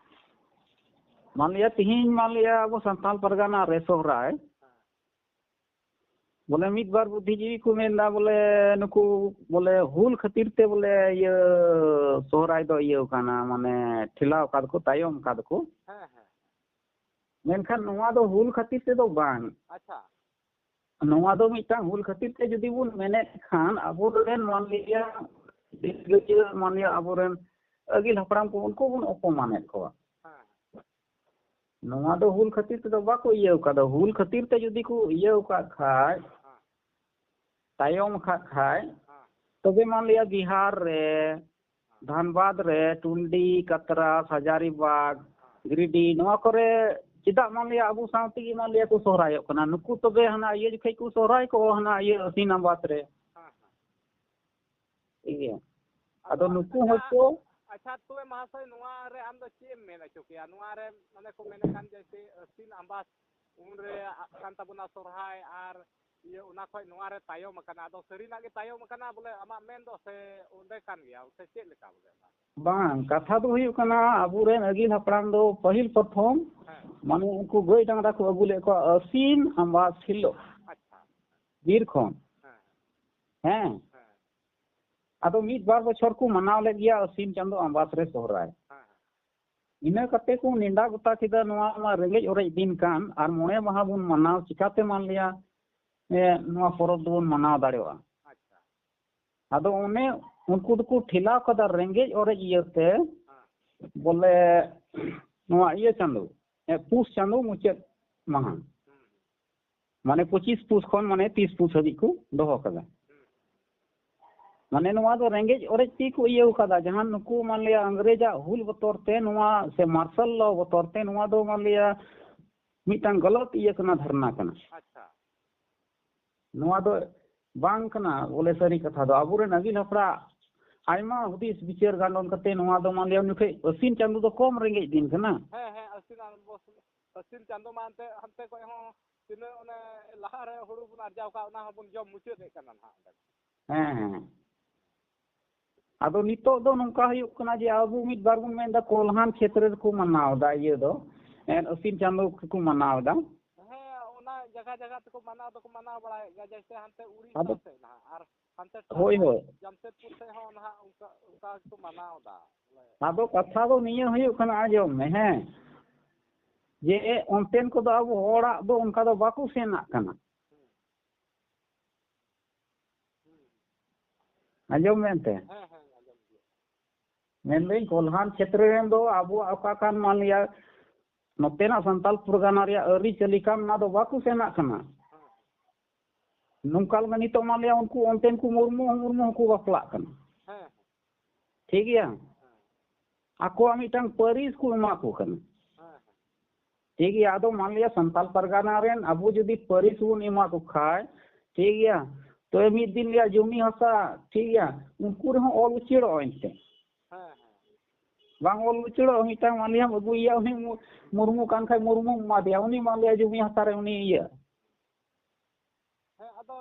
ᱢᱟᱱᱞᱤᱭᱟ ᱛᱤᱦᱤᱧ ᱢᱟᱱᱞᱤᱭᱟ ᱟᱵᱚ ᱥᱟᱱᱛᱟᱞ ᱯᱟᱨᱜᱟᱱᱟ ᱨᱮ ᱥᱚᱦᱨᱟᱭ᱾ ᱦᱮᱸ᱾ ᱵᱚᱞᱮ ᱢᱤᱫ ᱵᱟᱨ ᱵᱩᱫᱽᱫᱷᱤᱡᱤᱵᱤ ᱠᱚ ᱢᱮᱱᱫᱟ ᱵᱚᱞᱮ ᱱᱩᱠᱩ ᱵᱚᱞᱮ ᱦᱩᱞ ᱠᱷᱟᱹᱛᱤᱨ ᱛᱮ ᱵᱚᱞᱮ ᱤᱭᱟᱹ ᱥᱚᱦᱨᱟᱭ ᱫᱚ ᱤᱭᱟᱹ ᱠᱟᱱᱟ, ᱢᱟᱱᱮ ᱴᱷᱮᱞᱟᱣ ᱠᱟᱫ ᱠᱚ, ᱛᱟᱭᱚᱢ ᱠᱟᱫ ᱠᱚ᱾ ᱦᱮᱸ, ᱦᱮᱸ᱾ ᱢᱮᱱᱠᱷᱟᱱ ᱱᱚᱣᱟ ᱫᱚ ᱦᱩᱞ ᱠᱷᱟᱹᱛᱤᱨ ᱛᱮᱫᱚ ᱵᱟᱝ᱾ ᱟᱪᱪᱷᱟ᱾ ᱱᱚᱣᱟ ᱫᱚ ᱢᱤᱫᱴᱟᱝ ᱦᱩᱞ ᱠᱷᱟᱹᱛᱤᱨ ᱛᱮ ᱡᱩᱫᱤ ᱵᱚᱱ ᱢᱮᱱᱮᱫ ᱠᱷᱟᱱ, ᱟᱵᱚᱨᱮᱱ ᱢᱟᱱᱞᱤᱭᱟ ᱫᱤᱞᱜᱟᱹᱨᱤᱭᱟᱹ ᱢᱟᱱᱞᱤᱭᱟ ᱟᱵᱚᱨᱮᱱ ᱟᱹᱜᱤᱞ ᱦᱟᱯᱲᱟᱢ ᱠᱚ, ᱩᱱᱠᱩ ᱵᱚᱱ ᱚᱯᱚᱢᱟᱱᱮᱫ ᱠᱚᱣᱟ᱾ ᱦᱮᱸ᱾ ᱱᱚᱣᱟ ᱫᱚ ᱦᱩᱞ ᱠᱷᱟᱹᱛᱤᱨ ᱛᱮᱫᱚ ᱵᱟᱠᱚ ᱤᱭᱟᱹᱣ ᱠᱟᱫᱟ᱾ ᱦᱩᱞ ᱠᱷᱟᱹᱛᱤᱨ ᱛᱮ ᱡᱩᱫᱤ ᱠᱚ ᱤᱭᱟᱹᱣ ᱠᱟᱜ ᱠᱷᱟᱡ, ᱦᱮᱸ᱾ ᱛᱟᱭᱚᱢ ᱠᱟᱜ ᱠᱷᱟᱡ, ᱦᱮᱸ᱾ ᱛᱚᱵᱮ ᱢᱟᱱᱞᱤᱭᱟ ᱵᱤᱦᱟᱨ ᱨᱮ, ᱫᱷᱟᱱᱵᱟᱫᱽ ᱨᱮ, ᱴᱩᱱᱰᱤ, ᱠᱟᱛᱨᱟᱥ, ᱦᱟᱡᱟᱨᱤᱵᱟᱜᱽ, ᱜᱤᱨᱤᱰᱤ, ᱱᱚᱣᱟ ᱠᱚᱨᱮ ᱪᱮᱫᱟᱜ ᱢᱟᱱᱞᱤᱭᱟ ᱟᱵᱚ ᱥᱟᱶ ᱛᱮᱜᱮ ᱢᱟᱱᱞᱤᱭᱟ ᱠᱚ ᱥᱚᱦᱨᱟᱭᱚᱜ ᱠᱟᱱᱟ? ᱱᱩᱠᱩ ᱛᱚᱵᱮ ᱦᱟᱱᱟ ᱤᱭᱟᱹ ᱡᱚᱠᱷᱮᱡ ᱠᱚ ᱥᱚᱦᱨᱟᱭ ᱠᱚᱜ, ᱦᱟᱱᱟ ᱤᱭᱟᱹ ᱟᱹᱥᱤᱱ ᱟᱢᱵᱟᱥ ᱨᱮ᱾ ᱦᱮᱸ, ᱦᱮᱸ᱾ ᱤᱭᱟᱹ᱾ ᱟᱫᱚ ᱟᱫᱚ ᱱᱩᱠᱩ ᱟᱪᱪᱷᱟ, ᱦᱚᱭᱛᱳ ᱟᱪᱪᱷᱟ, ᱛᱚᱵᱮ ᱢᱟᱦᱟᱥᱚᱭ, ᱱᱚᱣᱟ ᱨᱮ ᱟᱢ ᱫᱚ ᱪᱮᱫ ᱮᱢ ᱢᱮᱱ ᱦᱚᱪᱚ ᱠᱮᱭᱟ? ᱱᱚᱣᱟ ᱨᱮ ᱢᱟᱱᱮ ᱠᱚ ᱢᱮᱱᱮᱫ ᱠᱟᱱ ᱡᱮᱭᱥᱮ ᱟᱹᱥᱤᱱ ᱟᱢᱵᱟᱥ ᱩᱱᱨᱮ ᱟᱜ ᱠᱟᱱ ᱛᱟᱵᱚᱱᱟ ᱥᱚᱨᱦᱟᱭ, ᱟᱨ ᱤᱭᱟᱹ ᱚᱱᱟ ᱠᱷᱚᱡ ᱱᱚᱣᱟ ᱨᱮ ᱛᱟᱭᱚᱢ ᱟᱠᱟᱱᱟ᱾ ᱟᱫᱚ ᱥᱟᱹᱨᱤᱱᱟᱜ ᱜᱮ ᱛᱟᱭᱚᱢ ᱟᱠᱟᱱᱟ ᱵᱚᱞᱮ ᱟᱢᱟᱜ ᱢᱮᱱ ᱫᱚ, ᱥᱮ ᱚᱸᱰᱮ ᱠᱟᱱ ᱜᱮᱭᱟ, ᱥᱮ ᱪᱮᱫ ᱞᱮᱠᱟ ᱵᱚᱞᱮ ᱚᱱᱟ? ᱵᱟᱝ, ᱠᱟᱛᱷᱟ ᱫᱚ ᱦᱩᱭᱩᱜ ᱠᱟᱱᱟ ᱟᱵᱚᱨᱮᱱ ᱟᱹᱜᱤᱞ ᱦᱟᱯᱲᱟᱢ ᱫᱚ ᱯᱟᱹᱦᱤᱞ ᱯᱨᱚᱛᱷᱚᱢ ᱦᱮᱸ᱾ ᱢᱟᱱᱮ ᱩᱱᱠᱩ ᱜᱟᱹᱭ ᱰᱟᱝᱨᱟ ᱠᱚ ᱟᱹᱜᱩ ᱞᱮᱫ ᱠᱚᱣᱟ ᱟᱹᱥᱤᱱ ᱟᱢᱵᱟᱥ ᱦᱤᱞᱳᱜ ᱟᱪᱪᱷᱟ᱾ ᱵᱤᱨ ᱠᱷᱚᱱ᱾ ᱦᱮᱸ᱾ ᱦᱮᱸ᱾ ᱦᱮᱸ᱾ ᱟᱫᱚ ᱢᱤᱫ ᱵᱟᱨ ᱵᱚᱪᱷᱚᱨ ᱠᱚ ᱢᱟᱱᱟᱣ ᱞᱮᱫ ᱜᱮᱭᱟ ᱟᱹᱥᱤᱱ ᱪᱟᱸᱫᱚ ᱟᱢᱵᱟᱥ ᱨᱮ ᱥᱚᱦᱨᱟᱭ᱾ ᱦᱮᱸ, ᱦᱮᱸ᱾ ᱤᱱᱟᱹ ᱠᱟᱛᱮ ᱠᱚ ᱱᱮᱰᱟ ᱜᱚᱴᱟ ᱠᱮᱫᱟ, ᱱᱚᱣᱟ ᱢᱟ ᱨᱮᱸᱜᱮᱡ ᱚᱨᱮᱡ ᱫᱤᱱ ᱠᱟᱱ, ᱟᱨ ᱢᱚᱬᱮ ᱢᱟᱦᱟ ᱵᱚᱱ ᱢᱟᱱᱟᱣ, ᱪᱤᱠᱟᱛᱮ ᱢᱟᱱ ᱞᱮᱭᱟ, ᱮ, ᱱᱚᱣᱟ ᱯᱚᱨᱚᱵᱽ ᱫᱚᱵᱚᱱ ᱢᱟᱱᱟᱣ ᱫᱟᱲᱮᱭᱟᱜᱼᱟ᱾ ᱟᱪᱪᱷᱟ᱾ ᱟᱫᱚ ᱚᱱᱮ ᱩᱱᱠᱩ ᱫᱚᱠᱚ ᱴᱷᱮᱞᱟᱣ ᱠᱟᱫᱟ ᱨᱮᱸᱜᱮᱡ ᱚᱨᱮᱡ ᱤᱭᱟᱹᱛᱮ, ᱦᱮᱸ᱾ ᱵᱚᱞᱮ ᱱᱚᱣᱟ ᱤᱭᱟᱹ ᱪᱟᱸᱫᱚ, ᱮ, ᱯᱩᱥ ᱪᱟᱸᱫᱚ ᱢᱩᱪᱟᱹᱫ ᱢᱟᱦᱟ᱾ ᱦᱩᱸ᱾ ᱢᱟᱱᱮ ᱯᱚᱸᱪᱤᱥ ᱯᱩᱥ ᱠᱷᱚᱱ ᱢᱟᱱᱮ ᱛᱤᱥ ᱯᱩᱥ ᱦᱟᱹᱵᱤᱡ ᱠᱚ ᱫᱚᱦᱚ ᱠᱟᱫᱟ᱾ ᱦᱩᱸ᱾ ᱢᱟᱱᱮ ᱱᱚᱣᱟ ᱫᱚ ᱨᱮᱸᱜᱮᱡ ᱚᱨᱮᱡ ᱛᱮᱜᱮ ᱠᱚ ᱤᱭᱟᱹᱣ ᱠᱟᱫᱟ, ᱡᱟᱦᱟᱸ ᱱᱩᱠᱩ ᱢᱟᱱ ᱞᱤᱭᱟ ᱤᱝᱨᱮᱡᱟᱜ ᱦᱩᱞ ᱵᱚᱛᱚᱨ ᱛᱮ ᱱᱚᱣᱟ ᱥᱮ martial law ᱵᱚᱛᱚᱨ ᱛᱮ ᱱᱚᱣᱟ ᱫᱚ ᱢᱟᱱ ᱞᱤᱭᱟ ᱢᱤᱫᱴᱟᱝ ᱜᱟᱞᱟᱛ ᱤᱭᱟᱹ ᱠᱟᱱᱟ, ᱫᱷᱟᱨᱱᱟ ᱠᱟᱱᱟ᱾ ᱟᱪᱪᱷᱟ᱾ ᱱᱚᱣᱟ ᱫᱚ ᱵᱟᱝ ᱠᱟᱱᱟ ᱵᱚᱞᱮ ᱥᱟᱹᱨᱤ ᱠᱟᱛᱷᱟ ᱫᱚ᱾ ᱟᱵᱚᱨᱮᱱ ᱟᱹᱜᱤᱞ ᱦᱟᱯᱲᱟᱜ ᱟᱭᱢᱟ ᱦᱩᱫᱤᱥ ᱵᱤᱪᱟᱹᱨ ᱜᱟᱱᱰᱚᱱ ᱠᱟᱛᱮ ᱱᱚᱣᱟ ᱫᱚ ᱢᱟᱱ ᱞᱤᱭᱟ ᱩᱱ ᱡᱚᱠᱷᱮᱡ ᱟᱹᱥᱤᱱ ᱪᱟᱸᱫᱚ ᱫᱚ ᱠᱚᱢ ᱨᱮᱸᱜᱮᱡ ᱫᱤᱱ ᱠᱟᱱᱟ᱾ ᱦᱮᱸ, ᱦᱮᱸ, ᱟᱹᱥᱤᱱ ᱟᱨ ᱵᱚᱥ-, ᱟᱹᱥᱤᱱ ᱪᱟᱸᱫᱚ ᱢᱟ ᱮᱱᱛᱮ ᱦᱟᱱᱛᱮ ᱠᱷᱚᱡ ᱦᱚᱸ ᱛᱤᱱᱟᱹᱜ ᱚᱱᱮ ᱞᱟᱦᱟ ᱨᱮ ᱦᱩᱲᱩ ᱵᱚᱱ ᱟᱨᱡᱟᱣ ᱠᱟᱜ, ᱚᱱᱟ ᱦᱚᱸᱵᱚᱱ ᱡᱚᱢ ᱢᱩᱪᱟᱹᱫ ᱮᱫ ᱠᱟᱱᱟ ᱱᱟᱦᱟᱜ ᱚᱸᱰᱮ᱾ ᱦᱮᱸ, ᱦᱮᱸ᱾ ᱟᱫᱚ ᱱᱤᱛᱚᱜ ᱫᱚ ᱱᱚᱝᱠᱟ ᱦᱩᱭᱩᱜ ᱠᱟᱱᱟ ᱡᱮ ᱟᱵᱚ ᱢᱤᱫ ᱵᱟᱨ ᱵᱚᱱ ᱢᱮᱱᱫᱟ ᱠᱚᱞᱦᱟᱱ ᱠᱷᱮᱛᱨᱮ ᱨᱮᱠᱚ ᱢᱟᱱᱟᱣ ᱮᱫᱟ ᱤᱭᱟᱹ ᱫᱚ, ᱮᱱ ᱟᱹᱥᱤᱱ ᱪᱟᱸᱫᱚ ᱠᱚᱠᱚ ᱢᱟᱱᱟᱣ ᱮᱫᱟ᱾ ᱦᱮᱸ, ᱚᱱᱟ ᱡᱟᱭᱜᱟ ᱡᱟᱭᱜᱟ ᱛᱮᱠᱚ ᱢᱟᱱᱟᱣ ᱫᱚᱠᱚ ᱢᱟᱱᱟᱣ ᱵᱟᱲᱟᱭᱮᱫ ᱜᱮᱭᱟ, ᱡᱮᱭᱥᱮ ᱦᱟᱱᱛᱮ ᱩᱲᱤᱥᱥᱟ ᱟᱫᱚ ᱥᱮᱫ ᱱᱟᱦᱟᱜ, ᱟᱨ ᱦᱟᱱᱛᱮ ᱦᱳᱭ, ᱦᱳᱭ᱾ ᱡᱟᱢᱥᱮᱫᱽᱯᱩᱨ ᱥᱮᱫ ᱦᱚᱸ ᱱᱟᱦᱟᱜ ᱚᱱᱠᱟ, ᱚᱱᱠᱟ ᱜᱮᱠᱚ ᱢᱟᱱᱟᱣ ᱮᱫᱟ ᱵᱚᱞᱮ᱾ ᱟᱫᱚ ᱠᱟᱛᱷᱟ ᱫᱚ ᱱᱤᱭᱟᱹ ᱦᱩᱭᱩᱜ ᱠᱟᱱᱟ, ᱟᱸᱡᱚᱢ ᱢᱮ, ᱦᱮᱸ, ᱡᱮ ᱚᱱᱛᱮᱱ ᱠᱚᱫᱚ ᱟᱵᱚ ᱦᱚᱲᱟᱜ ᱫᱚ ᱚᱱᱠᱟ ᱫᱚ ᱵᱟᱠᱚ ᱥᱮᱱᱟᱜ ᱠᱟᱱᱟ᱾ ᱦᱩᱸ᱾ ᱦᱩᱸ᱾ ᱟᱸᱡᱚᱢ ᱢᱮ ᱮᱱᱛᱮ᱾ ᱦᱮᱸ, ᱦᱮᱸ, ᱟᱸᱡᱚᱢ ᱜᱮ᱾ ᱢᱮᱱᱫᱟᱹᱧ, ᱠᱚᱞᱦᱟᱱ ᱠᱷᱮᱛᱨᱮ ᱨᱮᱱ ᱫᱚ ᱟᱵᱚᱣᱟᱜ ᱚᱠᱟ ᱠᱟᱱ, ᱢᱟᱱᱞᱤᱭᱟ, ᱱᱚᱛᱮᱱᱟᱜ ᱥᱟᱱᱛᱟᱞ ᱯᱚᱨᱜᱟᱱᱟ ᱨᱮᱭᱟᱜ ᱟᱹᱨᱤᱪᱟᱹᱞᱤ ᱠᱟᱱ, ᱚᱱᱟ ᱫᱚ ᱵᱟᱠᱚ ᱥᱮᱱᱟᱜ ᱠᱟᱱᱟ᱾ ᱦᱮᱸ᱾ ᱱᱚᱝᱠᱟ ᱞᱮᱠᱟ ᱱᱤᱛᱚᱜ, ᱢᱟᱱᱞᱤᱭᱟ, ᱩᱱᱠᱩ ᱚᱱᱛᱮᱱ ᱠᱚ ᱢᱩᱨᱢᱩ, ᱢᱩᱨᱢᱩ ᱦᱚᱸᱠᱚ ᱵᱟᱯᱞᱟᱜ ᱠᱟᱱᱟ᱾ ᱦᱮᱸ, ᱦᱮᱸ᱾ ᱴᱷᱤᱠ ᱜᱮᱭᱟ? ᱦᱮᱸ᱾ ᱟᱠᱚᱣᱟᱜ ᱢᱤᱫᱴᱟᱝ ᱯᱟᱹᱨᱤᱥ ᱠᱚ ᱮᱢᱟ ᱠᱚ ᱠᱟᱱᱟ᱾ ᱦᱮᱸ, ᱦᱮᱸ᱾ ᱴᱷᱤᱠ ᱜᱮᱭᱟ, ᱟᱫᱚ ᱢᱟᱱᱞᱤᱭᱟ, ᱥᱟᱱᱛᱟᱞ ᱯᱟᱨᱜᱟᱱᱟ ᱨᱮᱱ ᱟᱵᱚ ᱡᱩᱫᱤ ᱯᱟᱹᱨᱤᱥ ᱵᱚᱱ ᱮᱢᱟ ᱠᱚ ᱠᱷᱟᱡ, ᱴᱷᱤᱠ ᱜᱮᱭᱟ, ᱛᱚᱵᱮ ᱢᱤᱫ ᱫᱤᱱ ᱨᱮᱭᱟᱜ ᱡᱚᱢᱤ ᱦᱟᱥᱟ, ᱴᱷᱤᱠ ᱜᱮᱭᱟ, ᱩᱱᱠᱩ ᱨᱮᱦᱚᱸ ᱚᱞ ᱩᱪᱟᱹᱲᱚᱜᱼᱟ ᱮᱱᱛᱮ᱾ ᱦᱮᱸ, ᱦᱮᱸ᱾ ᱵᱟᱝ ᱚᱞ ᱩᱪᱟᱹᱲᱚᱜᱼᱟ, ᱢᱤᱫᱴᱟᱝ ᱢᱟᱱᱞᱤᱭᱟᱢ ᱟᱹᱜᱩᱭᱮᱭᱟ, ᱩᱱᱤ ᱢᱩ-, ᱢᱩᱨᱢᱩ ᱠᱟᱱ ᱠᱷᱟᱡ ᱢᱩᱨᱢᱩᱢ ᱮᱢᱟᱫᱮᱭᱟ, ᱩᱱᱤ ᱢᱟᱱᱞᱤᱭᱟ ᱡᱚᱢᱤ ᱦᱟᱥᱟ ᱨᱮ ᱩᱱᱤ ᱤᱭᱟᱹ᱾ ᱦᱮᱸ, ᱟᱫᱚ,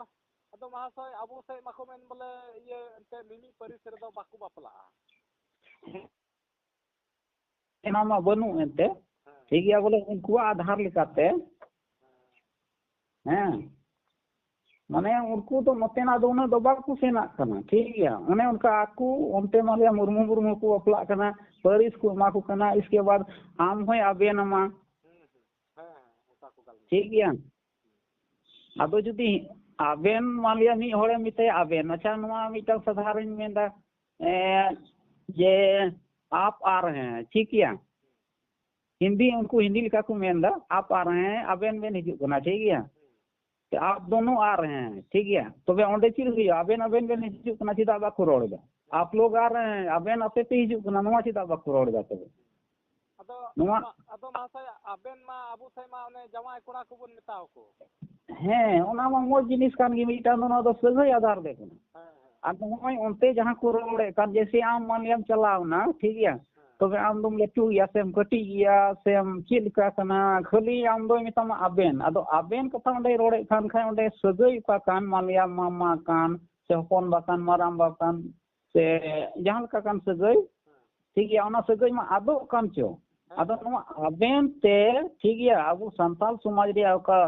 ᱟᱫᱚ ᱢᱟᱦᱟᱥᱚᱭ, ᱟᱵᱚ ᱥᱮᱫ ᱢᱟᱠᱚ ᱢᱮᱱ ᱵᱚᱞᱮ, ᱤᱭᱟᱹ, ᱮᱱᱛᱮ ᱢᱤᱢᱤᱫ ᱯᱟᱹᱨᱤᱥ ᱨᱮᱫᱚ ᱵᱟᱠᱚ ᱵᱟᱯᱞᱟᱜᱼᱟ᱾ ᱚᱱᱟ ᱢᱟ ᱵᱟᱹᱱᱩᱜ ᱮᱱᱛᱮ᱾ ᱦᱮᱸ᱾ ᱴᱷᱤᱠ ᱜᱮᱭᱟ, ᱵᱚᱞᱮ ᱩᱱᱠᱩᱣᱟᱜ ᱟᱫᱷᱟᱨ ᱞᱮᱠᱟᱛᱮ᱾ ᱦᱮᱸ᱾ ᱢᱟᱱᱮ ᱩᱱᱠᱩ ᱫᱚ ᱱᱚᱛᱮᱱᱟᱜ ᱫᱚ ᱩᱱᱟᱹᱜ ᱫᱚ ᱵᱟᱠᱚ ᱥᱮᱱᱟᱜ ᱠᱟᱱᱟ᱾ ᱴᱷᱤᱠ ᱜᱮᱭᱟ, ᱚᱱᱮ ᱚᱱᱠᱟ ᱟᱠᱚ ᱚᱱᱛᱮ ᱢᱟᱱᱞᱤᱭᱟ ᱢᱩᱨᱢᱩ ᱢᱩᱨᱢᱩ ᱠᱚ ᱵᱟᱯᱞᱟᱜ ᱠᱟᱱᱟ, ᱯᱟᱹᱨᱤᱥ ᱠᱚ ᱮᱢᱟ ᱠᱚ ᱠᱟᱱᱟ, ᱤᱥᱠᱮ ᱵᱟᱫ ᱟᱢ ᱦᱚᱸᱭ ᱟᱵᱮᱱ ᱟᱢᱟ᱾ ᱦᱮᱸ, ᱦᱮᱸ, ᱚᱱᱠᱟ ᱠᱚ ᱜᱟᱞᱢᱟᱨᱟᱣ᱾ ᱴᱷᱤᱠ ᱜᱮᱭᱟ᱾ ᱟᱫᱚ ᱡᱩᱫᱤ ᱟᱵᱮᱱ, ᱢᱟᱱᱞᱤᱭᱟ, ᱢᱤᱫ ᱦᱚᱲᱮ ᱢᱮᱛᱟᱭᱟ ᱟᱵᱮᱱ, ᱟᱪᱪᱷᱟ, ᱱᱚᱣᱟ ᱢᱤᱫᱴᱟᱝ ᱥᱟᱫᱷᱟᱨᱚᱱ ᱢᱮᱱᱫᱟ, ᱮ, ᱡᱮ ᱟᱯ ᱟᱨ ᱦᱮᱸ, ᱴᱷᱤᱠ ᱜᱮᱭᱟ? ᱦᱤᱱᱫᱤ, ᱩᱱᱠᱩ ᱦᱤᱱᱫᱤ ᱞᱮᱠᱟ ᱠᱚ ᱢᱮᱱᱫᱟ, ᱟᱯ ᱟᱨ ᱦᱮᱸ, ᱟᱵᱮᱱ ᱵᱮᱱ ᱦᱤᱡᱩᱜ ᱠᱟᱱᱟ, ᱴᱷᱤᱠ ᱜᱮᱭᱟ? ᱟᱯ ᱫᱚᱱᱳ ᱟᱨ ᱦᱮᱸ, ᱴᱷᱤᱠ ᱜᱮᱭᱟ? ᱛᱚᱵᱮ ᱚᱸᱰᱮ ᱪᱮᱫ ᱦᱩᱭᱩᱜᱼᱟ? ᱟᱵᱮᱱ, ᱟᱵᱮᱱ ᱵᱮᱱ ᱦᱤᱡᱩᱜ ᱠᱟᱱᱟ, ᱪᱮᱫᱟᱜ ᱵᱟᱠᱚ ᱨᱚᱲ ᱮᱫᱟ? ᱟᱯ ᱞᱳᱜ ᱟᱨ ᱦᱮᱸ, ᱟᱵᱮᱱ ᱟᱯᱮ ᱯᱮ ᱦᱤᱡᱩᱜ ᱠᱟᱱᱟ, ᱱᱚᱣᱟ ᱪᱮᱫᱟᱜ ᱵᱟᱠᱚ ᱨᱚᱲ ᱮᱫᱟ ᱛᱚᱵᱮ? ᱟᱫᱚ, ᱱᱚᱣᱟ ᱟᱫᱚ, ᱟᱫᱚ ᱢᱟᱦᱟᱥᱚᱭ, ᱟᱵᱮᱱ ᱢᱟ ᱟᱵᱚ ᱥᱮᱫ ᱢᱟ ᱚᱱᱮ ᱡᱟᱶᱟᱭ ᱠᱚᱲᱟ ᱠᱚᱵᱚᱱ ᱢᱮᱛᱟᱣ ᱠᱚ᱾ ᱦᱮᱸ, ᱚᱱᱟ ᱢᱟ ᱢᱚᱡᱽ ᱡᱤᱱᱤᱥ ᱠᱟᱱ ᱜᱮ, ᱢᱤᱫᱴᱟᱝ ᱫᱚ ᱱᱚᱣᱟ ᱫᱚ ᱥᱟᱹᱜᱟᱹᱭ ᱟᱫᱷᱟᱨ ᱜᱮ ᱠᱟᱱᱟ᱾ ᱦᱮᱸ, ᱦᱮᱸ᱾ ᱟᱨ ᱱᱚᱜᱼᱚᱭ ᱚᱱᱛᱮ ᱡᱟᱦᱟᱸ ᱠᱚ ᱨᱚᱲᱮᱫ ᱠᱟᱱ, ᱡᱮᱭᱥᱮ ᱟᱢ ᱢᱟᱱᱞᱤᱭᱟᱢ ᱪᱟᱞᱟᱣᱱᱟ, ᱴᱷᱤᱠ ᱜᱮᱭᱟ? ᱦᱮᱸ᱾ ᱛᱚᱵᱮ ᱟᱢ ᱫᱚᱢ ᱞᱟᱹᱴᱩ ᱜᱮᱭᱟ ᱥᱮᱢ ᱠᱟᱹᱴᱤᱡ ᱜᱮᱭᱟ ᱥᱮᱢ ᱪᱮᱫ ᱞᱮᱠᱟ ᱠᱟᱱᱟ, ᱠᱷᱟᱹᱞᱤ ᱟᱢ ᱫᱚᱭ ᱢᱮᱛᱟᱢᱟ ᱟᱵᱮᱱ᱾ ᱟᱫᱚ ᱟᱵᱮᱱ ᱠᱟᱛᱷᱟ ᱚᱸᱰᱮᱭ ᱨᱚᱲᱮᱫ ᱠᱟᱱ ᱠᱷᱟᱱ ᱚᱸᱰᱮ ᱥᱟᱹᱜᱟᱹᱭ ᱚᱠᱟ ᱠᱟᱱ, ᱢᱟᱱᱞᱤᱭᱟ ᱢᱟᱢᱟ ᱠᱟᱱ ᱥᱮ ᱦᱚᱯᱚᱱ ᱵᱟ ᱠᱟᱱ, ᱢᱟᱨᱟᱝ ᱵᱟ ᱠᱟᱱ ᱥᱮ ᱡᱟᱦᱟᱸ ᱞᱮᱠᱟ ᱠᱟᱱ ᱥᱟᱹᱜᱟᱹᱭ, ᱴᱷᱤᱠ ᱜᱮᱭᱟ, ᱚᱱᱟ ᱥᱟᱹᱜᱟᱹᱭ ᱢᱟ ᱟᱫᱚᱜ ᱠᱟᱱ ᱪᱚ᱾ ᱟᱫᱚ ᱱᱚᱣᱟ ᱟᱵᱮᱱ ᱛᱮ, ᱴᱷᱤᱠ ᱜᱮᱭᱟ, ᱟᱵᱚ ᱥᱟᱱᱛᱟᱞ ᱥᱚᱢᱟᱡᱽ ᱨᱮᱭᱟᱜ ᱚᱠᱟ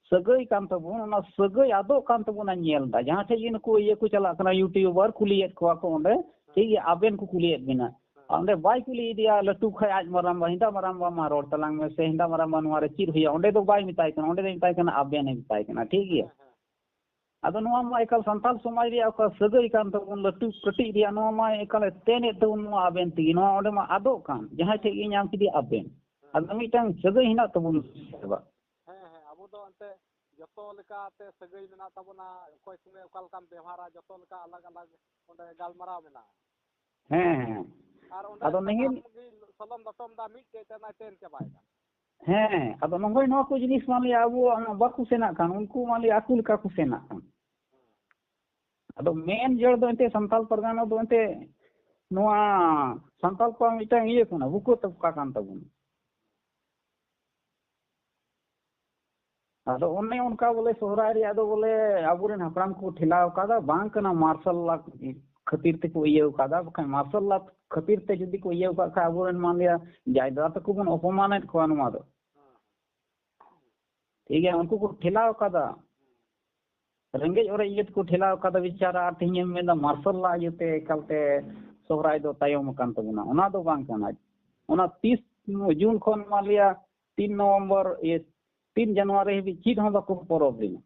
ᱥᱟᱹᱜᱟᱹᱭ ᱠᱟᱱ ᱛᱟᱵᱚᱱ, ᱚᱱᱟ ᱥᱟᱹᱜᱟᱹᱭ ᱟᱫᱚᱜ ᱠᱟᱱ ᱛᱟᱵᱚᱱᱟ᱾ ᱧᱮᱞ ᱫᱟ ᱡᱟᱦᱟᱸ ᱴᱷᱮᱡ ᱜᱮ ᱱᱩᱠᱩ ᱤᱭᱟᱹ ᱠᱚ ᱪᱟᱞᱟᱜ ᱠᱟᱱᱟ, YouTuber, ᱠᱩᱞᱤᱭᱮᱫ ᱠᱚᱣᱟ ᱠᱚ ᱚᱸᱰᱮ, ᱴᱷᱤᱠ ᱜᱮᱭᱟ, ᱟᱵᱮᱱ ᱠᱚ ᱠᱩᱞᱤᱭᱮᱫ ᱵᱮᱱᱟ᱾ ᱚᱸᱰᱮ ᱵᱟᱭ ᱠᱩᱞᱤᱭᱮᱫᱮᱭᱟ ᱞᱟᱹᱴᱩ ᱠᱷᱟᱡ ᱟᱡ ᱢᱟᱨᱟᱝᱵᱟ, ᱦᱮᱸᱫᱟ ᱢᱟᱨᱟᱝᱵᱟ ᱢᱟ ᱨᱚᱲ ᱛᱟᱞᱟᱝ ᱢᱮ ᱥᱮ ᱦᱮᱸᱫᱟ ᱢᱟᱨᱟᱝᱵᱟ ᱱᱚᱣᱟ ᱨᱮ ᱪᱮᱫ ᱦᱩᱭᱩᱜᱼᱟ, ᱚᱸᱰᱮ ᱫᱚ ᱵᱟᱭ ᱢᱮᱛᱟᱭ ᱠᱟᱱᱟ, ᱚᱸᱰᱮ ᱫᱚᱭ ᱢᱮᱛᱟᱭ ᱠᱟᱱᱟ ᱟᱵᱮᱱ ᱮ ᱢᱮᱛᱟᱭ ᱠᱟᱱᱟ, ᱴᱷᱤᱠ ᱜᱮᱭᱟ᱾ ᱟᱫᱚ ᱱᱚᱣᱟ ᱢᱟ ᱮᱠᱟᱞ ᱥᱟᱱᱛᱟᱞ ᱥᱚᱢᱟᱡᱽ ᱨᱮᱭᱟᱜ ᱚᱠᱟ ᱥᱟᱹᱜᱟᱹᱭ ᱠᱟᱱ ᱛᱟᱵᱚᱱ, ᱞᱟᱹᱴᱩ ᱠᱟᱹᱴᱤᱡ ᱨᱮᱭᱟᱜ, ᱱᱚᱣᱟ ᱢᱟ ᱮᱠᱟᱞ ᱮ ᱛᱮᱱᱮᱫ ᱛᱟᱵᱚᱱ, ᱱᱚᱣᱟ ᱟᱵᱮᱱ ᱛᱮᱜᱮ, ᱱᱚᱣᱟ ᱚᱸᱰᱮ ᱢᱟ ᱟᱫᱚᱜ ᱠᱟᱱ, ᱡᱟᱦᱟᱸᱭ ᱴᱷᱮᱡ ᱜᱮ ᱧᱟᱢ ᱠᱮᱫᱮᱭᱟ ᱟᱵᱮᱱ᱾ ᱟᱫᱚ ᱢᱤᱫᱴᱟᱝ ᱥᱟᱹᱜᱟᱹᱭ ᱦᱮᱱᱟᱜ ᱛᱟᱵᱚᱱ ᱥᱮ ᱵᱟᱝ? ᱦᱮᱸ, ᱦᱮᱸ, ᱟᱵᱚ ᱫᱚ ᱮᱱᱛᱮ ᱡᱚᱛᱚ ᱞᱮᱠᱟᱛᱮ ᱥᱟᱹᱜᱟᱹᱭ ᱢᱮᱱᱟᱜ ᱛᱟᱵᱚᱱᱟ, ᱚᱠᱚᱭ ᱥᱚᱸᱜᱮ ᱚᱠᱟ ᱞᱮᱠᱟᱢ ᱵᱮᱣᱦᱟᱨᱟ, ᱡᱚᱛᱚ ᱞᱮᱠᱟ ᱟᱞᱟᱜᱽ ᱟᱞᱟᱜᱽ ᱚᱸᱰᱮ ᱜᱟᱞᱢᱟᱨᱟᱣ ᱢᱮᱱᱟᱜᱼᱟ᱾ ᱦᱮᱸ, ᱦᱮᱸ᱾ ᱟᱨ ᱚᱸᱰᱮ ᱟᱫᱚ ᱱᱤᱦᱤᱱ ᱥᱟᱠᱟᱢ ᱜᱮ ᱥᱚᱞᱚᱢ ᱞᱚᱴᱚᱢ ᱫᱟ, ᱢᱤᱫᱴᱮᱡ ᱛᱮ ᱚᱱᱟᱭ ᱛᱮᱱ ᱪᱟᱵᱟᱭᱮᱫᱟ᱾ ᱦᱮᱸ, ᱟᱫᱚ ᱱᱚᱜᱼᱚᱭ ᱱᱚᱣᱟ ᱠᱚ ᱡᱤᱱᱤᱥ ᱢᱟᱱᱞᱤ ᱟᱵᱚ ᱵᱟᱠᱚ ᱥᱮᱱᱟᱜ ᱠᱟᱱ, ᱩᱱᱠᱩ ᱢᱟᱱᱞᱤ ᱟᱠᱚ ᱞᱮᱠᱟ ᱠᱚ ᱥᱮᱱᱟᱜ ᱠᱟᱱ᱾ ᱟᱫᱚ ᱢᱮᱱ ᱡᱚᱲ ᱫᱚ ᱮᱱᱛᱮ ᱥᱟᱱᱛᱟᱞ ᱯᱟᱨᱜᱟᱱᱟ ᱫᱚ ᱮᱱᱛᱮ ᱱᱚᱣᱟ ᱥᱟᱱᱛᱟᱞ ᱠᱚᱣᱟᱜ ᱢᱤᱫᱴᱟᱝ ᱤᱭᱟᱹ ᱠᱟᱱᱟ, ᱵᱩᱠᱟᱹ ᱛᱚᱵᱠᱟ ᱠᱟᱱ ᱛᱟᱵᱚᱱᱟ᱾ ᱟᱫᱚ ᱚᱱᱮ ᱚᱱᱠᱟ ᱵᱚᱞᱮ ᱥᱚᱦᱨᱟᱭ ᱨᱮᱭᱟᱜ ᱫᱚ ᱵᱚᱞᱮ ᱟᱵᱚᱨᱮᱱ ᱦᱟᱯᱲᱟᱢ ᱠᱚ ᱴᱷᱮᱞᱟᱣ ᱠᱟᱫᱟ, ᱵᱟᱝ ᱠᱟᱱᱟ ᱢᱟᱨᱥᱟᱞ ᱞᱟ ᱠᱷᱟᱹᱛᱤᱨ ᱛᱮᱠᱚ ᱤᱭᱟᱹᱣ ᱠᱟᱫᱟ, ᱵᱟᱠᱷᱟᱱ ᱢᱟᱨᱥᱟᱞ ᱞᱟ ᱠᱷᱟᱹᱛᱤᱨ ᱛᱮ ᱡᱩᱫᱤ ᱠᱚ ᱤᱭᱟᱹᱣ ᱠᱟᱜ ᱠᱷᱟᱡ ᱟᱵᱚᱨᱮᱱ ᱢᱟᱱᱞᱤᱭᱟ ᱡᱟᱭ ᱫᱟᱫᱟ ᱛᱟᱠᱚ ᱵᱚᱱ ᱚᱯᱚᱢᱟᱱᱮᱫ ᱠᱚᱣᱟ ᱱᱚᱣᱟ ᱫᱚ᱾ ᱴᱷᱤᱠ ᱜᱮᱭᱟ, ᱩᱱᱠᱩ ᱠᱚ ᱴᱷᱮᱞᱟᱣ ᱠᱟᱫᱟ, ᱨᱮᱸᱜᱮᱡ ᱚᱨᱮᱡ ᱤᱭᱟᱹ ᱛᱮᱠᱚ ᱴᱷᱮᱞᱟᱣ ᱠᱟᱫᱟ ᱵᱮᱪᱟᱨᱟ, ᱟᱨ ᱛᱮᱦᱮᱧ ᱮᱢ ᱢᱮᱱᱫᱟ ᱢᱟᱨᱥᱟᱞ ᱞᱟ ᱤᱭᱟᱹᱛᱮ ᱮᱠᱟᱞᱛᱮ ᱥᱚᱦᱨᱟᱭ ᱫᱚ ᱛᱟᱭᱚᱢ ᱟᱠᱟᱱ ᱛᱟᱵᱚᱱᱟ, ᱚᱱᱟ ᱫᱚ ᱵᱟᱝ ᱠᱟᱱᱟ᱾ ᱚᱱᱟ ᱛᱤᱥ ᱡᱩᱱ ᱠᱷᱚᱱ ᱢᱟᱱᱞᱤᱭᱟ ᱛᱤᱱ ᱱᱚᱵᱷᱮᱢᱵᱚᱨ, ᱤᱭᱟᱹ, ᱛᱤᱱ ᱡᱟᱱᱩᱣᱟᱨᱤ ᱦᱟᱹᱵᱤᱡ ᱪᱮᱫ ᱦᱚᱸ ᱵᱟᱠᱚ ᱯᱚᱨᱚᱵᱽ ᱞᱮᱱᱟ᱾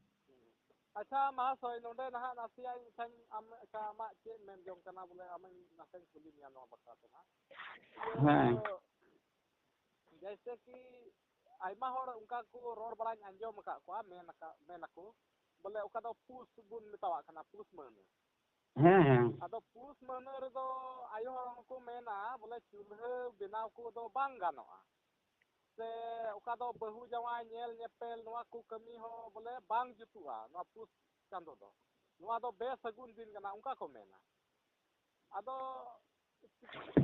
ᱟᱪᱪᱷᱟ ᱢᱟᱦᱟᱥᱚᱭ, ᱱᱚᱰᱮ ᱱᱟᱦᱟᱜ ᱱᱟᱥᱮᱭᱟᱜ ᱤᱧ ᱠᱷᱟᱱ ᱟᱢ ᱟᱪᱪᱷᱟ, ᱟᱢᱟᱜ ᱪᱮᱫ ᱢᱮᱱ ᱡᱚᱝ ᱠᱟᱱᱟ ᱵᱚᱞᱮ, ᱟᱢᱤᱧ ᱱᱟᱥᱮᱧ ᱠᱩᱞᱤ ᱢᱮᱭᱟ ᱱᱚᱣᱟ ᱵᱟᱠᱷᱨᱟ ᱛᱮ ᱱᱟᱦᱟᱜ᱾ ᱤᱭᱟᱹ, ᱦᱮᱸ᱾ ᱡᱮᱭᱥᱮ ᱠᱤ ᱟᱭᱢᱟ ᱦᱚᱲ ᱚᱱᱠᱟ ᱠᱚ ᱨᱚᱲ ᱵᱟᱲᱟᱧ ᱟᱸᱡᱚᱢ ᱟᱠᱟᱫ ᱠᱚᱣᱟ, ᱢᱮᱱ ᱟᱠᱟᱫ, ᱢᱮᱱ ᱟᱠᱚ ᱵᱚᱞᱮ ᱚᱠᱟ ᱫᱚ ᱯᱩᱥ ᱵᱚᱱ ᱢᱮᱛᱟᱣᱟᱜ ᱠᱟᱱᱟ, ᱯᱩᱥ ᱢᱟᱹᱦᱱᱟᱹ᱾ ᱦᱮᱸ, ᱦᱮᱸ᱾ ᱟᱫᱚ ᱯᱩᱥ ᱢᱟᱹᱦᱱᱟᱹ ᱨᱮᱫᱚ ᱟᱭᱳ ᱦᱚᱲ ᱦᱚᱸᱠᱚ ᱢᱮᱱᱟ ᱵᱚᱞᱮ ᱪᱩᱞᱦᱟᱹ ᱵᱮᱱᱟᱣ ᱠᱚᱫᱚ ᱵᱟᱝ ᱜᱟᱱᱚᱜᱼᱟ, ᱥᱮ ᱚᱠᱟ ᱫᱚ ᱵᱟᱹᱦᱩ ᱡᱟᱶᱟᱭ ᱧᱮᱞ ᱧᱮᱯᱮᱞ, ᱱᱚᱣᱟ ᱠᱚ ᱠᱟᱹᱢᱤ ᱦᱚᱸ ᱵᱚᱞᱮ ᱵᱟᱝ ᱡᱩᱛᱩᱜᱼᱟ ᱱᱚᱣᱟ ᱯᱩᱥ ᱪᱟᱸᱫᱚ ᱫᱚ, ᱱᱚᱣᱟ ᱫᱚ ᱵᱮᱥᱟᱹᱜᱩᱱ ᱫᱤᱱ ᱠᱟᱱᱟ, ᱚᱱᱠᱟ ᱠᱚ ᱢᱮᱱᱟ᱾ ᱟᱫᱚ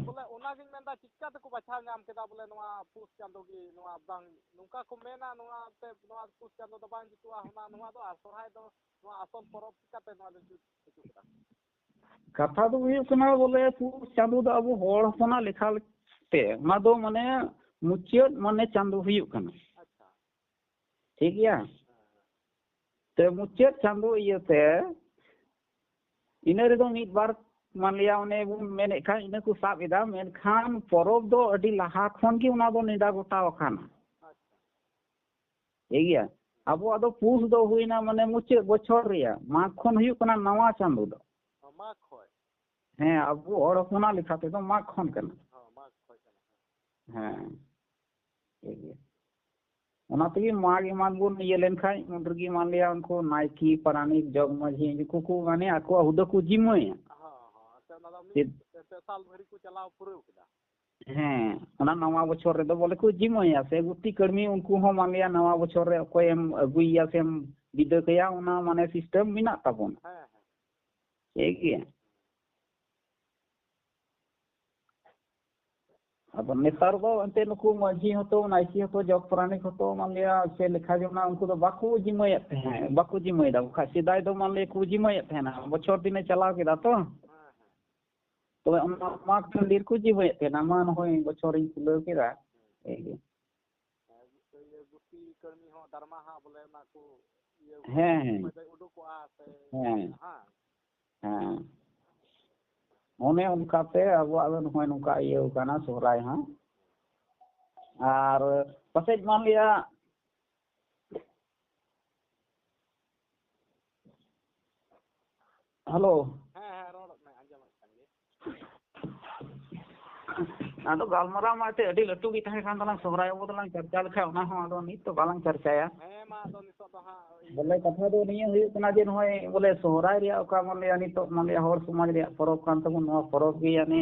ᱵᱚᱞᱮ ᱚᱱᱟᱜᱤᱧ ᱢᱮᱱᱫᱟ, ᱪᱤᱠᱟ ᱛᱮᱠᱚ ᱵᱟᱪᱷᱟᱣ ᱧᱟᱢ ᱠᱮᱫᱟ ᱵᱚᱞᱮ ᱱᱚᱣᱟ ᱯᱩᱥ ᱪᱟᱸᱫᱳ ᱜᱮ ᱱᱚᱣᱟ ᱵᱟᱝ, ᱱᱚᱝᱠᱟ ᱠᱚ ᱢᱮᱱᱟ ᱱᱚᱣᱟ ᱛᱮ ᱱᱚᱣᱟ ᱯᱩᱥ ᱪᱟᱸᱫᱳ ᱫᱚ ᱵᱟᱝ ᱡᱩᱛᱩᱜᱼᱟ, ᱦᱟᱱᱟ ᱱᱚᱣᱟ ᱫᱚ, ᱟᱨ ᱥᱚᱨᱦᱟᱭ ᱫᱚ ᱱᱚᱣᱟ ᱟᱥᱚᱞ ᱯᱚᱨᱚᱵᱽ ᱪᱤᱠᱟᱛᱮ ᱱᱚᱣᱟ ᱫᱚ ᱡᱩᱛ ᱦᱚᱪᱚ ᱠᱮᱫᱟ? ᱠᱟᱛᱷᱟ ᱫᱚ ᱦᱩᱭᱩᱜ ᱠᱟᱱᱟ ᱵᱚᱞᱮ ᱯᱩᱥ ᱪᱟᱸᱫᱳ ᱫᱚ ᱟᱵᱚ ᱦᱚᱲ ᱦᱚᱯᱚᱱᱟᱜ ᱞᱮᱠᱷᱟ ᱛᱮ ᱚᱱᱟ ᱫᱚ ᱢᱟᱱᱮ ᱢᱩᱪᱟᱹᱫ ᱢᱟᱱᱮ ᱪᱟᱸᱫᱳ ᱦᱩᱭᱩᱜ ᱠᱟᱱᱟ᱾ ᱟᱪᱪᱷᱟ᱾ ᱴᱷᱤᱠ ᱜᱮᱭᱟ? ᱦᱮᱸ, ᱦᱮᱸ᱾ ᱛᱮ ᱢᱩᱪᱟᱹᱫ ᱪᱟᱸᱫᱳ ᱤᱭᱟᱹᱛᱮ ᱤᱱᱟᱹ ᱨᱮᱫᱚ ᱢᱤᱫ ᱵᱟᱨ ᱢᱟᱱᱞᱤᱭᱟ ᱚᱱᱮ ᱵᱚᱱ ᱢᱮᱱᱮᱫ ᱠᱷᱟᱱ ᱤᱱᱟᱹ ᱠᱚ ᱥᱟᱵ ᱮᱫᱟ, ᱢᱮᱱᱠᱷᱟᱱ ᱯᱚᱨᱚᱵᱽ ᱫᱚ ᱟᱹᱰᱤ ᱞᱟᱦᱟ ᱠᱷᱚᱱ ᱜᱮ ᱚᱱᱟ ᱫᱚ ᱱᱮᱰᱟ ᱜᱚᱴᱟ ᱟᱠᱟᱱᱟ᱾ ᱟᱪᱪᱷᱟ᱾ ᱴᱷᱤᱠ ᱜᱮᱭᱟ? ᱟᱵᱚᱣᱟᱜ ᱫᱚ ᱯᱩᱥ ᱫᱚ ᱦᱩᱭᱱᱟ ᱢᱟᱱᱮ ᱢᱩᱪᱟᱹᱫ ᱵᱚᱪᱷᱚᱨ ᱨᱮᱭᱟᱜ, ᱢᱟᱜᱽ ᱠᱷᱚᱱ ᱦᱩᱭᱩᱜ ᱠᱟᱱᱟ ᱱᱟᱣᱟ ᱪᱟᱸᱫᱳ ᱫᱚ᱾ ᱚ, ᱢᱟᱜᱽ ᱠᱷᱚᱱ? ᱦᱮᱸ, ᱟᱵᱚ ᱦᱚᱲ ᱦᱚᱯᱚᱱᱟᱜ ᱞᱮᱠᱟ ᱛᱮᱫᱚ ᱢᱟᱜᱽ ᱠᱷᱚᱱ ᱠᱟᱱᱟ᱾ ᱦᱚᱸ, ᱢᱟᱜᱽ ᱠᱷᱚᱱ ᱠᱟᱱᱟ᱾ ᱦᱮᱸ, ᱴᱷᱤᱠ ᱜᱮᱭᱟ᱾ ᱚᱱᱟ ᱛᱮᱜᱮ ᱢᱟᱜᱽ ᱮᱢᱟᱱ ᱵᱚᱱ ᱤᱭᱟᱹ ᱞᱮᱱᱠᱷᱟᱱ ᱩᱱ ᱨᱮᱜᱮ ᱢᱟᱱᱞᱤᱭᱟ ᱩᱱᱠᱩ ᱱᱟᱭᱠᱮ, ᱯᱟᱨᱟᱱᱤᱠ, ᱡᱚᱜᱽ ᱢᱟᱹᱡᱷᱤ ᱩᱱᱠᱩ ᱠᱚ ᱢᱟᱱᱮ ᱟᱠᱚᱣᱟᱜ ᱦᱩᱫᱟᱹ ᱠᱚ ᱡᱤᱢᱟᱹᱭᱟ᱾ ᱦᱚᱸ, ᱦᱚᱸ, ᱟᱪᱪᱷᱟ, ᱚᱱᱟ ᱫᱚ ᱢᱤᱫ ᱪᱮᱫ? ᱯᱮ ᱥᱟᱞ ᱵᱷᱟᱹᱨᱤ ᱠᱚ ᱪᱟᱞᱟᱣ ᱯᱩᱨᱟᱹᱣ ᱠᱮᱫᱟ᱾ ᱦᱮᱸ, ᱚᱱᱟ ᱱᱟᱣᱟ ᱵᱚᱪᱷᱚᱨ ᱨᱮᱫᱚ ᱵᱚᱞᱮ ᱠᱚ ᱡᱤᱢᱟᱹᱭᱟ ᱥᱮ ᱜᱩᱛᱤ ᱠᱟᱹᱲᱢᱤ ᱩᱱᱠᱩ ᱦᱚᱸ ᱢᱟᱱᱞᱤᱭᱟ ᱱᱟᱣᱟ ᱵᱚᱪᱷᱚᱨ ᱨᱮ ᱚᱠᱚᱭᱮᱢ ᱟᱹᱜᱩᱭᱮᱭᱟ ᱥᱮᱢ ᱵᱤᱫᱟᱹ ᱠᱟᱭᱟ, ᱚᱱᱟ ᱢᱟᱱᱮ system ᱢᱮᱱᱟᱜ ᱛᱟᱵᱚᱱᱟ᱾ ᱦᱮᱸ, ᱦᱮᱸ᱾ ᱴᱷᱤᱠ ᱜᱮᱭᱟ᱾ ᱟᱫᱚ ᱱᱮᱛᱟᱨ ᱫᱚ ᱮᱱᱛᱮ ᱱᱩᱠᱩ ᱢᱟᱹᱡᱷᱤ ᱦᱚᱸᱛᱚ, ᱱᱟᱭᱠᱮ ᱦᱚᱸᱛᱚ, ᱡᱚᱜᱽ ᱯᱟᱨᱟᱱᱤᱠ ᱦᱚᱸᱛᱚ ᱢᱟᱱᱞᱤᱭᱟ ᱥᱮ ᱞᱮᱠᱷᱟ ᱡᱚᱝᱟ ᱩᱱᱠᱩ ᱫᱚ ᱵᱟᱠᱚ ᱡᱤᱢᱟᱹᱭᱮᱫ ᱛᱟᱦᱮᱸᱫ, ᱵᱟᱠᱚ ᱡᱤᱢᱟᱹᱭᱮᱫᱟ᱾ ᱵᱟᱠᱷᱟᱡ ᱥᱮᱫᱟᱭ ᱫᱚ ᱢᱟᱱᱞᱤᱭᱟ ᱠᱚ ᱡᱤᱢᱟᱹᱭᱮᱫ ᱛᱟᱦᱮᱱᱟ, ᱵᱚᱪᱷᱚᱨ ᱫᱤᱱᱮ ᱪᱟᱞᱟᱣ ᱠᱮᱫᱟ ᱛᱚ᱾ ᱦᱮᱸ, ᱦᱮᱸ᱾ ᱛᱚᱵᱮ ᱚᱱᱟ ᱢᱟᱜᱽ ᱴᱟᱺᱰᱤ ᱨᱮᱠᱚ ᱡᱤᱢᱟᱹᱭᱮᱫ ᱛᱟᱦᱮᱱᱟ, ᱢᱟ ᱱᱚᱜᱼᱚᱭ ᱵᱚᱪᱷᱚᱨᱤᱧ ᱠᱩᱞᱟᱹᱣ ᱠᱮᱫᱟ᱾ ᱦᱮᱸ᱾ ᱤᱭᱟᱹ ᱜᱩᱛᱤ ᱠᱟᱹᱲᱢᱤ ᱦᱚᱸ ᱫᱟᱨᱢᱟ ᱦᱟᱸᱜ ᱵᱚᱞᱮ ᱚᱱᱟ ᱠᱚ ᱤᱭᱟᱹ ᱦᱮᱸ, ᱦᱮᱸ᱾ ᱚᱠᱚᱭ ᱫᱚᱭ ᱩᱰᱩᱠᱚᱜᱼᱟ ᱥᱮ ᱦᱮᱸ᱾ ᱦᱟᱸᱜ᱾ ᱦᱮᱸ᱾ ᱚᱱᱮ ᱚᱱᱠᱟᱛᱮ ᱟᱵᱚᱣᱟᱜ ᱫᱚ ᱱᱚᱜᱼᱚᱭ ᱱᱚᱝᱠᱟ ᱤᱭᱟᱹᱣ ᱠᱟᱱᱟ ᱥᱚᱦᱨᱟᱭ ᱦᱚᱸ᱾ ᱟᱨ ᱯᱟᱥᱮᱡ ᱢᱟᱱ ᱞᱤᱭᱟ ᱦᱮᱞᱳ᱾ ᱦᱮᱸ, ᱦᱮᱸ, ᱨᱚᱲ ᱢᱮ, ᱟᱸᱡᱚᱢᱮᱫ ᱠᱟᱱ ᱜᱮ᱾ ᱟᱫᱚ ᱜᱟᱞᱢᱟᱨᱟᱣ ᱢᱟ ᱮᱱᱛᱮᱫ ᱟᱹᱰᱤ ᱞᱟᱹᱴᱩ ᱜᱮ ᱛᱟᱦᱮᱸ ᱠᱟᱱ ᱛᱟᱞᱟᱝ, ᱥᱚᱦᱨᱟᱭ ᱵᱟᱵᱚᱫ ᱞᱟᱝ ᱪᱟᱨᱪᱟ ᱞᱮᱠᱷᱟᱱ, ᱚᱱᱟ ᱦᱚᱸ ᱟᱫᱚ ᱱᱤᱛ ᱫᱚ ᱵᱟᱞᱟᱝ ᱪᱟᱨᱪᱟᱭᱟ᱾ ᱦᱮᱸ, ᱢᱟ ᱟᱫᱚ ᱱᱤᱛᱚᱜ ᱫᱚ ᱦᱟᱸᱜ ᱤᱭᱟᱹ ᱵᱚᱞᱮ ᱠᱟᱛᱷᱟ ᱫᱚ ᱱᱤᱭᱟᱹ ᱦᱩᱭᱩᱜ ᱠᱟᱱᱟ ᱡᱮ ᱱᱚᱜᱼᱚᱭ ᱵᱚᱞᱮ ᱥᱚᱦᱨᱟᱭ ᱨᱮᱭᱟᱜ ᱚᱠᱟ ᱢᱟᱱ ᱞᱤᱭᱟ ᱱᱤᱛᱚᱜ ᱢᱟᱱ ᱞᱤᱭᱟ ᱦᱚᱲ ᱥᱚᱢᱟᱡᱽ ᱨᱮᱭᱟᱜ ᱯᱚᱨᱚᱵᱽ ᱠᱟᱱ ᱛᱟᱵᱚᱱ, ᱱᱚᱣᱟ ᱯᱚᱨᱚᱵᱽ ᱜᱮ ᱭᱟᱱᱮ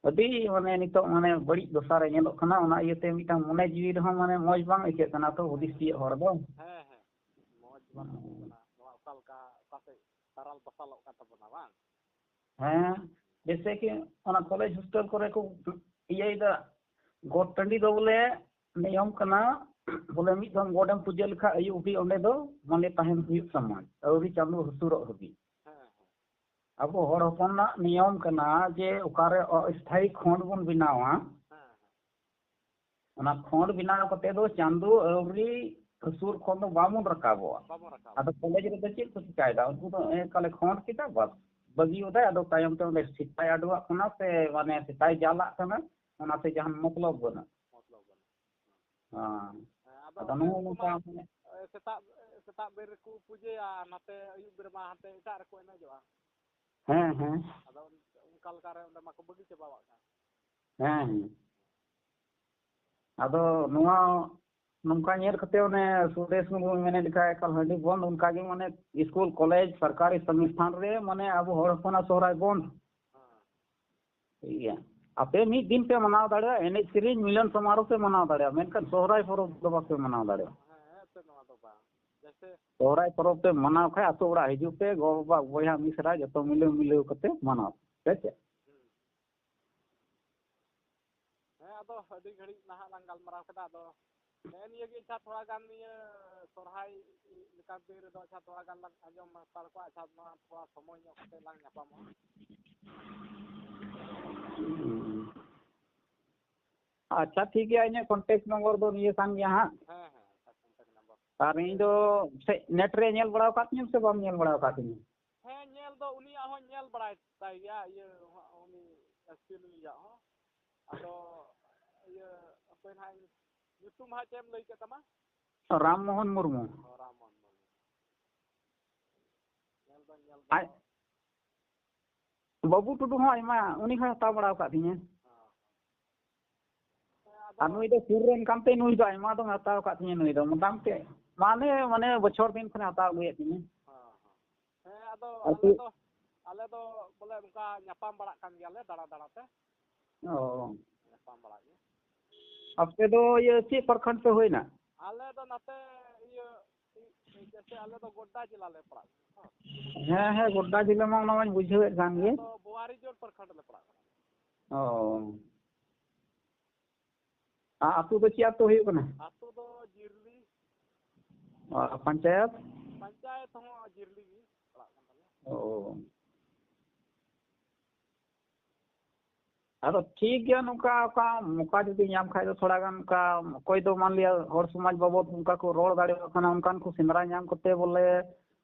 ᱟᱹᱰᱤ ᱢᱟᱱᱮ ᱱᱤᱛᱚᱜ ᱢᱟᱱᱮ ᱵᱟᱹᱲᱤᱡ ᱫᱚᱥᱟ ᱨᱮ ᱧᱮᱞᱚᱜ ᱠᱟᱱᱟ᱾ ᱚᱱᱟ ᱤᱭᱟᱹᱛᱮ ᱢᱤᱫᱴᱟᱝ ᱢᱚᱱᱮ ᱡᱤᱣᱤ ᱨᱮᱦᱚᱸ ᱢᱟᱱᱮ ᱢᱚᱡᱽ ᱵᱟᱝ ᱟᱹᱭᱠᱟᱹᱜ ᱠᱟᱱᱟ ᱛᱚ, ᱦᱩᱫᱤᱥ ᱛᱤᱭᱳᱜ ᱦᱚᱲ ᱫᱚ᱾ ᱦᱮᱸ, ᱦᱮᱸ, ᱢᱚᱡᱽ ᱵᱟᱝ ᱟᱹᱭᱠᱟᱹᱜ ᱠᱟᱱᱟ᱾ ᱱᱚᱣᱟ ᱚᱠᱟ ᱞᱮᱠᱟ ᱚᱠᱟ ᱥᱮᱫ ᱛᱟᱨᱟᱞ ᱵᱟᱥᱟᱞᱚᱜ ᱠᱟᱱ ᱛᱟᱵᱚᱱᱟ ᱵᱟᱝ? ᱦᱮᱸ᱾ ᱡᱮᱭᱥᱮ ᱠᱤ ᱚᱱᱟ ᱠᱚᱞᱮᱡᱽ ᱦᱳᱥᱴᱮᱞ ᱠᱚᱨᱮ ᱠᱚ ᱤᱭᱟᱹᱭᱮᱫᱟ, ᱜᱚᱴ ᱴᱟᱺᱰᱤ ᱫᱚ ᱵᱚᱞᱮ ᱱᱤᱭᱚᱢ ᱠᱟᱱᱟ, ᱵᱚᱞᱮ ᱢᱤᱫ ᱫᱷᱟᱣ ᱜᱚᱰ ᱮᱢ ᱯᱩᱡᱟᱹ ᱞᱮᱠᱷᱟᱡ ᱟᱹᱭᱩᱵ ᱦᱟᱹᱵᱤᱡ ᱚᱸᱰᱮ ᱫᱚ ᱢᱟᱱᱮ ᱛᱟᱦᱮᱱ ᱦᱩᱭᱩᱜ ᱛᱟᱢᱟ ᱟᱹᱣᱨᱤ ᱪᱟᱸᱫᱳ ᱦᱟᱹᱥᱩᱨᱚᱜ ᱦᱟᱹᱵᱤᱡ᱾ ᱦᱮᱸ, ᱦᱮᱸ᱾ ᱟᱵᱚ ᱦᱚᱲ ᱦᱚᱯᱚᱱᱟᱜ ᱱᱤᱭᱚᱢ ᱠᱟᱱᱟ ᱡᱮ ᱚᱠᱟᱨᱮ ᱚᱥᱛᱷᱟᱭᱤ ᱠᱷᱚᱸᱰ ᱵᱚᱱ ᱵᱮᱱᱟᱣᱟ, ᱦᱮᱸ, ᱦᱮᱸ᱾ ᱚᱱᱟ ᱠᱷᱚᱸᱰ ᱵᱮᱱᱟᱣ ᱠᱟᱛᱮ ᱫᱚ ᱪᱟᱸᱫᱳ ᱟᱹᱣᱨᱤ ᱦᱟᱹᱥᱩᱨ ᱠᱷᱚᱱ ᱫᱚ ᱵᱟᱵᱚᱱ ᱨᱟᱠᱟᱵᱚᱜᱼᱟ᱾ ᱵᱟᱵᱚᱱ ᱨᱟᱠᱟᱵᱟ᱾ ᱟᱫᱚ ᱠᱚᱞᱮᱡᱽ ᱨᱮᱫᱚ ᱪᱮᱫ ᱠᱚ ᱪᱤᱠᱟᱭᱮᱫᱟ? ᱩᱱᱠᱩ ᱫᱚ ᱮᱠᱟᱞᱮ ᱠᱷᱚᱸᱰ ᱠᱮᱫᱟ, ᱵᱟᱥ ᱵᱟᱹᱜᱤᱭᱟᱫᱟᱭ᱾ ᱟᱫᱚ ᱛᱟᱭᱚᱢ ᱛᱮ ᱚᱸᱰᱮ ᱥᱮᱛᱟᱭ ᱟᱰᱚᱣᱟᱜ ᱠᱟᱱᱟ ᱥᱮ ᱢᱟᱱᱮ ᱥᱮᱛᱟᱭ ᱡᱟᱞᱟᱜ ᱠᱟᱱᱟ, ᱚᱱᱟᱛᱮ ᱡᱟᱦᱟᱱ ᱢᱚᱛᱞᱚᱵ ᱵᱟᱹᱱᱩᱜᱼᱟ᱾ ᱢᱚᱛᱞᱚᱵ ᱵᱟᱹᱱᱩᱜᱼᱟ᱾ ᱦᱮᱸ᱾ ᱦᱮᱸ, ᱟᱫᱚ ᱟᱫᱚ ᱱᱚᱜᱼᱚ ᱩᱱᱠᱩ ᱱᱚᱝᱠᱟ ᱢᱟ, ᱢᱟᱱᱮ ᱮ, ᱥᱮᱛᱟᱜ, ᱥᱮᱛᱟᱜ ᱵᱮᱨ ᱨᱮᱠᱚ ᱯᱩᱡᱟᱹᱭᱟ, ᱟᱨ ᱱᱟᱛᱮ ᱟᱹᱭᱩᱵ ᱵᱮᱨ ᱢᱟ ᱦᱟᱱᱛᱮ ᱮᱴᱟᱜ ᱨᱮᱠᱚ ᱮᱱᱮᱡᱚᱜᱼᱟ᱾ ᱦᱮᱸ, ᱦᱮᱸ᱾ ᱟᱫᱚ ᱚᱱᱠᱟ ᱞᱮᱠᱟᱨᱮ ᱚᱸᱰᱮ ᱢᱟᱠᱚ ᱵᱟᱹᱜᱤ ᱪᱟᱵᱟᱣᱟᱜ ᱠᱟᱱ᱾ ᱦᱮᱸ, ᱦᱮᱸ᱾ ᱟᱫᱚ ᱱᱚᱣᱟ ᱱᱚᱝᱠᱟ ᱧᱮᱞ ᱠᱟᱛᱮ ᱚᱱᱮ ᱥᱩᱨᱮᱥ ᱢᱩᱨᱢᱩ ᱢᱮᱱᱮᱫ ᱞᱮᱠᱟ ᱮᱠᱟᱞ ᱦᱟᱺᱰᱤ ᱵᱚᱱᱫ, ᱚᱱᱠᱟ ᱜᱮ ᱢᱟᱱᱮ ᱥᱠᱩᱞ, ᱠᱚᱞᱮᱡᱽ, ᱥᱚᱨᱠᱟᱨᱤ ᱥᱚᱝᱥᱛᱷᱟᱱ ᱨᱮ ᱢᱟᱱᱮ ᱟᱵᱚ ᱦᱚᱲ ᱦᱚᱯᱚᱱᱟᱜ ᱥᱚᱦᱨᱟᱭ ᱵᱚᱱᱫ᱾ ᱦᱮᱸ᱾ ᱴᱷᱤᱠ ᱜᱮᱭᱟ᱾ ᱟᱯᱮ ᱢᱤᱫ ᱫᱤᱱ ᱯᱮ ᱢᱟᱱᱟᱣ ᱫᱟᱲᱮᱭᱟᱜᱼᱟ, ᱮᱱᱮᱡ ᱥᱮᱨᱮᱧ ᱢᱤᱞᱚᱱ ᱥᱚᱢᱟᱨᱳᱦ ᱯᱮ ᱢᱟᱱᱟᱣ ᱫᱟᱲᱮᱭᱟᱜᱼᱟ, ᱢᱮᱱᱠᱷᱟᱱ ᱥᱚᱦᱨᱟᱭ ᱯᱚᱨᱚᱵᱽ ᱫᱚ ᱵᱟᱯᱮ ᱢᱟᱱᱟᱣ ᱫᱟᱲᱮᱭᱟᱜᱼᱟ᱾ ᱦᱮᱸ, ᱦᱮᱸ, ᱮᱱᱛᱮᱫ ᱱᱚᱣᱟ ᱫᱚ ᱵᱟᱝ᱾ ᱡᱮᱭᱥᱮ ᱥᱚᱦᱨᱟᱭ ᱯᱚᱨᱚᱵᱽ ᱯᱮ ᱢᱟᱱᱟᱣ ᱠᱷᱟᱡ ᱟᱛᱳ ᱚᱲᱟᱜ ᱦᱤᱡᱩᱜ ᱯᱮ, ᱜᱚ ᱵᱟᱵᱟ ᱵᱚᱭᱦᱟ ᱢᱤᱥᱨᱟ ᱡᱚᱛᱚ ᱢᱤᱞᱟᱹᱣ ᱢᱤᱞᱟᱹᱣ ᱠᱟᱛᱮ ᱢᱟᱱᱟᱣ ᱯᱮ᱾ ᱦᱮᱸ ᱥᱮ? ᱦᱩᱸ᱾ ᱦᱮᱸ, ᱟᱫᱚ ᱟᱹᱰᱤ ᱜᱷᱟᱹᱲᱤᱡ ᱱᱟᱦᱟᱜ ᱞᱟᱝ ᱜᱟᱞᱢᱟᱨᱟᱣ ᱠᱮᱫᱟ, ᱟᱫᱚ ᱱᱮᱜᱼᱮ ᱱᱤᱭᱟᱹ ᱜᱮ ᱟᱪᱪᱷᱟ ᱛᱷᱚᱲᱟ ᱜᱟᱱ ᱱᱤᱭᱟᱹ ᱥᱚᱨᱦᱟᱭ ᱞᱮᱠᱟᱱ ᱫᱤᱱ ᱨᱮᱫᱚ ᱟᱪᱪᱷᱟ ᱛᱷᱚᱲᱟ ᱜᱟᱱ ᱞᱟᱝ ᱟᱸᱡᱚᱢ ᱦᱟᱛᱟᱲ ᱠᱚᱣᱟ᱾ ᱟᱪᱪᱷᱟ, ᱢᱟ ᱛᱷᱚᱲᱟ ᱥᱚᱢᱚᱭ ᱧᱚᱜ ᱠᱟᱛᱮ ᱞᱟᱝ ᱧᱟᱯᱟᱢᱚᱜᱼᱟ᱾ ᱟᱪᱪᱷᱟ, ᱴᱷᱤᱠ ᱜᱮᱭᱟ, ᱤᱧᱟᱹᱜ contact number ᱫᱚ ᱱᱤᱭᱟᱹ ᱠᱟᱱ ᱜᱮᱭᱟ ᱦᱟᱸᱜ᱾ ᱦᱮᱸ, ᱦᱮᱸ, ᱟᱪᱪᱷᱟ, contact number᱾ ᱟᱨ ᱤᱧ ᱫᱚ ᱥᱮ net ᱨᱮ ᱧᱮᱞ ᱵᱟᱲᱟ ᱟᱠᱟᱫ ᱛᱤᱧᱟᱹᱢ ᱥᱮ ᱵᱟᱢ ᱧᱮᱞ ᱵᱟᱲᱟ ᱟᱠᱟᱫ ᱛᱤᱧᱟᱹ? ᱦᱮᱸ, ᱧᱮᱞ ᱫᱚ ᱩᱱᱤᱭᱟᱜ ᱦᱚᱸᱧ ᱧᱮᱞ ᱵᱟᱲᱟᱭ ᱛᱟᱭ ᱜᱮᱭᱟ, ᱤᱭᱟᱹ, ᱩᱱᱤ ᱮᱥ ᱯᱤ ᱱᱩᱭᱟᱜ ᱦᱚᱸ᱾ ᱟᱫᱚ ᱤᱭᱟᱹ, ᱦᱟᱯᱮ ᱱᱟᱦᱟᱜ ᱤᱧ, ᱧᱩᱛᱩᱢ ᱦᱟᱸᱜ ᱪᱮᱫ ᱮᱢ ᱞᱟᱹᱭ ᱠᱮᱫ ᱛᱟᱢᱟ? ᱨᱟᱢ ᱢᱳᱦᱚᱱ ᱢᱩᱨᱢᱩ᱾ ᱚ, ᱨᱟᱢ ᱢᱳᱦᱚᱱ ᱢᱩᱨᱢᱩ᱾ ᱧᱮᱞ ᱫᱚᱧ ᱧᱮᱞ ᱟᱡ ᱫᱚ᱾ ᱵᱟᱹᱵᱩ ᱴᱩᱰᱩ ᱦᱚᱸ ᱟᱭᱢᱟ, ᱩᱱᱤ ᱦᱚᱸᱭ ᱦᱟᱛᱟᱣ ᱵᱟᱲᱟ ᱟᱠᱟᱫ ᱛᱤᱧᱟᱹ᱾ ᱦᱮᱸ᱾ ᱦᱮᱸ, ᱟᱫᱚ ᱟᱨ ᱱᱩᱭ ᱫᱚ ᱥᱩᱨ ᱨᱮᱱ ᱠᱟᱱᱛᱮ ᱱᱩᱭ ᱫᱚ ᱟᱭᱢᱟ ᱫᱚᱢᱮ ᱦᱟᱛᱟᱣ ᱟᱠᱟᱫ ᱛᱤᱧᱟᱹ᱾ ᱱᱩᱭ ᱫᱚ ᱢᱚᱴᱟᱢᱩᱴᱤ ᱢᱟᱱᱮ, ᱢᱟᱱᱮ ᱵᱚᱪᱷᱚᱨ ᱫᱤᱱ ᱠᱷᱚᱱᱮ ᱦᱟᱛᱟᱣ ᱟᱹᱜᱩᱭᱮᱫ ᱛᱤᱧᱟᱹ᱾ ᱦᱮᱸ, ᱦᱮᱸ᱾ ᱦᱮᱸ, ᱟᱫᱚ ᱟᱨ ᱟᱞᱮ ᱠᱩ- ᱫᱚ, ᱟᱞᱮ ᱫᱚ ᱵᱚᱞᱮ ᱚᱱᱠᱟ ᱧᱟᱯᱟᱢ ᱵᱟᱲᱟᱜ ᱠᱟᱱ ᱜᱮᱭᱟᱞᱮ ᱫᱟᱬᱟ ᱫᱟᱬᱟ ᱛᱮ᱾ ᱚ᱾ ᱧᱟᱯᱟᱢ ᱵᱟᱲᱟᱜ ᱜᱮ᱾ ᱟᱯᱮ ᱫᱚ ᱤᱭᱟᱹ ᱪᱮᱫ ᱯᱨᱚᱠᱷᱚᱸᱰ ᱯᱮ ᱦᱩᱭᱱᱟ? ᱟᱞᱮ ᱫᱚ ᱱᱟᱛᱮ ᱤᱭᱟᱹ, ᱪᱮᱫ, ᱪᱮᱫ ᱡᱮᱭᱥᱮ ᱟᱞᱮ ᱫᱚ ᱜᱚᱰᱰᱟ ᱡᱮᱞᱟ ᱞᱮ ᱯᱟᱲᱟᱜ ᱠᱟᱱᱟ᱾ ᱦᱮᱸ, ᱦᱮᱸ, ᱜᱚᱰᱰᱟ ᱡᱮᱞᱟ ᱢᱟ ᱚᱱᱟ ᱢᱟᱧ ᱵᱩᱡᱷᱟᱹᱣᱮᱫ ᱠᱟᱱ ᱜᱮ᱾ ᱟᱫᱚ ᱵᱳᱣᱟᱨᱤᱡᱳᱲ ᱯᱨᱚᱠᱷᱚᱸᱰ ᱞᱮ ᱯᱟᱲᱟᱜ ᱠᱟᱱᱟ᱾ ᱚ᱾ ᱟᱨ ᱟᱹᱛᱩ ᱫᱚ ᱪᱮᱫ ᱟᱹᱛᱩ ᱦᱩᱭᱩᱜ ᱠᱟᱱᱟ? ᱟᱹᱛᱩ ᱫᱚ ᱡᱤᱨᱞᱤ᱾ ᱚ, ᱟᱨ ᱯᱚᱧᱪᱟᱭᱮᱛ? ᱯᱚᱧᱪᱟᱭᱮᱛ ᱦᱚᱸ ᱡᱤᱨᱞᱤ ᱜᱮ ᱯᱟᱲᱟᱜ ᱠᱟᱱ ᱛᱟᱞᱮᱭᱟ᱾ ᱚ᱾ ᱟᱫᱚ ᱴᱷᱤᱠ ᱜᱮᱭᱟ, ᱱᱚᱝᱠᱟ ᱚᱠᱟ ᱢᱚᱠᱟ ᱡᱩᱫᱤ ᱧᱟᱢ ᱠᱷᱟᱡ ᱫᱚ ᱛᱷᱚᱲᱟ ᱜᱟᱱ ᱚᱱᱠᱟ ᱚᱠᱚᱭ ᱫᱚ ᱢᱟᱱ ᱞᱤᱭᱟ ᱦᱚᱲ ᱥᱚᱢᱟᱡᱽ ᱵᱟᱵᱚᱫ ᱚᱱᱠᱟ ᱠᱚ ᱨᱚᱲ ᱫᱟᱲᱮᱭᱟᱜ ᱠᱟᱱᱟ, ᱚᱱᱠᱟᱱ ᱠᱚ ᱥᱮᱸᱫᱽᱨᱟ ᱧᱟᱢ ᱠᱟᱛᱮ ᱵᱚᱞᱮ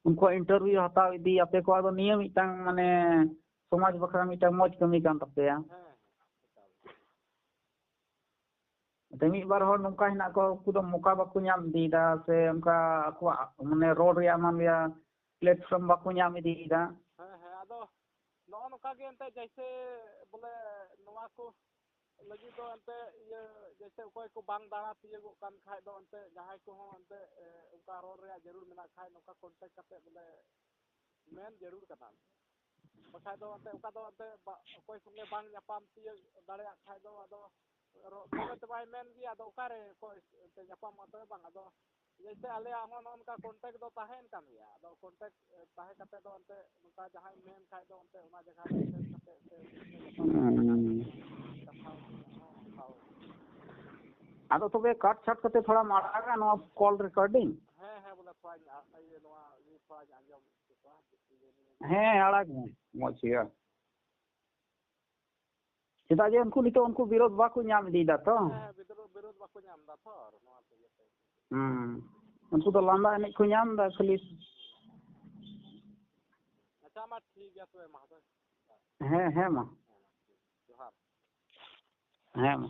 ᱩᱱᱠᱩᱣᱟᱜ interview ᱦᱟᱛᱟᱣ ᱤᱫᱤ, ᱟᱯᱮ ᱠᱚᱣᱟᱜ ᱫᱚ ᱱᱤᱭᱟᱹ ᱢᱤᱫᱴᱟᱝ ᱢᱟᱱᱮ ᱥᱚᱢᱟᱡᱽ ᱵᱟᱠᱷᱨᱟ ᱢᱤᱫᱴᱟᱝ ᱢᱚᱡᱽ ᱠᱟᱹᱢᱤ ᱠᱟᱱ ᱛᱟᱯᱮᱭᱟ᱾ ᱦᱮᱸ, ᱦᱮᱸ, ᱮᱠᱟᱞ᱾ ᱛᱮ ᱢᱤᱫ ᱵᱟᱨ ᱦᱚᱲ ᱱᱚᱝᱠᱟ ᱦᱮᱱᱟᱜ ᱠᱚᱣᱟ, ᱩᱱᱠᱩ ᱫᱚ ᱢᱚᱠᱟ ᱵᱟᱠᱚ ᱧᱟᱢ ᱤᱫᱤᱭᱮᱫᱟ, ᱥᱮ ᱚᱱᱠᱟ ᱟᱠᱚᱣᱟᱜ ᱢᱟᱱᱮ ᱨᱚᱲ ᱨᱮᱭᱟᱜ ᱢᱟᱱ ᱞᱤᱭᱟ platform ᱵᱟᱠᱚ ᱧᱟᱢ ᱤᱫᱤᱭᱮᱫᱟ᱾ ᱦᱮᱸ, ᱦᱮᱸ, ᱟᱫᱚ ᱱᱚᱜᱼᱚ ᱱᱚᱝᱠᱟ ᱜᱮ ᱮᱱᱛᱮᱫ ᱡᱮᱭᱥᱮ ᱵᱚᱞᱮ ᱱᱚᱣᱟ ᱠᱚ ᱞᱟᱹᱜᱤᱫ ᱫᱚ ᱮᱱᱛᱮᱫ ᱤᱭᱟᱹ ᱡᱮᱭᱥᱮ ᱚᱠᱚᱭ ᱠᱚ ᱵᱟᱝ ᱫᱟᱬᱟ ᱛᱤᱭᱳᱜᱚᱜ ᱠᱟᱱ ᱠᱷᱟᱡ ᱫᱚ ᱮᱱᱛᱮᱫ ᱡᱟᱦᱟᱸᱭ ᱠᱚᱦᱚᱸ ᱮᱱᱛᱮᱫ, ᱮ, ᱚᱱᱠᱟ ᱨᱚᱲ ᱨᱮᱭᱟᱜ ᱡᱟᱹᱨᱩᱲ ᱢᱮᱱᱟᱜ ᱠᱷᱟᱡ ᱱᱚᱝᱠᱟ contact ᱠᱟᱛᱮᱫ ᱵᱚᱞᱮ ᱢᱮᱱ ᱡᱟᱹᱨᱩᱲ ᱠᱟᱱᱟ᱾ ᱵᱟᱠᱷᱟᱡ ᱫᱚ ᱮᱱᱛᱮᱫ ᱚᱠᱟ ᱫᱚ ᱮᱱᱛᱮᱫ ᱵᱟ-, ᱚᱠᱚᱭ ᱥᱚᱸᱜᱮ ᱵᱟᱝ ᱧᱟᱯᱟᱢ ᱛᱤᱭᱳᱜ ᱫᱟᱲᱮᱭᱟᱜ ᱠᱷᱟᱡ ᱫᱚ ᱟᱫᱚ ᱨᱚ-, ᱛᱚᱵᱮ ᱛᱚ ᱵᱟᱭ ᱢᱮᱱ ᱜᱮᱭᱟ, ᱟᱫᱚ ᱚᱠᱟᱨᱮ ᱚᱠᱚᱭ ᱮᱱᱛᱮᱫ ᱧᱟᱯᱟᱢᱚᱜᱼᱟ ᱛᱚᱵᱮ ᱵᱟᱝ᱾ ᱟᱫᱚ ᱡᱮᱭᱥᱮ ᱟᱞᱮᱭᱟᱜ ᱦᱚᱸ ᱱᱚᱜᱼᱚ ᱱᱚᱝᱠᱟ contact ᱫᱚ ᱛᱟᱦᱮᱸᱭᱮᱱ ᱠᱟᱱ ᱜᱮᱭᱟ᱾ ᱟᱫᱚ contact, ᱮ, ᱛᱟᱦᱮᱸ ᱠᱟᱛᱮ ᱫᱚ ᱮᱱᱛᱮᱫ ᱱᱚᱝᱠᱟ ᱡᱟᱦᱟᱸᱭ ᱢᱮᱱ ᱠᱷᱟᱡ ᱫᱚ ᱮᱱᱛᱮᱫ ᱚᱱᱟ ᱡᱟᱭᱜᱟ ᱨᱮ ᱥᱮᱱ ᱠᱟᱛᱮ ᱥᱮ ᱩᱱᱤ ᱥᱚᱸᱜᱮ ᱧᱟᱯᱟᱢ ᱦᱩᱸ᱾ ᱠᱟᱛᱮ ᱠᱟᱛᱷᱟ ᱦᱚᱸ ᱦᱟᱛᱟᱣ᱾ ᱟᱫᱚ ᱛᱚᱵᱮ cut ᱪᱷᱟᱴ ᱠᱟᱛᱮ ᱛᱷᱚᱲᱟᱢ ᱟᱲᱟᱜᱟ ᱱᱚᱣᱟ call recording? ᱦᱮᱸ, ᱦᱮᱸ, ᱵᱚᱞᱮ ᱛᱷᱚᱲᱟᱧ ᱟ-, ᱤᱭᱟᱹ, ᱱᱚᱣᱟ ᱤᱭᱟᱹ ᱛᱷᱚᱲᱟᱧ ᱟᱸᱡᱚᱢ ᱦᱚᱪᱚ ᱠᱚᱣᱟ᱾ ᱦᱮᱸ, ᱟᱲᱟᱜ ᱢᱮ, ᱢᱚᱡᱽ ᱦᱩᱭᱩᱜᱼᱟ᱾ ᱪᱮᱫᱟᱜ ᱡᱮ ᱩᱱᱠᱩ ᱱᱤᱛᱚᱜ ᱩᱱᱠᱩ ᱵᱤᱨᱳᱫᱷ ᱵᱟᱠᱚ ᱧᱟᱢ ᱤᱫᱤᱭᱮᱫᱟ ᱛᱚ᱾ ᱦᱮᱸ, ᱵᱤᱨᱳᱫᱷ, ᱵᱤᱨᱳᱫᱷ ᱵᱟᱠᱚ ᱧᱟᱢ ᱮᱫᱟ ᱛᱚ, ᱟᱨ ᱱᱚᱣᱟ ᱛᱮᱜᱮ ᱛᱚ᱾ ᱦᱩᱸ᱾ ᱩᱱᱠᱩ ᱫᱚ ᱞᱟᱸᱫᱟ ᱮᱱᱮᱡ ᱠᱚ ᱧᱟᱢ ᱮᱫᱟ ᱠᱷᱟᱹᱞᱤ᱾ ᱟᱪᱪᱷᱟ, ᱢᱟ ᱴᱷᱤᱠ ᱜᱮᱭᱟ ᱛᱚᱵᱮ, ᱢᱟ ᱛᱚᱵᱮ᱾ ᱦᱮᱸ, ᱦᱮᱸ, ᱢᱟ᱾ ᱦᱮᱸ, ᱢᱟ, ᱴᱷᱤᱠ᱾ ᱡᱚᱦᱟᱨ᱾ ᱦᱮᱸ, ᱢᱟ᱾